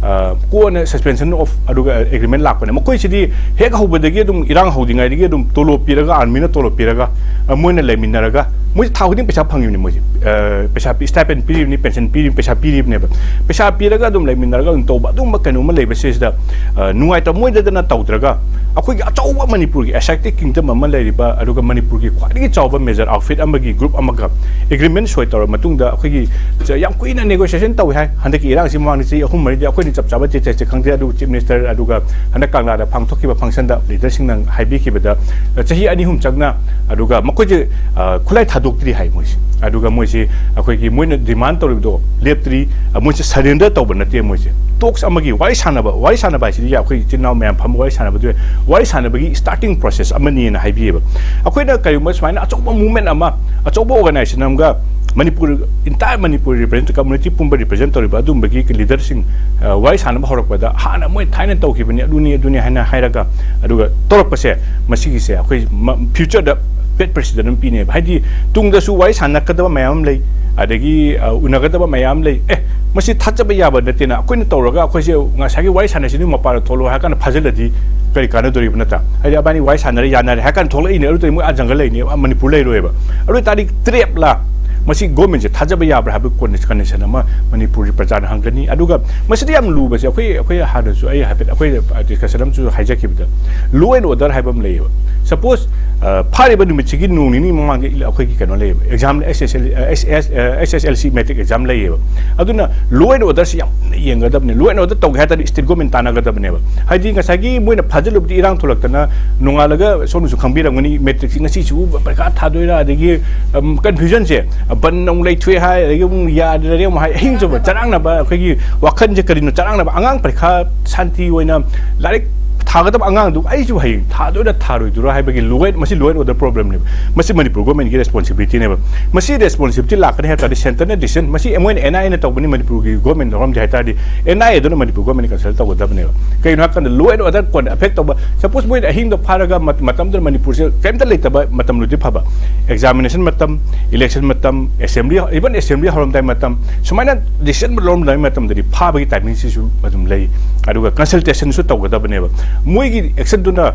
ꯑ, ꯀꯣꯟꯅ suspension of ꯑꯗꯨꯒ agreement ꯂꯥꯛꯄꯅꯦ꯫ ꯃꯈꯣꯏꯁꯤꯗꯤ ꯍꯦꯛ ꯍꯧꯕꯗꯒꯤ ꯑꯗꯨꯝ, ꯏꯔꯥꯡ ꯍꯧꯗ꯭ꯔꯤꯉꯩꯗꯒꯤ ꯑꯗꯨꯝ ꯇꯣꯂꯣꯞ ꯄꯤꯔꯒ, armyꯅ ꯇꯣꯂꯣꯞ ꯄꯤꯔꯒ ꯑ, ꯃꯣꯏꯅ ꯂꯩꯃꯤꯟꯅꯔꯒ, ꯃꯣꯏꯁꯦ ꯊꯥ ꯈꯨꯗꯤꯡ ꯄꯩꯁꯥ ꯐꯪꯉꯤꯕꯅꯤ꯫ ꯃꯣꯏꯁꯦ ꯑ, ꯄꯩꯁꯥ ꯄꯤ-, stipend ꯄꯤꯔꯤꯕꯅꯤ, pension ꯄꯤꯔꯤꯕꯅꯤ, ꯄꯩꯁꯥ ꯄꯤꯔꯤꯕꯅꯦꯕ꯫ ꯄꯩꯁꯥ ꯄꯤꯔꯒ ꯑꯗꯨꯝ ꯂꯩꯃꯤꯟꯅꯔꯒ ꯑꯗꯨꯝ ꯇꯧꯕ ꯑꯗꯨꯒꯨꯝꯕ ꯀꯩꯅꯣꯝꯃ ꯂꯩꯕꯁꯤꯗ ꯑ, ꯅꯨꯡꯉꯥꯏꯇꯕ ꯃꯣꯏꯗꯗꯅ ꯇꯧꯗ꯭ꯔꯒ, ꯑꯩꯈꯣꯏꯒꯤ ꯑꯆꯧꯕ ꯃꯅꯤꯄꯨꯔꯒꯤ Asiatic kingdom ꯑꯃ ꯂꯩꯔꯤꯕ, ꯑꯗꯨꯒ ꯃꯅꯤꯄꯨꯔꯒꯤ ꯈ꯭ꯋꯥꯏꯗꯒꯤ ꯆꯥꯎꯕ major outfit ꯑꯃꯒꯤ group ꯑꯃꯒ agreement ꯁꯣꯏ ꯇꯧꯔꯕ ꯃꯇꯨꯡꯗ, ꯑꯩꯈꯣꯏꯒꯤ ꯆ-, ꯌꯥꯝ ꯀꯨꯏꯅ negotiation ꯇꯧꯏ ꯍꯥꯏ꯫ ꯍꯟꯗꯛꯀꯤ ꯏꯔꯥꯡꯁꯤ ꯃꯃꯥꯡꯗ ꯆꯍꯤ ꯑꯍꯨꯝ ꯃꯔꯤꯗꯤ, ꯑꯩꯈꯣꯏꯅ ꯆꯞ ꯆꯥꯕ detailꯁꯦ ꯈꯪꯗꯦ, ꯑꯗꯨꯕꯨ chief minister ꯑꯗꯨꯒ ꯍꯟꯗꯛ ꯀꯪꯂꯥꯗ ꯄꯥꯡꯊꯣꯛꯈꯤꯕ functionꯗ leaderꯁꯤꯡꯅ ꯍꯥꯏꯕꯤꯈꯤꯕꯗ, ꯑ, ꯆꯍꯤ ꯑꯅꯤ ꯑꯍꯨꯝ ꯆꯪꯅ, ꯑꯗꯨꯒ ꯃꯈꯣꯏꯁꯦ ꯑ, ꯈꯨꯠꯂꯥꯏ ꯊꯥꯗꯣꯛꯇ꯭ꯔꯤ ꯍꯥꯏ ꯃꯣꯏꯁꯦ꯫ ꯑꯗꯨꯒ ꯃꯣꯏꯁꯦ ꯑꯩꯈꯣꯏꯒꯤ ꯃꯣꯏꯅ demand ꯇꯧꯔꯤꯕꯗꯣ ꯂꯦꯞꯇ꯭ꯔꯤ꯫ ꯑ, ꯃꯣꯏꯁꯦ surrender ꯇꯧꯕ ꯅꯠꯇꯦ꯫ ꯃꯣꯏꯁꯦ talks ꯑꯃꯒꯤ ꯋꯥꯔꯤ ꯁꯥꯟꯅꯕ, ꯋꯥꯔꯤ ꯁꯥꯟꯅꯕ ꯍꯥꯏꯁꯤꯗꯤ ꯑꯩꯈꯣꯏ ꯏꯆꯤꯟ ꯏꯅꯥꯎ ꯃꯌꯥꯝ ꯐꯝꯃ ꯋꯥꯔꯤ ꯁꯥꯟꯅꯕꯗꯨ, ꯋꯥꯔꯤ ꯁꯥꯟꯅꯕꯒꯤ starting process ꯑꯃꯅꯤꯅ ꯍꯥꯏꯕꯤꯌꯦꯕ꯫ ꯑꯩꯈꯣꯏꯅ ꯀꯔꯤꯒꯨꯝꯕ ꯁꯨꯃꯥꯏꯅ ꯑꯆꯧꯕ movement ꯑꯃ, ꯑꯆꯧꯕ organization ꯑꯃꯒ, Manipur, entire Manipur represent, community ꯄꯨꯝꯕ represent ꯇꯧꯔꯤꯕ ꯑꯗꯨꯝꯕꯒꯤ leaderꯁꯤꯡ, ꯑ, ꯋꯥꯔꯤ ꯁꯥꯟꯅꯕ ꯍꯧꯔꯛꯄꯗ, ꯍꯥꯟꯅ ꯃꯣꯏ ꯊꯥꯏꯅ ꯇꯧꯈꯤꯕꯅꯤ, ꯑꯗꯨꯅꯤ, ꯑꯗꯨꯅꯤ ꯍꯥꯏꯅ ꯍꯥꯏꯔꯒ, ꯑꯗꯨꯒ ꯇꯧꯔꯛꯄꯁꯦ, ꯃꯁꯤꯒꯤꯁꯦ ꯑꯩꯈꯣꯏ ꯃ-, futureꯗ bad precedent ꯑꯃ ꯄꯤꯅꯦꯕ꯫ ꯍꯥꯏꯗꯤ ꯇꯨꯡꯗꯁꯨ ꯋꯥꯔꯤ ꯁꯥꯟꯅꯔꯛꯀꯗꯕ ꯃꯌꯥꯝ ꯑꯃ ꯂꯩ, ꯑꯗꯒꯤ, ꯑ, ꯎꯅꯒꯗꯕ ꯃꯌꯥꯝ ꯑꯃ ꯂꯩ꯫ ꯑꯦ, ꯃꯁꯤ ꯊꯥꯖꯕ ꯌꯥꯕ ꯅꯠꯇꯦꯅ꯫ ꯑꯩꯈꯣꯏꯅ ꯇꯧꯔꯒ ꯑꯩꯈꯣꯏꯁꯦ ꯉꯁꯥꯏꯒꯤ ꯋꯥꯔꯤ ꯁꯥꯟꯅꯁꯤꯅꯤ ꯃꯄꯥꯟꯗ ꯊꯣꯛꯂꯛꯑꯣ ꯍꯥꯏꯔ ꯀꯥꯟꯗ ꯐꯥꯖꯤꯜꯂꯗꯤ ꯀꯔꯤ ꯀꯥꯟꯅꯗꯣꯔꯤꯕ ꯅꯠꯇ꯭ꯔꯥ? ꯍꯥꯏꯗꯤ ꯑꯕꯥꯅꯤ ꯋꯥꯔꯤ ꯁꯥꯟꯅꯔꯦ, ꯌꯥꯅꯔꯦ ꯍꯥꯏꯔ ꯀꯥꯟꯗ ꯊꯣꯛꯂꯛꯏꯅꯦ, ꯑꯗꯨ ꯇꯧꯔꯗꯤ ꯃꯣꯏ ꯑꯥ ꯖꯪꯒꯜ ꯂꯩꯅꯦ, ꯑꯥ ꯃꯅꯤꯄꯨꯔ ꯂꯩꯔꯣꯏꯕ꯫ ꯑꯗꯨ ꯑꯣꯏ ꯇꯥꯔꯗꯤ ꯇ꯭ꯔꯦꯞꯂꯥ? ꯃꯁꯤ ꯒꯣꯔꯃꯦꯟꯁꯦ ꯊꯥꯖꯕ ꯌꯥꯕ꯭ꯔꯥ ꯍꯥꯏꯕ ꯀꯣꯟꯗꯤꯁꯟ ꯑꯃ ꯃꯅꯤꯄꯨꯔꯒꯤ ꯄ꯭ꯔꯖꯥꯅ ꯍꯪꯒꯅꯤ꯫ ꯑꯗꯨꯒ ꯃꯁꯤꯗ ꯌꯥꯝ ꯂꯨꯕꯁꯦ, ꯑꯩꯈꯣꯏ, ꯑꯩꯈꯣꯏ ꯍꯥꯟꯅꯁꯨ ꯑꯩ ꯍꯥꯏꯐꯦꯠ ꯑꯩꯈꯣꯏ ꯗꯤꯁꯀꯁꯟ ꯑꯃꯁꯨ ꯍꯥꯏꯖꯈꯤꯕꯗ, ꯂꯣ ꯑꯦꯟ ꯑꯣꯔꯗꯔ ꯍꯥꯏꯕ ꯑꯃ ꯂꯩꯌꯦꯕ꯫ ꯁꯄꯣꯁ, ꯐꯥꯔꯤꯕ ꯅꯨꯃꯤꯠꯁꯤꯒꯤ ꯅꯣꯡ ꯅꯤꯅꯤ ꯃꯃꯥꯡꯗ ꯑꯩꯈꯣꯏꯒꯤ ꯀꯩꯅꯣ ꯂꯩꯌꯦꯕ, ꯑꯦꯛꯖꯥꯝ, ꯑꯦꯁ ꯑꯦꯁ ꯑꯦꯜ, ꯑꯦꯁ ꯑꯦꯁ ꯑꯦꯜ ꯁꯤ ꯃꯦꯇ꯭ꯔꯤꯛ ꯑꯦꯛꯖꯥꯝ ꯂꯩꯌꯦꯕ꯫ ꯑꯗꯨꯅ ꯂꯣ ꯑꯦꯟ ꯑꯣꯔꯗꯔꯁꯤ ꯌꯥꯝ ꯌꯦꯡꯒꯗꯕꯅꯤ꯫ ꯂꯣ ꯑꯦꯟ ꯑꯣꯔꯗꯔ ꯇꯧꯒꯦ ꯍꯥꯏ ꯇꯥꯔꯗꯤ ꯁ꯭ꯇꯦꯠ ꯒꯣꯔꯃꯦꯟ ꯇꯥꯟꯅꯒꯗꯕꯅꯦꯕ꯫ ꯍꯥꯏꯗꯤ ꯉꯁꯥꯏꯒꯤ ꯃꯣꯏꯅ ꯐꯥꯖꯤꯜꯂꯨꯕꯗꯤ ꯏꯔꯥꯡ ꯊꯣꯛꯂꯛꯇꯅ ꯅꯣꯡꯉꯥꯜꯂꯒ, ꯁꯣꯝꯅꯁꯨ ꯈꯪꯕꯤꯔꯝꯒꯅꯤ, ꯃꯦꯇ꯭ꯔꯤꯛꯁꯤ ꯉꯁꯤꯁꯨ ꯄꯔꯤꯈꯥ ꯊꯥꯗꯣꯏꯔꯥ, ꯑꯗꯒꯤ, ꯎꯝ, ꯀꯟꯐ꯭ꯌꯨꯖꯟꯁꯦ, ꯕꯟ ꯑꯃꯨꯛ ꯂꯩꯊꯣꯛꯑꯦ ꯍꯥꯏ, ꯑꯗꯒꯤ ꯑꯃꯨꯛ ꯌꯥꯗ꯭ꯔꯦ ꯑꯃꯨꯛ ꯍꯥꯏ, ꯑꯍꯤꯡ ꯆꯨꯞꯄ ꯆꯔꯥꯡꯅꯕ, ꯑꯩꯈꯣꯏꯒꯤ ꯋꯥꯈꯜꯁꯦ ꯀꯔꯤꯅꯣ ꯆꯔꯥꯡꯅꯕ, ꯑꯉꯥꯡ ꯄꯔꯤꯈꯥ ꯁꯥꯟꯇꯤ ꯑꯣꯏꯅ ꯂꯥꯏꯔꯤꯛ ꯊꯥꯒꯗꯕ ꯑꯉꯥꯡꯗꯨ ꯑꯩꯁꯨ ꯍꯌꯦꯡ ꯊꯥꯗꯣꯏꯔꯥ ꯊꯥꯔꯣꯏꯗꯣꯏꯔꯥ ꯍꯥꯏꯕꯒꯤ ꯂꯣ ꯑꯦꯟ, ꯃꯁꯤ ꯂꯣ ꯑꯦꯟ ꯑꯣꯔꯗꯔ ꯄ꯭ꯔꯣꯕ꯭ꯂꯦꯝꯅꯦꯕ꯫ ꯃꯁꯤ ꯃꯅꯤꯄꯨꯔ ꯒꯣꯔꯃꯦꯟꯒꯤ ꯔꯦꯁꯄꯣꯟꯁꯤꯕꯤꯂꯤꯇꯤꯅꯦꯕ꯫ ꯃꯁꯤ ꯔꯦꯁꯄꯣꯟꯁꯤꯕꯤꯂꯤꯇꯤ ꯂꯥꯛꯀꯅꯤ ꯍꯥꯏ ꯇꯥꯔꯗꯤ ꯁꯦꯟꯇꯔꯅ ꯗꯤꯁꯤꯖꯟ, ꯃꯁꯤ ꯃꯣꯏꯅ ꯑꯦꯟ ꯑꯥꯏ ꯑꯦꯅ ꯇꯧꯕꯅꯤ, ꯃꯅꯤꯄꯨꯔꯒꯤ ꯒꯣꯔꯃꯦꯟ ꯂꯧꯔꯝꯗꯦ ꯍꯥꯏ ꯇꯥꯔꯗꯤ ꯑꯦꯟ ꯑꯥꯏ ꯑꯦꯗꯨꯅ ꯃꯅꯤꯄꯨꯔ ꯒꯣꯔꯃꯦꯟ ꯀꯟꯁꯜ ꯇꯧꯒꯗꯕꯅꯦꯕ꯫ ꯀꯩꯒꯤꯅꯣ ꯍꯥꯏ ꯀꯥꯟꯗ ꯂꯣ ꯑꯦꯟ ꯑꯣꯔꯗꯔ ꯀꯣꯟꯅ ꯑꯦꯐꯦꯛ ꯇꯧꯕ, ꯁꯄꯣꯁ ꯃꯣꯏꯅ ꯑꯍꯤꯡꯗꯣ ꯐꯥꯔꯒ ꯃꯠ-, ꯃꯇꯝꯗꯨꯗ ꯃꯅꯤꯄꯨꯔꯁꯦ ꯀꯔꯤꯝꯇ ꯂꯩꯇꯕ ꯃꯇꯝꯗꯨꯗꯤ ꯐꯕ, ꯑꯦꯛꯖꯥꯃꯤꯅꯦꯁꯟ ꯃꯇꯝ, ꯏꯂꯦꯛꯁꯟ ꯃꯇꯝ, ꯑꯦꯁꯦꯝꯕ꯭ꯂꯤ, ꯏꯚꯟ ꯑꯦꯁꯦꯝꯕ꯭ꯂꯤ ꯍꯧꯔꯝꯗꯥꯏ ꯃꯇꯝ, ꯁꯨꯃꯥꯏꯅ ꯗꯤꯁꯤꯖꯟ ꯂꯧꯔꯝꯗꯥꯏ ꯃꯇꯝꯗꯗꯤ ꯐꯥꯕꯒꯤ ꯇꯥꯏꯃꯤꯡꯁꯤꯁꯨ ꯑꯗꯨꯝ ꯂꯩ꯫ ꯑꯗꯨꯒ ꯀꯟꯁꯜꯇꯦꯁꯟꯁꯨ ꯇꯧꯒꯗꯕꯅꯦꯕ꯫ ꯃꯣꯏꯒꯤ ꯑꯦꯛꯁꯟꯗꯨꯅ,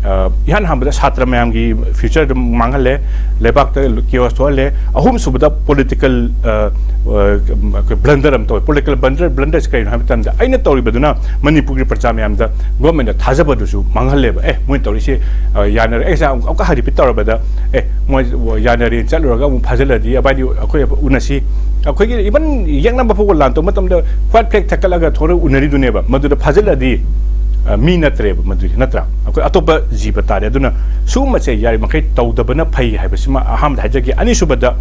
ꯑ, ꯏꯍꯥꯟ ꯍꯥꯟꯕꯗ ꯁꯥꯇ꯭ꯔ ꯃꯌꯥꯝꯒꯤ ꯐ꯭ꯌꯨꯆꯔꯗꯨ ꯃꯥꯡꯍꯜꯂꯦ, ꯂꯩꯕꯥꯛꯇ ꯀꯤꯌꯣꯁ ꯊꯣꯛꯍꯜꯂꯦ, ꯑꯍꯨꯝꯁꯨꯕꯗ ꯄꯣꯂꯤꯇꯤꯀꯦꯜ, ꯑ, ꯑ, ꯕ꯭ꯂꯟꯗꯔ ꯑꯃ ꯇꯧꯋꯦ꯫ ꯄꯣꯂꯤꯇꯤꯀꯦꯜ ꯕ꯭ꯂꯟꯗꯔ, ꯕ꯭ꯂꯟꯗꯔꯁꯦ ꯀꯔꯤꯅꯣ ꯍꯥꯏꯕ ꯃꯇꯝꯗ, ꯑꯩꯅ ꯇꯧꯔꯤꯕꯗꯨꯅ ꯃꯅꯤꯄꯨꯔꯒꯤ ꯄ꯭ꯔꯖꯥ ꯃꯌꯥꯝꯗ, ꯒꯣꯔꯃꯦꯟꯗ ꯊꯥꯖꯕꯗꯨꯁꯨ ꯃꯥꯡꯍꯜꯂꯦꯕ꯫ ꯑꯦ, ꯃꯣꯏꯅ ꯇꯧꯔꯤꯁꯦ, ꯑ, ꯌꯥꯅꯔꯦ꯫ ꯑꯩ ꯉꯁꯥꯏ ꯑꯃꯨꯛ, ꯑꯃꯨꯛꯀ ꯔꯤꯄꯤꯠ ꯇꯧꯔꯕꯗ, ꯑꯦ, ꯃꯣꯏ ꯌꯥꯅꯔꯦ, ꯆꯠꯂꯨꯔꯒ ꯑꯃꯨꯛ ꯐꯥꯖꯤꯜꯂꯗꯤ ꯑꯕꯥꯏꯗꯤ ꯑꯩꯈꯣꯏ ꯎꯅꯁꯤ꯫ ꯑꯩꯈꯣꯏꯒꯤ ꯏꯚꯟ ꯌꯦꯛꯅꯕ ꯐꯥꯎꯕ ꯂꯥꯟ ꯇꯧꯕ ꯃꯇꯝꯗ ꯋꯥꯏꯠ ꯐ꯭ꯂꯦꯛ ꯊꯦꯛꯀꯠꯂꯒ ꯊꯣꯔꯒ ꯎꯅꯔꯤꯗꯨꯅꯦꯕ꯫ ꯃꯗꯨꯗ ꯐꯥꯖꯤꯜꯂꯗꯤ, ꯑ, ꯃꯤ ꯅꯠꯇ꯭ꯔꯦꯕ ꯃꯗꯨꯗꯤ, ꯅꯠꯇ꯭ꯔꯥ? ꯑꯩꯈꯣꯏ ꯑꯇꯣꯞꯄ ꯖꯤꯕ ꯇꯥꯔꯦ꯫ ꯑꯗꯨꯅ ꯁꯤꯒꯨꯝꯕꯁꯦ ꯌꯥꯔꯤꯃꯈꯩ ꯇꯧꯗꯕꯅ ꯐꯩ ꯍꯥꯏꯕꯁꯤꯃ ꯑꯍꯥꯟꯕꯗ ꯍꯥꯏꯖꯒꯦ꯫ ꯑꯅꯤꯁꯨꯕꯗ,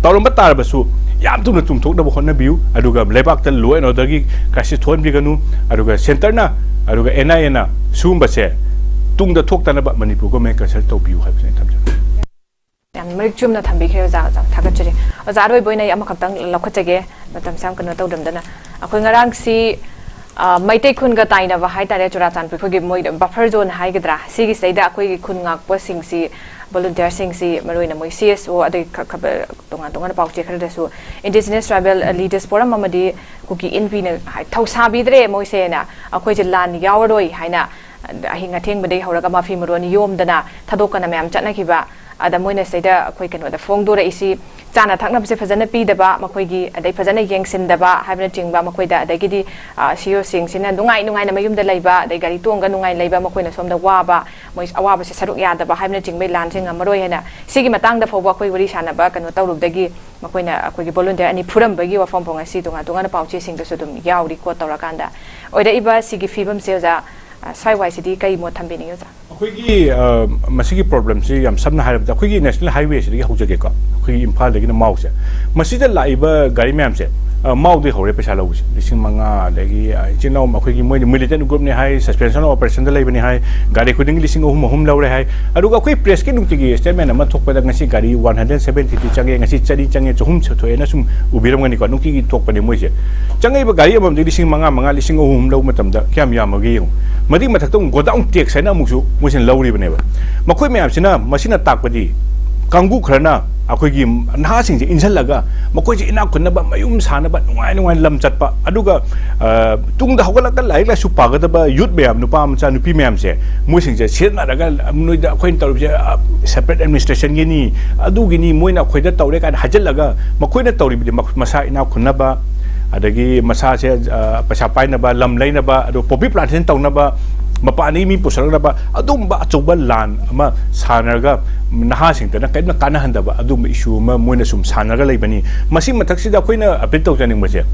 ꯇꯧꯔꯝꯕ ꯇꯥꯔꯕꯁꯨ ꯌꯥꯝ ꯊꯨꯅ ꯆꯨꯝꯊꯣꯛꯅꯕ ꯍꯣꯠꯅꯕꯤꯌꯨ꯫ ꯑꯗꯨꯒ ꯂꯩꯕꯥꯛꯇ ꯂꯣ ꯑꯦꯟ ꯑꯣꯔꯗꯔꯒꯤ ꯀ꯭ꯔꯥꯏꯁꯤꯁ ꯊꯣꯛꯍꯟꯕꯤꯒꯅꯨ꯫ ꯑꯗꯨꯒ ꯁꯦꯟꯇꯔꯅ, ꯑꯗꯨꯒ ꯑꯦꯟ ꯑꯥꯏ ꯑꯦꯅ ꯁꯤꯒꯨꯝꯕꯁꯦ ꯇꯨꯡꯗ ꯊꯣꯛꯇꯅꯕ ꯃꯅꯤꯄꯨꯔ ꯒꯣꯔꯃꯦꯟ ꯀꯟꯁꯜ ꯇꯧꯕꯤꯌꯨ ꯍꯥꯏꯕꯁꯤꯅ ꯑꯩ ꯊꯝꯖꯒꯦ꯫ ꯌꯥꯝ ꯃꯔꯤꯛ ꯆꯨꯝꯅ ꯊꯝꯕꯤꯈ꯭ꯔꯦ ꯑꯣꯖꯥ꯫ ꯑꯣꯖꯥ, ꯊꯥꯒꯠꯆꯔꯤ꯫ ꯑꯣꯖꯥ, ꯑꯔꯣꯏꯕ ꯑꯣꯏꯅ ꯑꯩ ꯑꯃꯈꯛꯇꯪ ꯂꯧꯈꯠꯆꯒꯦ, ꯃꯇꯝꯁꯦ ꯌꯥꯝ ꯀꯩꯅꯣ ꯇꯧꯗꯕꯗꯅ꯫ ꯑꯩꯈꯣꯏ ꯉꯔꯥꯡꯁꯤ, ꯑ, ꯃꯩꯇꯩ ꯈꯨꯟꯒ ꯇꯥꯏꯅꯕ ꯍꯥꯏꯇꯥꯔꯦ, ꯆꯨꯔꯥꯆꯥꯟꯄꯨꯔ ꯑꯩꯈꯣꯏꯒꯤ ꯃꯣꯏ ꯕꯐꯔ ꯖꯣꯟ ꯍꯥꯏꯒꯗ꯭ꯔꯥ, ꯁꯤꯒꯤꯁꯤꯗꯩꯗ ꯑꯩꯈꯣꯏꯒꯤ ꯈꯨꯟ ꯉꯥꯛꯄꯁꯤꯡꯁꯤ, ꯚꯣꯂꯨꯟꯇꯤꯌꯔꯁꯤꯡꯁꯤ, ꯃꯔꯨꯑꯣꯏꯅ ꯃꯣꯏ ꯁꯤ ꯑꯦꯁ ꯑꯣ, ꯑꯗꯒꯤ ꯈ- ꯈ- ꯇꯣꯉꯥꯟ ꯇꯣꯉꯥꯟꯕ ꯄꯥꯎꯆꯦ ꯈꯔꯗꯁꯨ Indigenous Tribal Leaders Forum ꯑꯃꯗꯤ ꯀꯨꯀꯤ ꯏꯟꯄꯤꯅ ꯍꯥꯏ- ꯊꯧꯁꯥꯕꯤꯗ꯭ꯔꯦ ꯃꯣꯏꯁꯦꯅ, ꯑꯩꯈꯣꯏꯁꯦ ꯂꯥꯟ ꯌꯥꯎꯔꯔꯣꯏ ꯍꯥꯏꯅ ꯑꯍꯤꯡ ꯑꯊꯦꯡꯕꯗꯒꯤ ꯍꯧꯔꯒ ꯃꯐꯤ ꯃꯔꯣꯟ ꯌꯣꯝꯗꯅ ꯊꯥꯗꯣꯛꯀꯅ ꯃꯌꯥꯝ ꯆꯠꯅꯈꯤꯕ꯫ ꯑꯗ ꯃꯣꯏꯅ ꯁꯤꯗ ꯑꯩꯈꯣꯏ ꯀꯩꯅꯣꯗ ꯐꯣꯡꯗꯣꯔꯛꯏꯁꯤ, ꯆꯥꯅ ꯊꯛꯅꯕꯁꯦ ꯐꯖꯅ ꯄꯤꯗꯕ ꯃꯈꯣꯏꯒꯤ, ꯑꯗꯩ ꯐꯖꯅ ꯌꯦꯡꯁꯤꯟꯗꯕ ꯍꯥꯏꯕꯅꯆꯤꯡꯕ, ꯃꯈꯣꯏꯗ, ꯑꯗꯒꯤꯗꯤ ꯁꯤ ꯏ ꯑꯣꯁꯤꯡꯁꯤꯅ ꯅꯨꯡꯉꯥꯏ ꯅꯨꯡꯉꯥꯏꯅ ꯃꯌꯨꯝꯗ ꯂꯩꯕ, ꯑꯗꯩ ꯒꯥꯔꯤ ꯇꯣꯡꯉꯒ ꯅꯨꯡꯉꯥꯏꯅ ꯂꯩꯕ, ꯃꯈꯣꯏꯅ ꯁꯣꯝꯗ ꯋꯥꯕ, ꯃꯣꯏ ꯑꯋꯥꯕꯁꯦ ꯁꯔꯨꯛ ꯌꯥꯗꯕ ꯍꯥꯏꯕꯅꯆꯤꯡꯕꯒꯤ ꯂꯥꯟꯁꯦ ꯉꯝꯃꯔꯣꯏ ꯍꯥꯏꯅ ꯁꯤꯒꯤ ꯃꯇꯥꯡꯗ ꯐꯥꯎꯕ ꯑꯩꯈꯣꯏ ꯋꯥꯔꯤ ꯁꯥꯟꯅꯕ ꯀꯩꯅꯣ ꯇꯧꯔꯨꯕꯗꯒꯤ ꯃꯈꯣꯏꯅ ꯑꯩꯈꯣꯏꯒꯤ ꯚꯣꯂꯨꯟꯇꯤꯌꯔ ꯑꯅꯤ ꯐꯨꯔꯝꯕꯒꯤ ꯋꯥꯐꯝ ꯐꯥꯎ ꯉꯁꯤ ꯇꯣꯉꯥꯟ ꯇꯣꯉꯥꯟꯕ ꯄꯥꯎꯆꯦꯁꯤꯡꯗꯁꯨ ꯑꯗꯨꯝ ꯌꯥꯎꯔꯤ꯫ ꯀꯣꯠ ꯇꯧꯔꯀꯥꯟꯗ ꯑꯣꯏꯔꯛꯏꯕ ꯁꯤꯒꯤ ꯐꯤꯕꯝꯁꯦ ꯑꯣꯖꯥ, ꯑ, ꯁ꯭ꯋꯥꯏ ꯋꯥꯏꯁꯤꯗꯤ ꯀꯩ ꯃꯣꯠ ꯊꯝꯕꯤꯅꯤꯡꯉꯤ ꯑꯣꯖꯥ? ꯑꯩꯈꯣꯏꯒꯤ, ꯑ, ꯃꯁꯤꯒꯤ ꯄ꯭ꯔꯣꯕ꯭ꯂꯦꯝꯁꯤ ꯌꯥꯝ ꯁꯝꯅ ꯍꯥꯏꯔꯕꯗ ꯑꯩꯈꯣꯏꯒꯤ ꯅꯦꯁꯅꯦꯜ ꯍꯥꯏꯋꯦꯁꯤꯗꯒꯤ ꯍꯧꯖꯒꯦꯀꯣ, ꯑꯩꯈꯣꯏꯒꯤ ꯏꯝꯐꯥꯜꯗꯒꯤꯅ ꯃꯥꯎꯁꯦ꯫ ꯃꯁꯤꯗ ꯂꯥꯛꯏꯕ ꯒꯥꯔꯤ ꯃꯌꯥꯝꯁꯦ, ꯑ, ꯃꯥꯎꯗꯒꯤ ꯍꯧꯔꯦ ꯄꯩꯁꯥ ꯂꯧꯕꯁꯦ꯫ ꯂꯤꯁꯤꯡ ꯃꯉꯥ, ꯑꯗꯒꯤ, ꯑ, ꯏꯆꯤꯟ ꯏꯅꯥꯎ ꯑꯩꯈꯣꯏꯒꯤ ꯃꯣꯏꯗꯤ ꯃꯤꯂꯤꯇꯦꯟ ꯒ꯭ꯔꯨꯞꯅꯤ ꯍꯥꯏ, ꯁꯁꯄꯦꯟꯁꯟ ꯑꯣꯄꯔꯦꯁꯟꯗ ꯂꯩꯕꯅꯤ ꯍꯥꯏ, ꯒꯥꯔꯤ ꯈꯨꯗꯤꯡꯒꯤ ꯂꯤꯁꯤꯡ ꯑꯍꯨꯝ ꯑꯍꯨꯝ ꯂꯧꯔꯦ ꯍꯥꯏ꯫ ꯑꯗꯨꯒ ꯑꯩꯈꯣꯏ ꯄ꯭ꯔꯦꯁꯀꯤ ꯅꯨꯡꯇꯤꯒꯤ ꯁ꯭ꯇꯦꯠꯃꯦꯟ ꯑꯃ ꯊꯣꯛꯄꯗ ꯉꯁꯤ ꯒꯥꯔꯤ ꯋꯥꯟ ꯍꯟꯗ꯭ꯔꯦꯠ ꯁꯕꯦꯟꯇꯤ ꯊ꯭ꯔꯤ ꯆꯪꯉꯦ, ꯉꯁꯤ ꯆꯅꯤ ꯆꯪꯉꯦ, ꯆꯍꯨꯝ ꯊꯣꯛꯑꯦꯅ ꯁꯨꯝ ꯎꯕꯤꯔꯝꯒꯅꯤꯀꯣ, ꯅꯨꯡꯇꯤꯒꯤ ꯊꯣꯛꯄꯅꯦ ꯃꯣꯏꯁꯦ꯫ ꯆꯪꯉꯛꯏꯕ ꯒꯥꯔꯤ ꯑꯃꯃꯝꯗꯒꯤ ꯂꯤꯁꯤꯡ ꯃꯉꯥ, ꯃꯉꯥ, ꯂꯤꯁꯤꯡ ꯑꯍꯨꯝ, ꯑꯍꯨꯝ ꯂꯧꯕ ꯃꯇꯝꯗ ꯀꯌꯥꯝ ꯌꯥꯝꯃꯒꯦ ꯌꯦꯡꯉꯨ꯫ ꯃꯗꯨꯒꯤ ꯃꯊꯛꯇ ꯑꯃꯨꯛ ꯒꯣꯗꯥꯎꯟ ꯇꯦꯛꯁ ꯍꯥꯏꯅ ꯑꯃꯨꯛꯁꯨ ꯃꯣꯏꯁꯤꯅ ꯂꯧꯔꯤꯕꯅꯦꯕ꯫ ꯃꯈꯣꯏ ꯃꯌꯥꯝꯁꯤꯅ, ꯃꯁꯤꯅ ꯇꯥꯛꯄꯗꯤ ꯀꯥꯡꯕꯨ ꯈꯔꯅ ꯑꯩꯈꯣꯏꯒꯤ ꯅꯍꯥꯁꯤꯡꯁꯦ ꯏꯟꯁꯤꯜꯂꯒ ꯃꯈꯣꯏꯁꯦ ꯏꯅꯥꯛ ꯈꯨꯟꯅꯕ, ꯃꯌꯨꯝ ꯁꯥꯅꯕ, ꯅꯨꯡꯉꯥꯏ ꯅꯨꯡꯉꯥꯏꯅ ꯂꯝ ꯆꯠꯄ, ꯑꯗꯨꯒ, ꯑ, ꯇꯨꯡꯗ ꯍꯧꯒꯠꯂꯒ ꯂꯥꯏꯔꯤꯛ ꯂꯥꯏꯁꯨ ꯄꯥꯒꯗꯕ ꯌꯨꯠ ꯃꯌꯥꯝ, ꯅꯨꯄꯥ ꯃꯆꯥ, ꯅꯨꯄꯤ ꯃꯌꯥꯝꯁꯦ, ꯃꯣꯏꯁꯤꯡꯁꯦ ꯁꯤꯖꯤꯟꯅꯔꯒ, ꯅꯣꯏꯗ ꯑꯩꯈꯣꯏꯅ ꯇꯧꯔꯤꯕꯁꯦ, ꯑ, ꯁꯦꯄꯔꯦꯠ ꯑꯦꯗꯃꯤꯅꯤꯁꯇ꯭ꯔꯦꯁꯟꯒꯤꯅꯤ, ꯑꯗꯨꯒꯤꯅꯤ, ꯃꯣꯏꯅ ꯑꯩꯈꯣꯏꯗ ꯇꯧꯔꯦ ꯀꯥꯏꯅ ꯍꯥꯏꯖꯤꯜꯂꯒ, ꯃꯈꯣꯏꯅ ꯇꯧꯔꯤꯕꯗꯤ ꯃ-, ꯃꯁꯥ ꯏꯅꯥꯛ ꯈꯨꯟꯅꯕ, ꯑꯗꯒꯤ ꯃꯁꯥꯁꯦ, ꯑ, ꯄꯩꯁꯥ ꯄꯥꯏꯅꯕ, ꯂꯝ ꯂꯩꯅꯕ, ꯑꯗꯨ ꯄꯣꯄꯤ ꯄ꯭ꯂꯥꯟꯇꯦꯁꯟ ꯇꯧꯅꯕ, ꯃꯄꯥꯟꯗꯒꯤ ꯃꯤ ꯄꯨꯁꯜꯂꯛꯅꯕ, ꯑꯗꯨꯒꯨꯝꯕ ꯑꯆꯧꯕ ꯂꯥꯟ ꯑꯃ ꯁꯥꯟꯅꯔꯒ ꯅꯍꯥꯁꯤꯡꯗꯅ ꯀꯔꯤꯝꯇ ꯀꯥꯟꯅꯍꯟꯗꯕ ꯑꯗꯨꯒꯨꯝꯕ ꯏꯁꯨ ꯑꯃ ꯃꯣꯏꯅ ꯁꯨꯝ ꯁꯥꯟꯅꯔꯒ ꯂꯩꯕꯅꯤ꯫ ꯃꯁꯤ ꯃꯊꯛꯁꯤꯗ ꯑꯩꯈꯣꯏꯅ ꯑꯄꯤꯜ ꯇꯧꯖꯅꯤꯡꯕꯁꯦ,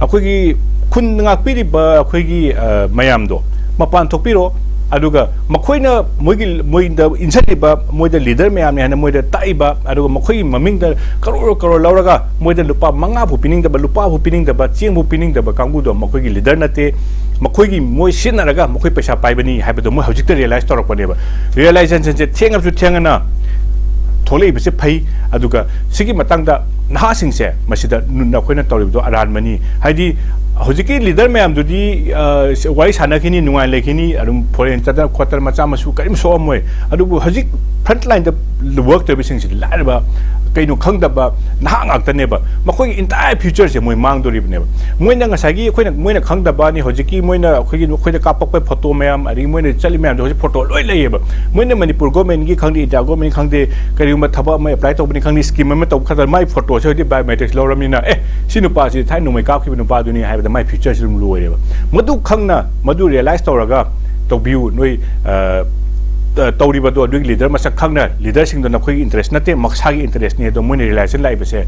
ꯑꯩꯈꯣꯏꯒꯤ ꯈꯨꯟ ꯉꯥꯛꯄꯤꯔꯤꯕ ꯑꯩꯈꯣꯏꯒꯤ, ꯑ, ꯃꯌꯥꯝꯗꯣ ꯃꯄꯥꯟ ꯊꯣꯛꯄꯤꯔꯣ, ꯑꯗꯨꯒ ꯃꯈꯣꯏꯅ ꯃꯣꯏꯒꯤ, ꯃꯣꯏꯗ ꯏꯟꯁꯤꯜꯂꯤꯕ, ꯃꯣꯏꯗ ꯂꯤꯗꯔ ꯃꯌꯥꯝꯅꯤ ꯍꯥꯏꯅ ꯃꯣꯏꯗ ꯇꯥꯛꯏꯕ, ꯑꯗꯨꯒ ꯃꯈꯣꯏꯒꯤ ꯃꯃꯤꯡꯗ ꯀꯔꯣꯔ ꯀꯔꯣꯔ ꯂꯧꯔꯒ ꯃꯣꯏꯗ ꯂꯨꯄꯥ ꯃꯉꯥꯐꯥꯎ ꯄꯤꯅꯤꯡꯗꯕ, ꯂꯨꯄꯥꯐꯥꯎ ꯄꯤꯅꯤꯡꯗꯕ, ꯆꯦꯡꯐꯥꯎ ꯄꯤꯅꯤꯡꯗꯕ ꯀꯥꯡꯕꯨꯗꯣ ꯃꯈꯣꯏꯒꯤ ꯂꯤꯗꯔ ꯅꯠꯇꯦ꯫ ꯃꯈꯣꯏꯒꯤ, ꯃꯣꯏ ꯁꯤꯖꯤꯟꯅꯔꯒ ꯃꯈꯣꯏ ꯄꯩꯁꯥ ꯄꯥꯏꯕꯅꯤ ꯍꯥꯏꯕꯗꯣ ꯃꯣꯏ ꯍꯧꯖꯤꯛꯇ ꯔꯤꯌꯦꯂꯥꯏꯁ ꯇꯧꯔꯛꯄꯅꯦꯕ꯫ ꯔꯤꯌꯦꯂꯥꯏꯖꯦꯁꯟꯁꯦ ꯊꯦꯡꯉꯕꯁꯨ ꯊꯦꯡꯉꯅ ꯊꯣꯛꯂꯛꯏꯕꯁꯦ ꯐꯩ꯫ ꯑꯗꯨꯒ ꯁꯤꯒꯤ ꯃꯇꯥꯡꯗ ꯅꯍꯥꯁꯤꯡꯁꯦ ꯃꯁꯤꯗ ꯅ-, ꯅꯈꯣꯏꯅ ꯇꯧꯔꯤꯕꯗꯣ ꯑꯔꯥꯟꯕꯅꯤ꯫ ꯍꯥꯏꯗꯤ, ꯍꯧꯖꯤꯛꯀꯤ ꯂꯤꯗꯔ ꯃꯌꯥꯝꯗꯨꯗꯤ, ꯑ, ꯋꯥꯔꯤ ꯁꯥꯟꯅꯈꯤꯅꯤ, ꯅꯨꯡꯉꯥꯏꯅ ꯂꯩꯈꯤꯅꯤ, ꯑꯗꯨꯝ ꯐꯣꯔꯦꯟ ꯆꯠꯇꯅ ꯈꯣꯠꯇꯅ ꯃꯆꯥ ꯃꯁꯨ ꯀꯔꯤꯝ ꯁꯣꯛꯑꯝꯃꯣꯏ꯫ ꯑꯗꯨꯕꯨ ꯍꯧꯖꯤꯛ ꯐ꯭ꯔꯟꯠ ꯂꯥꯏꯟꯗ ꯋꯔꯛ ꯇꯧꯔꯤꯕꯁꯤꯡꯁꯤꯗꯤ ꯂꯥꯏꯔꯕ, ꯀꯩꯅꯣ ꯈꯪꯗꯕ ꯅꯍꯥ ꯉꯥꯛꯇꯅꯦꯕ꯫ ꯃꯈꯣꯏꯒꯤ entire future ꯁꯦ ꯃꯣꯏ ꯃꯥꯡꯗꯣꯔꯤꯕꯅꯦꯕ꯫ ꯃꯣꯏꯅ ꯉꯁꯥꯏꯒꯤ ꯑꯩꯈꯣꯏꯅ, ꯃꯣꯏꯅ ꯈꯪꯗꯕꯅꯤ, ꯍꯧꯖꯤꯛꯀꯤ ꯃꯣꯏꯅ ꯑꯩꯈꯣꯏꯒꯤ, ꯑꯩꯈꯣꯏꯗ ꯀꯥꯞꯄꯛꯄ ꯐꯣꯇꯣ ꯃꯌꯥꯝ, ꯑꯗꯒꯤ ꯃꯣꯏꯅ ꯆꯠꯂꯤ ꯃꯌꯥꯝꯗꯣ ꯍꯧꯖꯤꯛ ꯐꯣꯇꯣ ꯂꯣꯏ ꯂꯩꯌꯦꯕ꯫ ꯃꯣꯏꯅ ꯃꯅꯤꯄꯨꯔ ꯒꯣꯔꯃꯦꯟꯒꯤ ꯈꯪꯗꯦ, ꯏꯟꯗꯤꯌꯥ ꯒꯣꯔꯃꯦꯟꯒꯤ ꯈꯪꯗꯦ, ꯀꯔꯤꯒꯨꯝꯕ ꯊꯕꯛ ꯑꯃ ꯑꯦꯄ꯭ꯂꯥꯏ ꯇꯧꯕꯅꯤ ꯈꯪꯗꯦ, ꯁ꯭ꯀꯤꯝ ꯑꯃ ꯇꯧꯕ ꯈꯛꯇ ꯃꯥꯏ ꯐꯣꯇꯣꯁꯦ ꯍꯧꯖꯤꯛ ꯕꯥꯏꯑꯣꯃꯦꯇ꯭ꯔꯤꯛꯁ ꯂꯧꯔꯕꯅꯤꯅ, "ꯑꯦ, ꯁꯤ ꯅꯨꯄꯥꯁꯤ ꯊꯥꯏꯅ ꯅꯣꯡꯃꯩ ꯀꯥꯞꯈꯤꯕ ꯅꯨꯄꯥꯗꯨꯅꯤ" ꯍꯥꯏꯕꯗ ꯃꯥꯏ ꯐ꯭ꯌꯨꯆꯔꯁꯤ ꯑꯗꯨꯝ ꯂꯣꯏꯔꯦꯕ꯫ ꯃꯗꯨ ꯈꯪꯅ, ꯃꯗꯨ ꯔꯤꯌꯦꯂꯥꯏꯁ ꯇꯧꯔꯒ ꯇꯧꯕꯤꯌꯨ꯫ ꯅꯣꯏ, ꯑ, ꯇ-, ꯇꯧꯔꯤꯕꯗꯣ ꯑꯗꯨꯒꯤ ꯂꯤꯗꯔ ꯃꯁꯛ ꯈꯪꯅ, ꯂꯤꯗꯔꯁꯤꯡꯗꯣ ꯅꯈꯣꯏꯒꯤ ꯏꯟꯇꯔꯦꯁ ꯅꯠꯇꯦ, ꯃꯁꯥꯒꯤ ꯏꯟꯇꯔꯦꯁꯅꯤ꯫ ꯑꯗꯣ ꯃꯣꯏꯅ ꯔꯤꯌꯦꯂꯥꯏꯖꯦꯁꯟ ꯂꯥꯛꯏꯕꯁꯦ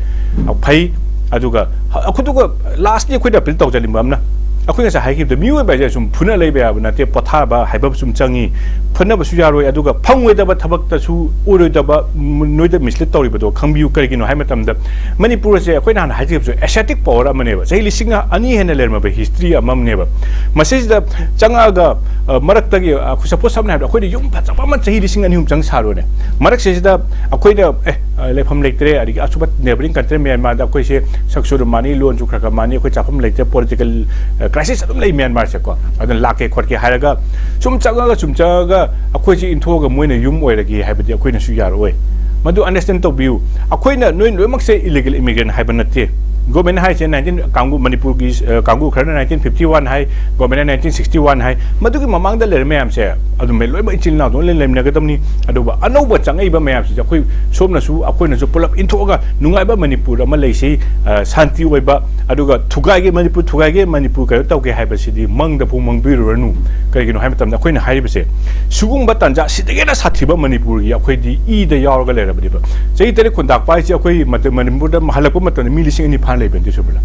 ꯐꯩ꯫ ꯑꯗꯨꯒ, ꯑꯗꯨꯒ ꯑꯩꯈꯣꯏꯗꯨꯒ ꯂꯥꯁꯂꯤ ꯑꯩꯈꯣꯏꯗ ꯑꯄꯤꯜ ꯇꯧꯖꯅꯤꯡꯕ ꯑꯃꯅ, ꯑꯩꯈꯣꯏ ꯉꯁꯥꯏ ꯍꯥꯏꯈꯤꯕꯗꯣ, ꯃꯤꯑꯣꯏꯕ ꯍꯥꯏꯁꯦ ꯁꯨꯝ ꯐꯨꯅ ꯂꯩꯕ ꯌꯥꯕ ꯅꯠꯇꯦ, ꯄꯣꯊꯥꯕ ꯍꯥꯏꯕ ꯁꯨꯝ ꯆꯪꯉꯤ꯫ ꯐꯨꯅꯕꯁꯨ ꯌꯥꯔꯣꯏ, ꯑꯗꯨꯒ ꯐꯪꯉꯣꯏꯗꯕ ꯊꯕꯛꯇꯁꯨ ꯑꯣꯏꯔꯣꯏꯗꯕ, ꯝ-, ꯅꯣꯏꯗ ꯃꯤꯁꯂꯤꯠ ꯇꯧꯔꯤꯕꯗꯣ ꯈꯪꯕꯤꯌꯨ꯫ ꯀꯔꯤꯒꯤꯅꯣ ꯍꯥꯏꯕ ꯃꯇꯝꯗ, ꯃꯅꯤꯄꯨꯔ ꯑꯁꯦ ꯑꯩꯈꯣꯏꯅ ꯍꯥꯟꯅ ꯍꯥꯏꯖꯈꯤꯕꯁꯨ ꯑꯦꯁꯤꯌꯥꯇꯤꯛ ꯄꯋꯔ ꯑꯃꯅꯦꯕ꯫ ꯆꯍꯤ ꯂꯤꯁꯤꯡ ꯑꯅꯤ ꯍꯦꯟꯅ ꯂꯩꯔꯝꯃꯕ ꯍꯤꯁꯇ꯭ꯔꯤ ꯑꯃꯅꯦꯕ꯫ ꯃꯁꯤꯁꯤꯗ ꯆꯪꯉꯛꯑꯒ, ꯑ, ꯃꯔꯛꯇꯒꯤ, ꯑ, ꯁꯄꯣꯁ ꯁꯝꯅ ꯍꯥꯏꯔꯕꯗ ꯑꯩꯈꯣꯏꯅ ꯌꯨꯝ ꯐꯖꯕ ꯑꯃ ꯆꯍꯤ ꯂꯤꯁꯤꯡ ꯑꯅꯤ ꯑꯍꯨꯝ ꯆꯪ ꯁꯥꯔꯨꯔꯦ꯫ ꯃꯔꯛꯁꯤꯗ ꯑꯩꯈꯣꯏꯅ, ꯑꯦ, ꯑ, ꯂꯩꯐꯝ ꯂꯩꯇ꯭ꯔꯦ, ꯑꯗꯒꯤ ꯑꯁꯨꯝꯕ ꯅꯦꯕꯔꯤꯡ ꯀꯟꯇ꯭ꯔꯤ ꯃ꯭ꯌꯥꯟꯃꯥꯔꯗ ꯑꯩꯈꯣꯏꯁꯦ ꯁꯛꯁꯨ ꯑꯗꯨꯝ ꯃꯥꯟꯅꯩ, ꯂꯣꯟꯁꯨ ꯈꯔ ꯈꯔ ꯃꯥꯟꯅꯩ, ꯑꯩꯈꯣꯏ ꯆꯥꯐꯝ ꯂꯩꯇ꯭ꯔꯦ, ꯄꯣꯂꯤꯇꯤꯀꯦꯜ, ꯑ, ꯀ꯭ꯔꯥꯏꯁꯤꯁ ꯑꯗꯨꯝ ꯂꯩ ꯃ꯭ꯌꯥꯟꯃꯥꯔꯁꯦꯀꯣ꯫ ꯑꯗꯨꯅ ꯂꯥꯛꯀꯦ ꯈꯣꯠꯀꯦ ꯍꯥꯏꯔꯒ ꯁꯨꯝ ꯆꯪꯉꯒ, ꯁꯨꯝ ꯆꯪꯉꯒ ꯑꯩꯈꯣꯏꯁꯦ ꯏꯟꯊꯣꯛꯑꯒ ꯃꯣꯏꯅ ꯌꯨꯝ ꯑꯣꯏꯔꯒꯦ ꯍꯥꯏꯕꯗꯤ ꯑꯩꯈꯣꯏꯅꯁꯨ ꯌꯥꯔꯛꯑꯣꯏ꯫ ꯃꯗꯨ ꯑꯟꯗꯔꯁꯇꯦꯟ ꯇꯧꯕꯤꯌꯨ꯫ ꯑꯩꯈꯣꯏꯅ ꯅꯣꯏ ꯂꯣꯏꯅꯃꯛꯁꯦ ꯏꯂꯤꯒꯦꯜ ꯏꯃꯤꯒ꯭ꯔꯦꯟ ꯍꯥꯏꯕ ꯅꯠꯇꯦ꯫ ꯒꯣꯔꯃꯦꯟ ꯍꯥꯏꯁꯦ ꯅꯥꯏꯟꯇꯤꯟ ꯀꯥꯡꯕꯨ, ꯃꯅꯤꯄꯨꯔꯒꯤ, ꯑ, ꯀꯥꯡꯕꯨ ꯈꯔꯅ ꯅꯥꯏꯟꯇꯤꯟ ꯐꯤꯐꯇꯤ ꯋꯥꯟ ꯍꯥꯏ, ꯒꯣꯔꯃꯦꯟꯅ ꯅꯥꯏꯟꯇꯤꯟ ꯁꯤꯛꯁꯇꯤ ꯋꯥꯟ ꯍꯥꯏ꯫ ꯃꯗꯨꯒꯤ ꯃꯃꯥꯡꯗ ꯂꯩꯔꯝꯕ ꯃꯌꯥꯝꯁꯦ ꯑꯗꯨꯝ ꯂꯣꯏꯅꯃꯛ ꯏꯆꯤꯜ ꯏꯅꯥꯎꯗꯧꯅ ꯂꯩ-, ꯂꯩꯃꯤꯟꯅꯒꯗꯕꯅꯤ꯫ ꯑꯗꯨꯒ ꯑꯅꯧꯕ ꯆꯪꯉꯛꯏꯕ ꯃꯌꯥꯝꯁꯤꯁꯦ ꯑꯩꯈꯣꯏ ꯁꯣꯝꯅꯁꯨ ꯑꯩꯈꯣꯏꯅꯁꯨ ꯄꯨꯂꯞ ꯏꯟꯊꯣꯛꯑꯒ ꯅꯨꯡꯉꯥꯏꯕ ꯃꯅꯤꯄꯨꯔ ꯑꯃ ꯂꯩꯁꯤ, ꯑ, ꯁꯥꯟꯇꯤ ꯑꯣꯏꯕ, ꯑꯗꯨꯒ ꯊꯨꯒꯥꯏꯒꯦ, ꯃꯅꯤꯄꯨꯔ ꯊꯨꯒꯥꯏꯒꯦ, ꯃꯅꯤꯄꯨꯔ ꯀꯩꯅꯣ ꯇꯧꯒꯦ ꯍꯥꯏꯕꯁꯤꯗꯤ ꯃꯪꯗꯐꯥꯎ ꯃꯪꯕꯤꯔꯨꯔꯅꯨ꯫ ꯀꯔꯤꯒꯤꯅꯣ ꯍꯥꯏꯕ ꯃꯇꯝꯗ ꯑꯩꯈꯣꯏꯅ ꯍꯥꯏꯔꯤꯕꯁꯦ ꯁꯤꯒꯨꯝꯕ ꯇꯥꯟꯖꯥ ꯁꯤꯗꯒꯤ ꯍꯦꯟꯅ ꯁꯥꯊꯤꯕ ꯃꯅꯤꯄꯨꯔꯒꯤ ꯑꯩꯈꯣꯏꯗꯤ ꯏꯗ ꯌꯥꯎꯔꯒ ꯂꯩꯔꯕꯅꯦꯕ꯫ ꯆꯍꯤ ꯇꯔꯦꯠ ꯈꯨꯟꯇꯥꯛꯄ ꯍꯥꯏꯁꯦ ꯑꯩꯈꯣꯏ ꯃꯇꯝ ꯃꯅꯤꯄꯨꯔꯗ ꯍꯜꯂꯛꯄ ꯃꯇꯝꯗ ꯃꯤ ꯂꯤꯁꯤꯡ ꯑꯅꯤ ꯐꯥꯅ ꯂꯩꯕ ꯅꯠꯇꯦ, ꯁꯨꯕ꯭ꯔꯥ?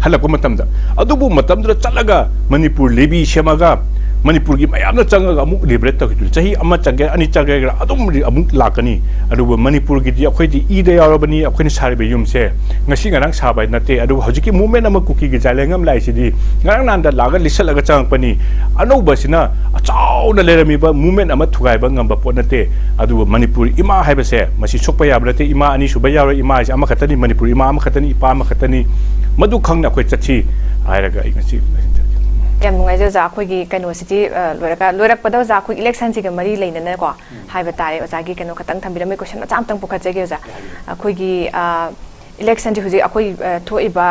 ꯍꯜꯂꯛꯄ ꯃꯇꯝꯗ꯫ ꯑꯗꯨꯕꯨ ꯃꯇꯝꯗꯨꯗ ꯆꯠꯂꯒ ꯃꯅꯤꯄꯨꯔ ꯂꯦꯕꯤ ꯁꯦꯝꯃꯒ ꯃꯅꯤꯄꯨꯔꯒꯤ ꯃꯌꯥꯝꯅ ꯆꯪꯉꯒ ꯑꯃꯨꯛ ꯂꯤꯕꯔꯦꯠ ꯇꯧꯈꯤꯗꯣꯏꯅꯤ꯫ ꯆꯍꯤ ꯑꯃ ꯆꯪꯒꯦꯔꯥ, ꯑꯅꯤ ꯆꯪꯒꯦꯔꯥ, ꯑꯗꯨꯝ ꯔꯤ-, ꯑꯃꯨꯛ ꯂꯥꯛꯀꯅꯤ꯫ ꯑꯗꯨꯕꯨ ꯃꯅꯤꯄꯨꯔꯒꯤꯗꯤ ꯑꯩꯈꯣꯏꯗꯤ ꯏꯗ ꯌꯥꯎꯔꯕꯅꯤ꯫ ꯑꯩꯈꯣꯏꯅ ꯁꯥꯔꯤꯕ ꯌꯨꯝꯁꯦ ꯉꯁꯤ ꯉꯔꯥꯡ ꯁꯥꯕ ꯅꯠꯇꯦ꯫ ꯑꯗꯨꯕꯨ ꯍꯧꯖꯤꯛꯀꯤ movement ꯑꯃ ꯀꯨꯀꯤꯒꯤ ꯖꯥꯏꯂꯦꯡ ꯑꯃ ꯂꯥꯛꯏꯁꯤꯗꯤ ꯉꯔꯥꯡ ꯅꯍꯥꯟꯗ ꯂꯥꯛꯑꯒ ꯂꯤꯁꯜꯂꯒ ꯆꯪꯉꯛꯄꯅꯤ꯫ ꯑꯅꯧꯕꯁꯤꯅ ꯑꯆꯥꯎꯅ ꯂꯩꯔꯝꯃꯤꯕ movement ꯑꯃ ꯊꯨꯒꯥꯏꯕ ꯉꯝꯕ ꯄꯣꯠ ꯅꯠꯇꯦ꯫ ꯑꯗꯨꯕꯨ ꯃꯅꯤꯄꯨꯔ ꯏꯃꯥ ꯍꯥꯏꯕꯁꯦ ꯃꯁꯤ ꯁꯣꯛꯄ ꯌꯥꯕ ꯅꯠꯇꯦ꯫ ꯏꯃꯥ ꯑꯅꯤ ꯁꯨꯕ ꯌꯥꯔꯣꯏ꯫ ꯏꯃꯥ ꯍꯥꯏꯁꯦ ꯑꯃꯈꯛꯇꯅꯤ꯫ ꯃꯅꯤꯄꯨꯔ ꯏꯃꯥ ꯑꯃꯈꯛꯇꯅꯤ, ꯏꯄꯥ ꯑꯃꯈꯛꯇꯅꯤ꯫ ꯃꯗꯨ ꯈꯪꯅ ꯑꯩꯈꯣꯏ ꯆꯠꯁꯤ ꯍꯥꯏꯔꯒ ꯑꯩ ꯉꯁꯤ ꯂꯣꯏꯁꯤꯟꯖꯔꯒꯦ꯫ ꯌꯥꯝ ꯅꯨꯡꯉꯥꯏꯖꯩ ꯑꯣꯖꯥ꯫ ꯑꯩꯈꯣꯏꯒꯤ ꯀꯩꯅꯣꯁꯤꯗꯤ, ꯑ, ꯂꯣꯏꯔꯒ, ꯂꯣꯏꯔꯛꯄꯗ ꯑꯣꯖꯥ, ꯑꯩꯈꯣꯏ election ꯁꯤꯒ ꯃꯔꯤ ꯂꯩꯅꯅꯀꯣ ꯍꯥꯏꯕ ꯇꯥꯔꯦ, ꯑꯣꯖꯥꯒꯤ ꯀꯩꯅꯣ ꯈꯇꯪ ꯊꯝꯕꯤꯔꯝꯃꯦ, question ꯃꯆꯥ ꯑꯃꯇꯪ ꯄꯨꯈꯠꯆꯒꯦ ꯑꯣꯖꯥ꯫ ꯑꯩꯈꯣꯏꯒꯤ, ꯑ, election ꯁꯤ ꯍꯧꯖꯤꯛ ꯑꯩꯈꯣꯏ, ꯑ, ꯊꯣꯛꯏꯕ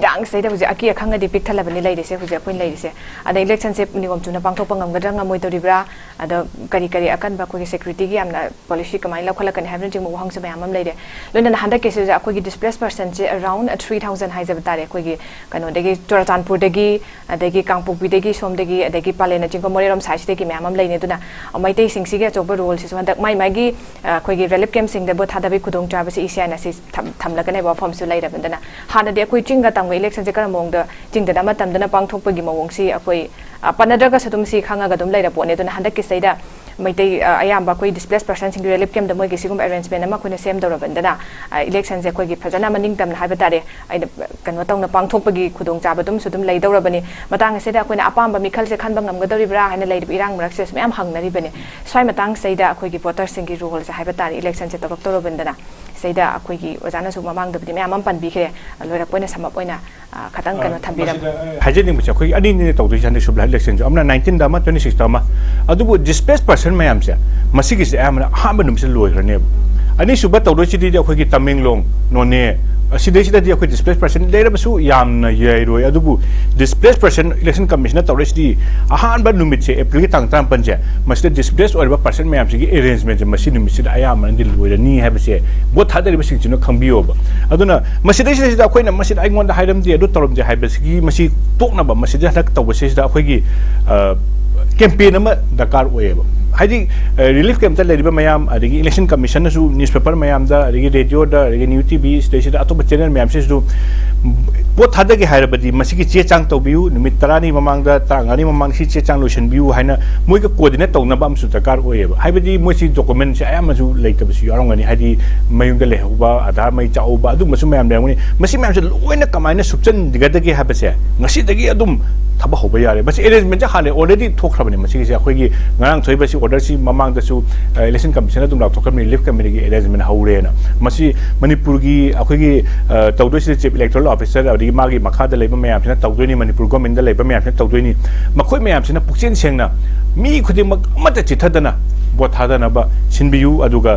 ꯏꯔꯥꯡꯁꯤꯗꯩꯗ ꯍꯧꯖꯤꯛ ꯑꯀꯤ ꯑꯈꯪꯅꯗꯤ ꯄꯤꯛ ꯊꯜꯂꯕꯅꯤ ꯂꯩꯔꯤꯁꯦ, ꯍꯧꯖꯤꯛ ꯑꯩꯈꯣꯏꯅ ꯂꯩꯔꯤꯁꯦ꯫ ꯑꯗ election ꯁꯦ ꯅꯤꯌꯣꯝ ꯆꯨꯝꯅ ꯄꯥꯡꯊꯣꯛꯄ ꯉꯝꯒꯗ꯭ꯔꯥ ꯉꯝꯃꯣꯏꯗꯧꯔꯤꯕ꯭ꯔꯥ, ꯑꯗ ꯀꯔꯤ ꯀꯔꯤ ꯑꯀꯟꯕ ꯑꯩꯈꯣꯏꯒꯤ security ꯒꯤ ꯌꯥꯝꯅ policy ꯀꯃꯥꯏꯅ ꯂꯧꯈꯠꯂꯛꯀꯅꯤ ꯍꯥꯏꯕꯅꯆꯤꯡꯕ ꯋꯥꯍꯪꯁꯨ ꯃꯌꯥꯝ ꯑꯃ ꯂꯩꯔꯦ꯫ ꯂꯣꯏꯅꯅ ꯍꯟꯗꯛꯀꯤꯁꯤꯗ ꯑꯩꯈꯣꯏꯒꯤ displaced person ꯁꯦ around three thousand ꯍꯥꯏꯖꯕ ꯇꯥꯔꯦ꯫ ꯑꯩꯈꯣꯏꯒꯤ ꯀꯩꯅꯣꯗꯒꯤ, ꯆꯨꯔꯆꯥꯟꯄꯨꯔꯗꯒꯤ, ꯑꯗꯒꯤ ꯀꯥꯡꯄꯣꯛꯄꯤꯗꯒꯤ, ꯁꯣꯝꯗꯒꯤ, ꯑꯗꯒꯤ ꯄꯥꯂꯦꯅꯆꯤꯡꯕ ꯃꯣꯔꯦꯔꯣꯝ side ꯁꯤꯗꯒꯤ ꯃꯌꯥꯝ ꯑꯃ ꯂꯩꯅꯤ꯫ ꯑꯗꯨꯅ ꯃꯩꯇꯩꯁꯤꯡꯁꯤꯒꯤ ꯑꯆꯧꯕ role ꯁꯤꯁꯨ ꯍꯟꯗꯛ ꯃꯥꯏ ꯃꯥꯏꯒꯤ, ꯑ, ꯑꯩꯈꯣꯏꯒꯤ relief camp ꯁꯤꯡꯗ vote ꯊꯥꯗꯕꯒꯤ ꯈꯨꯗꯣꯡꯆꯥꯕꯁꯤ E C I ꯅ ꯁꯤ ꯊꯝ-, ꯊꯝꯂꯛꯀꯅꯦꯕ, ꯋꯥꯐꯝꯁꯨ ꯂꯩꯔꯕꯅꯤꯅ꯫ ꯍꯥꯟꯅꯗꯤ ꯑꯩꯈꯣꯏ ꯆꯤꯡꯒ ꯇꯝꯒ election ꯁꯦ ꯀꯔꯝꯕ ꯃꯑꯣꯡꯗ ꯆꯤꯡꯗꯅ ꯑꯃ ꯇꯝꯗꯅ ꯄꯥꯡꯊꯣꯛꯄꯒꯤ ꯃꯑꯣꯡꯁꯤ ꯑꯩꯈꯣꯏ, ꯑ, ꯄꯟꯅꯗ꯭ꯔꯒꯁꯨ ꯑꯗꯨꯝ ꯁꯤ ꯈꯪꯉꯒ ꯑꯗꯨꯝ ꯂꯩꯔ ꯄꯣꯠꯅꯤ꯫ ꯑꯗꯨꯅ ꯍꯟꯗꯛꯀꯤꯁꯤꯗꯩꯗ ꯃꯩꯇꯩ, ꯑ, ꯑꯌꯥꯝꯕ ꯑꯩꯈꯣꯏ displaced person ꯁꯤꯡꯒꯤ relief camp ꯇ ꯃꯣꯏꯒꯤ ꯁꯤꯒꯨꯝꯕ arrangement ꯑꯃ ꯑꯩꯈꯣꯏꯅ ꯁꯦꯝꯗꯧꯔꯕꯅꯤꯅ, ꯑ, election ꯁꯦ ꯑꯩꯈꯣꯏꯒꯤ ꯐꯖꯅ ꯃꯅꯤꯡ ꯇꯝꯅ ꯍꯥꯏꯕ ꯇꯥꯔꯦ, ꯑꯩꯅ ꯀꯩꯅꯣ ꯇꯧꯅ ꯄꯥꯡꯊꯣꯛꯄꯒꯤ ꯈꯨꯗꯣꯡꯆꯥꯕ ꯑꯗꯨꯝꯁꯨ ꯑꯗꯨꯝ ꯂꯩꯗꯧꯔꯕꯅꯤ꯫ ꯃꯇꯥꯡ ꯑꯁꯤꯗ ꯑꯩꯈꯣꯏꯅ ꯑꯄꯥꯝꯕ ꯃꯤꯈꯜꯁꯦ ꯈꯟꯕ ꯉꯝꯒꯗꯧꯔꯤꯕ꯭ꯔꯥ ꯍꯥꯏꯅ ꯂꯩꯔꯤꯕ ꯏꯔꯥꯡ ꯃꯔꯛꯁꯤꯗꯁꯨ ꯃꯌꯥꯝ ꯍꯪꯅꯔꯤꯕꯅꯤ꯫ ꯁ꯭ꯋꯥꯏ ꯃꯇꯥꯡꯁꯤꯗꯩꯗ ꯑꯩꯈꯣꯏꯒꯤ voter ꯁꯤꯡꯒꯤ role ꯁꯦ ꯍꯥꯏꯕ ꯇꯥꯔꯦ, election ꯁꯦ ꯇꯧꯔꯛꯇꯧꯔꯕꯅꯤꯅ, ꯁꯤꯗꯩꯗ ꯑꯩꯈꯣꯏꯒꯤ ꯑꯣꯖꯥꯅꯁꯨ ꯃꯃꯥꯡꯗꯕꯨꯗꯤ ꯃꯌꯥꯝ ꯑꯃ ꯄꯟꯕꯤꯈ꯭ꯔꯦ, ꯂꯣꯏꯔꯛꯄ ꯑꯣꯏꯅ sum up ꯑꯣꯏꯅ, ꯑ, ꯈꯇꯪ ꯀꯩꯅꯣ ꯊꯝꯕꯤꯔꯝꯃꯨ꯫ ꯃꯁꯤꯗ, ꯑ, ꯍꯥꯏꯖꯅꯤꯡꯕꯁꯦ ꯑꯩꯈꯣꯏꯒꯤ ꯑꯅꯤꯅꯤ ꯇꯧꯗꯣꯏꯁꯦ ꯍꯟꯗꯛ ꯁꯨꯕ election ꯁꯨ, ꯑꯃꯅ nineteen ꯗ ꯑꯃ, twenty six ꯇ ꯑꯃ꯫ ꯑꯗꯨꯕꯨ displaced person ꯃꯌꯥꯝꯁꯦ ꯃꯁꯤꯒꯤꯁꯦ ꯑꯌꯥꯝꯕꯅ ꯑꯍꯥꯟꯕ ꯅꯨꯃꯤꯠꯁꯤꯗ ꯂꯣꯏꯈ꯭ꯔꯅꯦꯕ꯫ ꯑꯅꯤꯁꯨꯕ ꯇꯧꯗꯣꯏꯁꯤꯗꯤ ꯑꯩꯈꯣꯏꯒꯤ ꯇꯃꯦꯡꯂꯣꯡ, ꯅꯣꯅꯦ, ꯑꯁꯤꯗꯩꯁꯤꯗꯗꯤ ꯑꯩꯈꯣꯏ displaced person ꯂꯩꯔꯕꯁꯨ ꯌꯥꯝꯅ ꯌꯩꯔꯣꯏ꯫ ꯑꯗꯨꯕꯨ displaced person election commission ꯅ ꯇꯧꯔꯛꯏꯁꯤꯗꯤ ꯑꯍꯥꯟꯕ ꯅꯨꯃꯤꯠꯁꯦ, April ꯒꯤ ꯇꯥꯡ ꯇꯔꯥꯃꯥꯄꯟꯁꯦ, ꯃꯁꯤꯗ displaced ꯑꯣꯏꯔꯕ person ꯃꯌꯥꯝꯁꯤꯒꯤ arrangement ꯁꯦ ꯃꯁꯤ ꯅꯨꯃꯤꯠꯁꯤꯗ ꯑꯌꯥꯝꯕꯅꯗꯤ ꯂꯣꯏꯔꯅꯤ ꯍꯥꯏꯕꯁꯦ vote ꯊꯥꯗꯔꯤꯕꯁꯤꯡꯁꯤꯅ ꯈꯪꯕꯤꯌꯣꯕ꯫ ꯑꯗꯨꯅ ꯃꯁꯤꯗꯩꯁꯤꯗꯩꯁꯤꯗ ꯑꯩꯈꯣꯏꯅ ꯃꯁꯤꯗ ꯑꯩꯉꯣꯟꯗ ꯍꯥꯏꯔꯝꯗꯦ, ꯑꯗꯨ ꯇꯧꯔꯝꯗꯦ ꯍꯥꯏꯕꯁꯤꯒꯤ ꯃꯁꯤ ꯇꯣꯛꯅꯕ, ꯃꯁꯤꯗ ꯍꯟꯗꯛ ꯇꯧꯕꯁꯤꯗ ꯑꯩꯈꯣꯏꯒꯤ, ꯑ, campaign ꯑꯃ ꯗꯔꯀꯥꯔ ꯑꯣꯏꯌꯦꯕ꯫ ꯍꯥꯏꯗꯤ ꯔꯤꯂꯤꯐ ꯀꯦꯝꯞꯇ ꯂꯩꯔꯤꯕ ꯃꯌꯥꯝ, ꯑꯗꯒꯤ ꯏꯂꯦꯛꯁꯟ ꯀꯃꯤꯁꯟꯅꯁꯨ ꯅ꯭ꯌꯨꯁꯄꯦꯄꯔ ꯃꯌꯥꯝꯗ, ꯑꯗꯒꯤ ꯔꯦꯗꯤꯑꯣꯗ, ꯑꯗꯒꯤ ꯅ꯭ꯌꯨ ꯇꯤ ꯚꯤ, ꯁꯤꯗꯩꯁꯤꯗ ꯑꯇꯣꯞꯄ ꯆꯦꯅꯦꯜ ꯃꯌꯥꯝꯁꯤꯁꯨ ꯚꯣꯠ ꯊꯥꯗꯒꯦ ꯍꯥꯏꯔꯕꯗꯤ ꯃꯁꯤꯒꯤ ꯆꯦ ꯆꯥꯡ ꯇꯧꯕꯤꯌꯨ, ꯅꯨꯃꯤꯠ ꯇꯔꯥꯅꯤ ꯃꯃꯥꯡꯗ, ꯇꯔꯥꯃꯉꯥꯅꯤ ꯃꯃꯥꯡꯗ ꯁꯤ ꯆꯦ ꯆꯥꯡ ꯂꯣꯏꯁꯤꯟꯕꯤꯌꯨ ꯍꯥꯏꯅ ꯃꯣꯏꯒ ꯀꯣꯑꯣꯔꯗꯤꯅꯦꯠ ꯇꯧꯅꯕ ꯑꯃꯁꯨ ꯗꯔꯀꯥꯔ ꯑꯣꯏꯌꯦꯕ꯫ ꯍꯥꯏꯕꯗꯤ ꯃꯣꯏꯁꯤ ꯗꯣꯀꯨꯃꯦꯟꯁꯦ ꯑꯌꯥꯝꯕꯁꯨ ꯂꯩꯇꯕꯁꯨ ꯌꯥꯎꯔꯝꯒꯅꯤ, ꯍꯥꯏꯗꯤ ꯃꯌꯨꯝꯗ ꯂꯩꯍꯧꯕ, ꯑꯙꯥꯔ ꯃꯩ ꯆꯥꯛꯍꯧꯕ, ꯑꯗꯨꯝꯕꯁꯨ ꯃꯌꯥꯝ ꯂꯩꯔꯝꯒꯅꯤ꯫ ꯃꯁꯤ ꯃꯌꯥꯝꯁꯦ ꯂꯣꯏꯅ ꯀꯃꯥꯏꯅ ꯁꯨꯞꯆꯟꯒꯗꯒꯦ ꯍꯥꯏꯕꯁꯦ ꯉꯁꯤꯗꯒꯤ ꯑꯗꯨꯝ ꯊꯕꯛ ꯍꯧꯕ ꯌꯥꯔꯦ꯫ ꯃꯁꯤ ꯑꯦꯔꯦꯟꯖꯃꯦꯟꯁꯦ ꯍꯥꯟꯅ ꯑꯣꯜꯔꯦꯗꯤ ꯊꯣꯛꯈ꯭ꯔꯕꯅꯤ꯫ ꯃꯁꯤꯒꯤꯁꯦ ꯑꯩꯈꯣꯏꯒꯤ ꯉꯔꯥꯡ ꯊꯣꯛꯏꯕ ꯁꯤ ꯑꯣꯔꯗꯔꯁꯤ ꯃꯃꯥꯡꯗꯁꯨ ꯏꯂꯦꯛꯁꯟ ꯀꯃꯤꯁꯟ ꯑꯗꯨꯝ ꯂꯥꯎꯊꯣꯛꯈ꯭ꯔꯕꯅꯤ, ꯔꯤꯂꯤꯐ ꯀꯃꯤꯇꯤꯒꯤ ꯑꯦꯔꯦꯟꯖꯃꯦꯟ ꯍꯧꯔꯦꯅ꯫ ꯃꯁꯤ ꯃꯅꯤꯄꯨꯔꯒꯤ ꯑꯩꯈꯣꯏꯒꯤ ꯇꯧꯗꯣꯏꯁꯤꯗ ꯆꯤꯐ ꯏꯂꯦꯛꯇꯣꯔꯦꯜ ꯑꯣꯐꯤꯁꯔ, ꯑꯗꯒꯤ ꯃꯥꯒꯤ ꯃꯈꯥꯗ ꯂꯩꯕ ꯃꯌꯥꯝꯁꯤꯅ ꯇꯧꯗꯣꯏꯅꯤ, ꯃꯅꯤꯄꯨꯔ ꯒꯣꯔꯃꯦꯟꯗ ꯂꯩꯕ ꯃꯌꯥꯝꯁꯤꯅ ꯇꯧꯗꯣꯏꯅꯤ꯫ ꯃꯈꯣꯏ ꯃꯌꯥꯝꯁꯤꯅ ꯄꯨꯛꯆꯦꯜ ꯁꯦꯡꯅ ꯃꯤ ꯈꯨꯗꯤꯡꯃꯛ ꯑꯃꯠꯇ ꯆꯤꯠꯊꯗꯅ ꯚꯣꯠ ꯊꯥꯗꯅꯕ ꯁꯤꯟꯕꯤꯌꯨ꯫ ꯑꯗꯨꯒ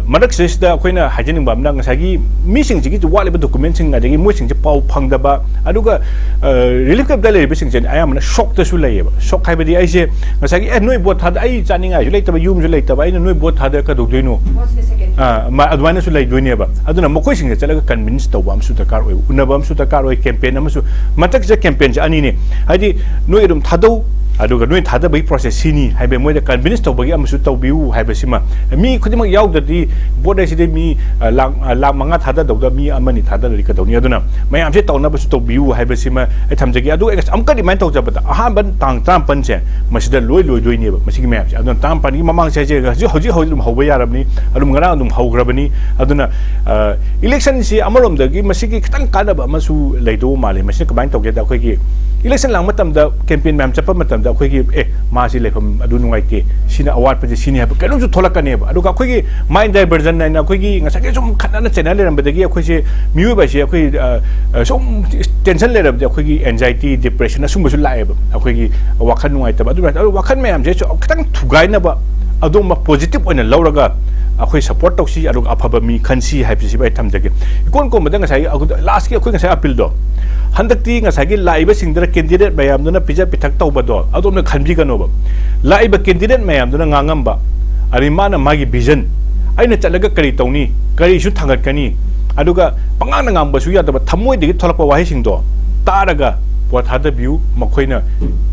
ꯃꯔꯛꯁꯤꯗꯩꯁꯤꯗ ꯑꯩꯈꯣꯏꯅ ꯍꯥꯏꯖꯅꯤꯡꯕ ꯑꯃꯅ, ꯉꯁꯥꯏꯒꯤ ꯃꯤꯁꯤꯡꯁꯤꯒꯤ ꯋꯥꯠꯂꯤꯕ ꯗꯣꯀꯨꯃꯦꯟꯁꯤꯡ, ꯑꯗꯒꯤ ꯃꯣꯏꯁꯤꯡꯁꯦ ꯄꯥꯎ ꯐꯪꯗꯕ, ꯑꯗꯨꯒ ꯔꯤꯂꯤꯐ ꯀꯦꯝꯞꯇ ꯂꯩꯔꯤꯕꯁꯤꯡꯁꯦ ꯑꯌꯥꯝꯕꯅ ꯁꯣꯛꯇꯁꯨ ꯂꯩꯌꯦꯕ꯫ ꯁꯣꯛ ꯍꯥꯏꯕꯗꯤ ꯑꯩꯁꯦ ꯉꯁꯥꯏꯒꯤ, "ꯑꯦ, ꯅꯣꯏ ꯚꯣꯠ ꯊꯥꯗ, ꯑꯩ ꯆꯥꯅꯤꯡꯉꯥꯏꯁꯨ ꯂꯩꯇꯕ, ꯌꯨꯝꯁꯨ ꯂꯩꯇꯕ, ꯑꯩꯅ ꯅꯣꯏ ꯚꯣꯠ ꯊꯥꯗ ꯀꯩꯗꯧꯗꯣꯏꯅꯣ?" ꯑꯗꯨꯃꯥꯏꯅꯁꯨ ꯂꯩꯗꯣꯏꯅꯦꯕ꯫ ꯑꯗꯨꯅ ꯃꯈꯣꯏꯁꯤꯡꯁꯦ ꯆꯠꯂꯒ ꯀꯟꯚꯤꯟꯁ ꯇꯧꯕ ꯑꯃꯁꯨ ꯗꯔꯀꯥꯔ ꯑꯣꯏꯕ, ꯎꯅꯕ ꯑꯃꯁꯨ ꯗꯔꯀꯥꯔ ꯑꯣꯏ꯫ ꯀꯦꯝꯄꯦꯟ ꯑꯃꯁꯨ, ꯃꯊꯛꯁꯤꯗ ꯀꯦꯝꯄꯦꯟꯁꯦ ꯑꯅꯤꯅꯤ꯫ ꯍꯥꯏꯗꯤ ꯅꯣꯏ ꯑꯗꯨꯝ ꯊꯥꯗꯧ, ꯑꯗꯨꯒ ꯅꯣꯏ ꯊꯥꯗꯕꯒꯤ ꯄ꯭ꯔꯣꯁꯦꯁ ꯁꯤꯅꯤ ꯍꯥꯏꯕ, ꯃꯣꯏꯗ ꯀꯟꯚꯤꯟꯁ ꯇꯧꯕꯒꯤ ꯑꯃꯁꯨ ꯇꯧꯕꯤꯌꯨ ꯍꯥꯏꯕꯁꯤꯃ꯫ ꯃꯤ ꯈꯨꯗꯤꯡꯃꯛ ꯌꯥꯎꯗ꯭ꯔꯗꯤ ꯚꯣꯠ ꯍꯥꯏꯁꯤꯗꯤ ꯃꯤ ꯂꯥꯛ, ꯂꯥꯛ ꯃꯉꯥ ꯊꯥꯗꯗꯧꯗ ꯃꯤ ꯑꯃꯅꯤ ꯊꯥꯗꯔꯗꯤ ꯀꯩꯗꯧꯅꯤ? ꯑꯗꯨꯅ ꯃꯌꯥꯝꯁꯦ ꯇꯧꯅꯕꯁꯨ ꯇꯧꯕꯤꯌꯨ ꯍꯥꯏꯕꯁꯤꯃ ꯑꯩ ꯊꯝꯖꯒꯦ꯫ ꯑꯗꯨꯒ ꯑꯩ ꯑꯃꯨꯛꯀ ꯔꯤꯃꯥꯏꯟ ꯇꯧꯖꯕꯗ, ꯑꯍꯥꯟꯕ ꯇꯥꯡ ꯇꯔꯥꯃꯥꯄꯟꯁꯦ ꯃꯁꯤꯗ ꯂꯣꯏ ꯂꯣꯏꯗꯣꯏꯅꯦꯕ ꯃꯁꯤꯒꯤ ꯃꯌꯥꯝꯁꯦ꯫ ꯑꯗꯨꯅ ꯇꯔꯥꯃꯥꯄꯟꯒꯤ ꯃꯃꯥꯡꯁꯦ ꯍꯧꯖꯤꯛ, ꯍꯧꯖꯤꯛ, ꯍꯧꯖꯤꯛ, ꯍꯧꯖꯤꯛ ꯑꯗꯨꯝ ꯍꯧꯕ ꯌꯥꯔꯕꯅꯤ, ꯑꯗꯨꯝ ꯉꯔꯥꯡ ꯑꯗꯨꯝ ꯍꯧꯈ꯭ꯔꯕꯅꯤ꯫ ꯑꯗꯨꯅ ꯏꯂꯦꯛꯁꯟꯁꯤ ꯑꯃꯔꯣꯝꯗꯒꯤ ꯃꯁꯤꯒꯤ ꯈꯤꯇꯪ ꯀꯥꯟꯅꯕ ꯑꯃꯁꯨ ꯂꯩꯗꯧꯕ ꯃꯥꯜꯂꯤ꯫ ꯃꯁꯤꯅ ꯀꯃꯥꯏꯅ ꯇꯧꯒꯦꯗ, ꯑꯩꯈꯣꯏꯒꯤ ꯏꯂꯦꯛꯁꯟ ꯂꯥꯡ ꯃꯇꯝꯗ, ꯀꯦꯝꯄꯦꯟ ꯃꯌꯥꯝ ꯆꯠꯄ ꯃꯇꯝꯗ ꯑꯩꯈꯣꯏꯒꯤ, "ꯑꯦ, ꯃꯥꯁꯤ ꯂꯩꯐꯝ ꯑꯗꯨ ꯅꯨꯡꯉꯥꯏꯇꯦ, ꯁꯤꯅ ꯑꯋꯥꯠꯄꯁꯦ ꯁꯤꯅꯤ" ꯍꯥꯏꯕ ꯀꯩꯅꯣꯝꯁꯨ ꯊꯣꯛꯂꯛꯀꯅꯦꯕ꯫ ꯑꯗꯨꯒ ꯑꯩꯈꯣꯏꯒꯤ ꯃꯥꯏꯟ ꯗꯥꯏꯚꯔꯖꯟ ꯍꯥꯏꯅ ꯑꯩꯈꯣꯏꯒꯤ ꯉꯁꯥꯏꯒꯤ ꯁꯨꯝ ꯈꯠꯅꯅ ꯆꯩꯅ ꯂꯩꯔꯝꯕꯗꯒꯤ ꯑꯩꯈꯣꯏꯁꯦ, ꯃꯤꯑꯣꯏꯕ ꯍꯥꯏꯁꯦ ꯑꯩꯈꯣꯏ, ꯑ, ꯑ, ꯁꯨꯝ ꯇꯦꯟꯁꯟ ꯂꯩꯔꯕꯗꯤ ꯑꯩꯈꯣꯏꯒꯤ ꯑꯦꯟꯖꯥꯏꯇꯤ, ꯗꯤꯄ꯭ꯔꯦꯁꯟ ꯑꯁꯨꯝꯕꯁꯨ ꯂꯥꯛꯑꯦꯕ꯫ ꯑꯩꯈꯣꯏꯒꯤ ꯋꯥꯈꯜ ꯅꯨꯡꯉꯥꯏꯇꯕ, ꯑꯗꯨ, ꯑꯗꯨ ꯋꯥꯈꯜ ꯃꯌꯥꯝꯁꯦ ꯁꯨ-, ꯈꯤꯇꯪ ꯊꯨꯒꯥꯏꯅꯕ, ꯑꯗꯨꯝꯕ ꯄꯣꯖꯤꯇꯤꯚ ꯑꯣꯏꯅ ꯂꯧꯔꯒ ꯑꯩꯈꯣꯏ ꯁꯞꯄꯣꯔꯠ ꯇꯧꯁꯤ, ꯑꯗꯨꯒ ꯑꯐꯕ ꯃꯤ ꯈꯟꯁꯤ ꯍꯥꯏꯕꯁꯤꯕꯨ ꯑꯩ ꯊꯝꯖꯒꯦ꯫ ꯏꯀꯣꯟ ꯀꯣꯟꯕꯗ ꯉꯁꯥꯏꯒꯤ ꯑꯩꯈꯣꯏ ꯂꯥꯁꯀꯤ ꯑꯩꯈꯣꯏ ꯉꯁꯥꯏ ꯑꯄꯤꯜꯗꯣ, ꯍꯟꯗꯛꯇꯤ ꯉꯁꯥꯏꯒꯤ ꯂꯥꯛꯏꯕꯁꯤꯡꯗꯨꯅ ꯀꯦꯟꯗꯤꯗꯦꯠ ꯃꯌꯥꯝꯗꯨꯅ ꯄꯤꯖ ꯄꯤꯊꯛ ꯇꯧꯕꯗꯣ ꯑꯗꯣꯝꯅ ꯈꯟꯕꯤꯒꯅꯣꯕ꯫ ꯂꯥꯛꯏꯕ ꯀꯦꯟꯗꯤꯗꯦꯠ ꯃꯌꯥꯝꯗꯨꯅ ꯉꯥꯡꯉꯝꯕ, ꯑꯗꯩ ꯃꯥꯅ ꯃꯥꯒꯤ ꯚꯤꯖꯟ, "ꯑꯩꯅ ꯆꯠꯂꯒ ꯀꯔꯤ ꯇꯧꯅꯤ, ꯀꯔꯤꯁꯨ ꯊꯥꯡꯒꯠꯀꯅꯤ?" ꯑꯗꯨꯒ ꯄꯉꯥꯡꯗ ꯉꯥꯡꯕꯁꯨ ꯌꯥꯗꯕ ꯊꯃꯣꯏꯗꯒꯤ ꯊꯣꯛꯂꯛꯄ ꯋꯥꯍꯩꯁꯤꯡꯗꯣ ꯇꯥꯔꯒ ꯄꯣꯠ ꯊꯥꯗꯕꯤꯌꯨ, ꯃꯈꯣꯏꯅ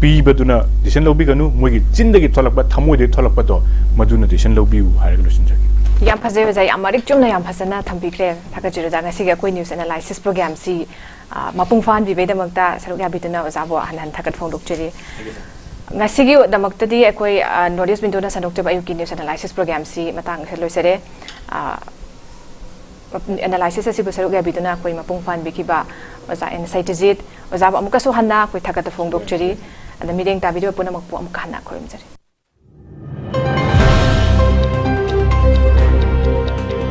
ꯄꯤꯕꯗꯨꯅ decision ꯂꯧꯕꯤꯒꯅꯨ, ꯃꯣꯏꯒꯤ ꯆꯤꯟꯗꯒꯤ ꯊꯣꯛꯂꯛꯄ, ꯊꯃꯣꯏꯗꯒꯤ ꯊꯣꯛꯂꯛꯄꯗꯣ ꯃꯗꯨꯅ decision ꯂꯧꯕꯤꯌꯨ ꯍꯥꯏꯔꯒ ꯂꯣꯏꯁꯤꯟꯖꯒꯦ꯫ ꯌꯥꯝ ꯐꯖꯩ ꯑꯣꯖꯥ, ꯌꯥꯝ ꯃꯔꯤꯛ ꯆꯨꯝꯅ ꯌꯥꯝ ꯐꯖꯅ ꯊꯝꯕꯤꯈ꯭ꯔꯦ꯫ ꯊꯥꯒꯠꯆꯔꯤ ꯑꯣꯖꯥ꯫ ꯉꯁꯤꯒꯤ ꯑꯩꯈꯣꯏ news analysis programꯁꯤ, ꯑ, ꯃꯄꯨꯡ ꯐꯥꯍꯟꯕꯤꯕꯩꯗꯃꯛꯇ ꯁꯔꯨꯛ ꯌꯥꯕꯤꯗꯨꯅ ꯑꯣꯖꯥꯕꯨ ꯍꯟꯅ ꯍꯟꯅ ꯊꯥꯒꯠ ꯐꯣꯡꯗꯣꯛꯆꯔꯤ꯫ ꯉꯁꯤꯒꯤꯗꯃꯛꯇꯗꯤ ꯑꯩꯈꯣꯏ, ꯑ, North East Windowꯅ ꯁꯟꯗꯣꯛꯆꯕ ꯑꯌꯨꯛꯀꯤ news analysis programꯁꯤ ꯃꯇꯥꯡ ꯑꯁꯤꯗ ꯂꯣꯏꯖꯔꯦ꯫ ꯑ, analysis ꯑꯁꯤꯕꯨ ꯁꯔꯨꯛ ꯌꯥꯕꯤꯗꯨꯅ ꯑꯩꯈꯣꯏ ꯃꯄꯨꯡ ꯐꯥꯍꯟꯕꯤꯈꯤꯕ ꯑꯣꯖꯥ ꯑꯦꯟ ꯁꯩꯇꯖꯤꯠ, ꯑꯣꯖꯥꯕꯨ ꯑꯃꯨꯛꯀꯁꯨ ꯍꯟꯅ ꯑꯩꯈꯣꯏ ꯊꯥꯒꯠꯇ ꯐꯣꯡꯗꯣꯛꯆꯔꯤ꯫ ꯑꯗ ꯃꯤꯠꯌꯦꯡ ꯇꯥꯕꯤꯔꯤꯕ ꯄꯨꯝꯅꯃꯛꯄꯨ ꯑꯃꯨꯛꯀ ꯍꯟꯅ ꯈꯨꯔꯨꯝꯖꯔꯤ꯫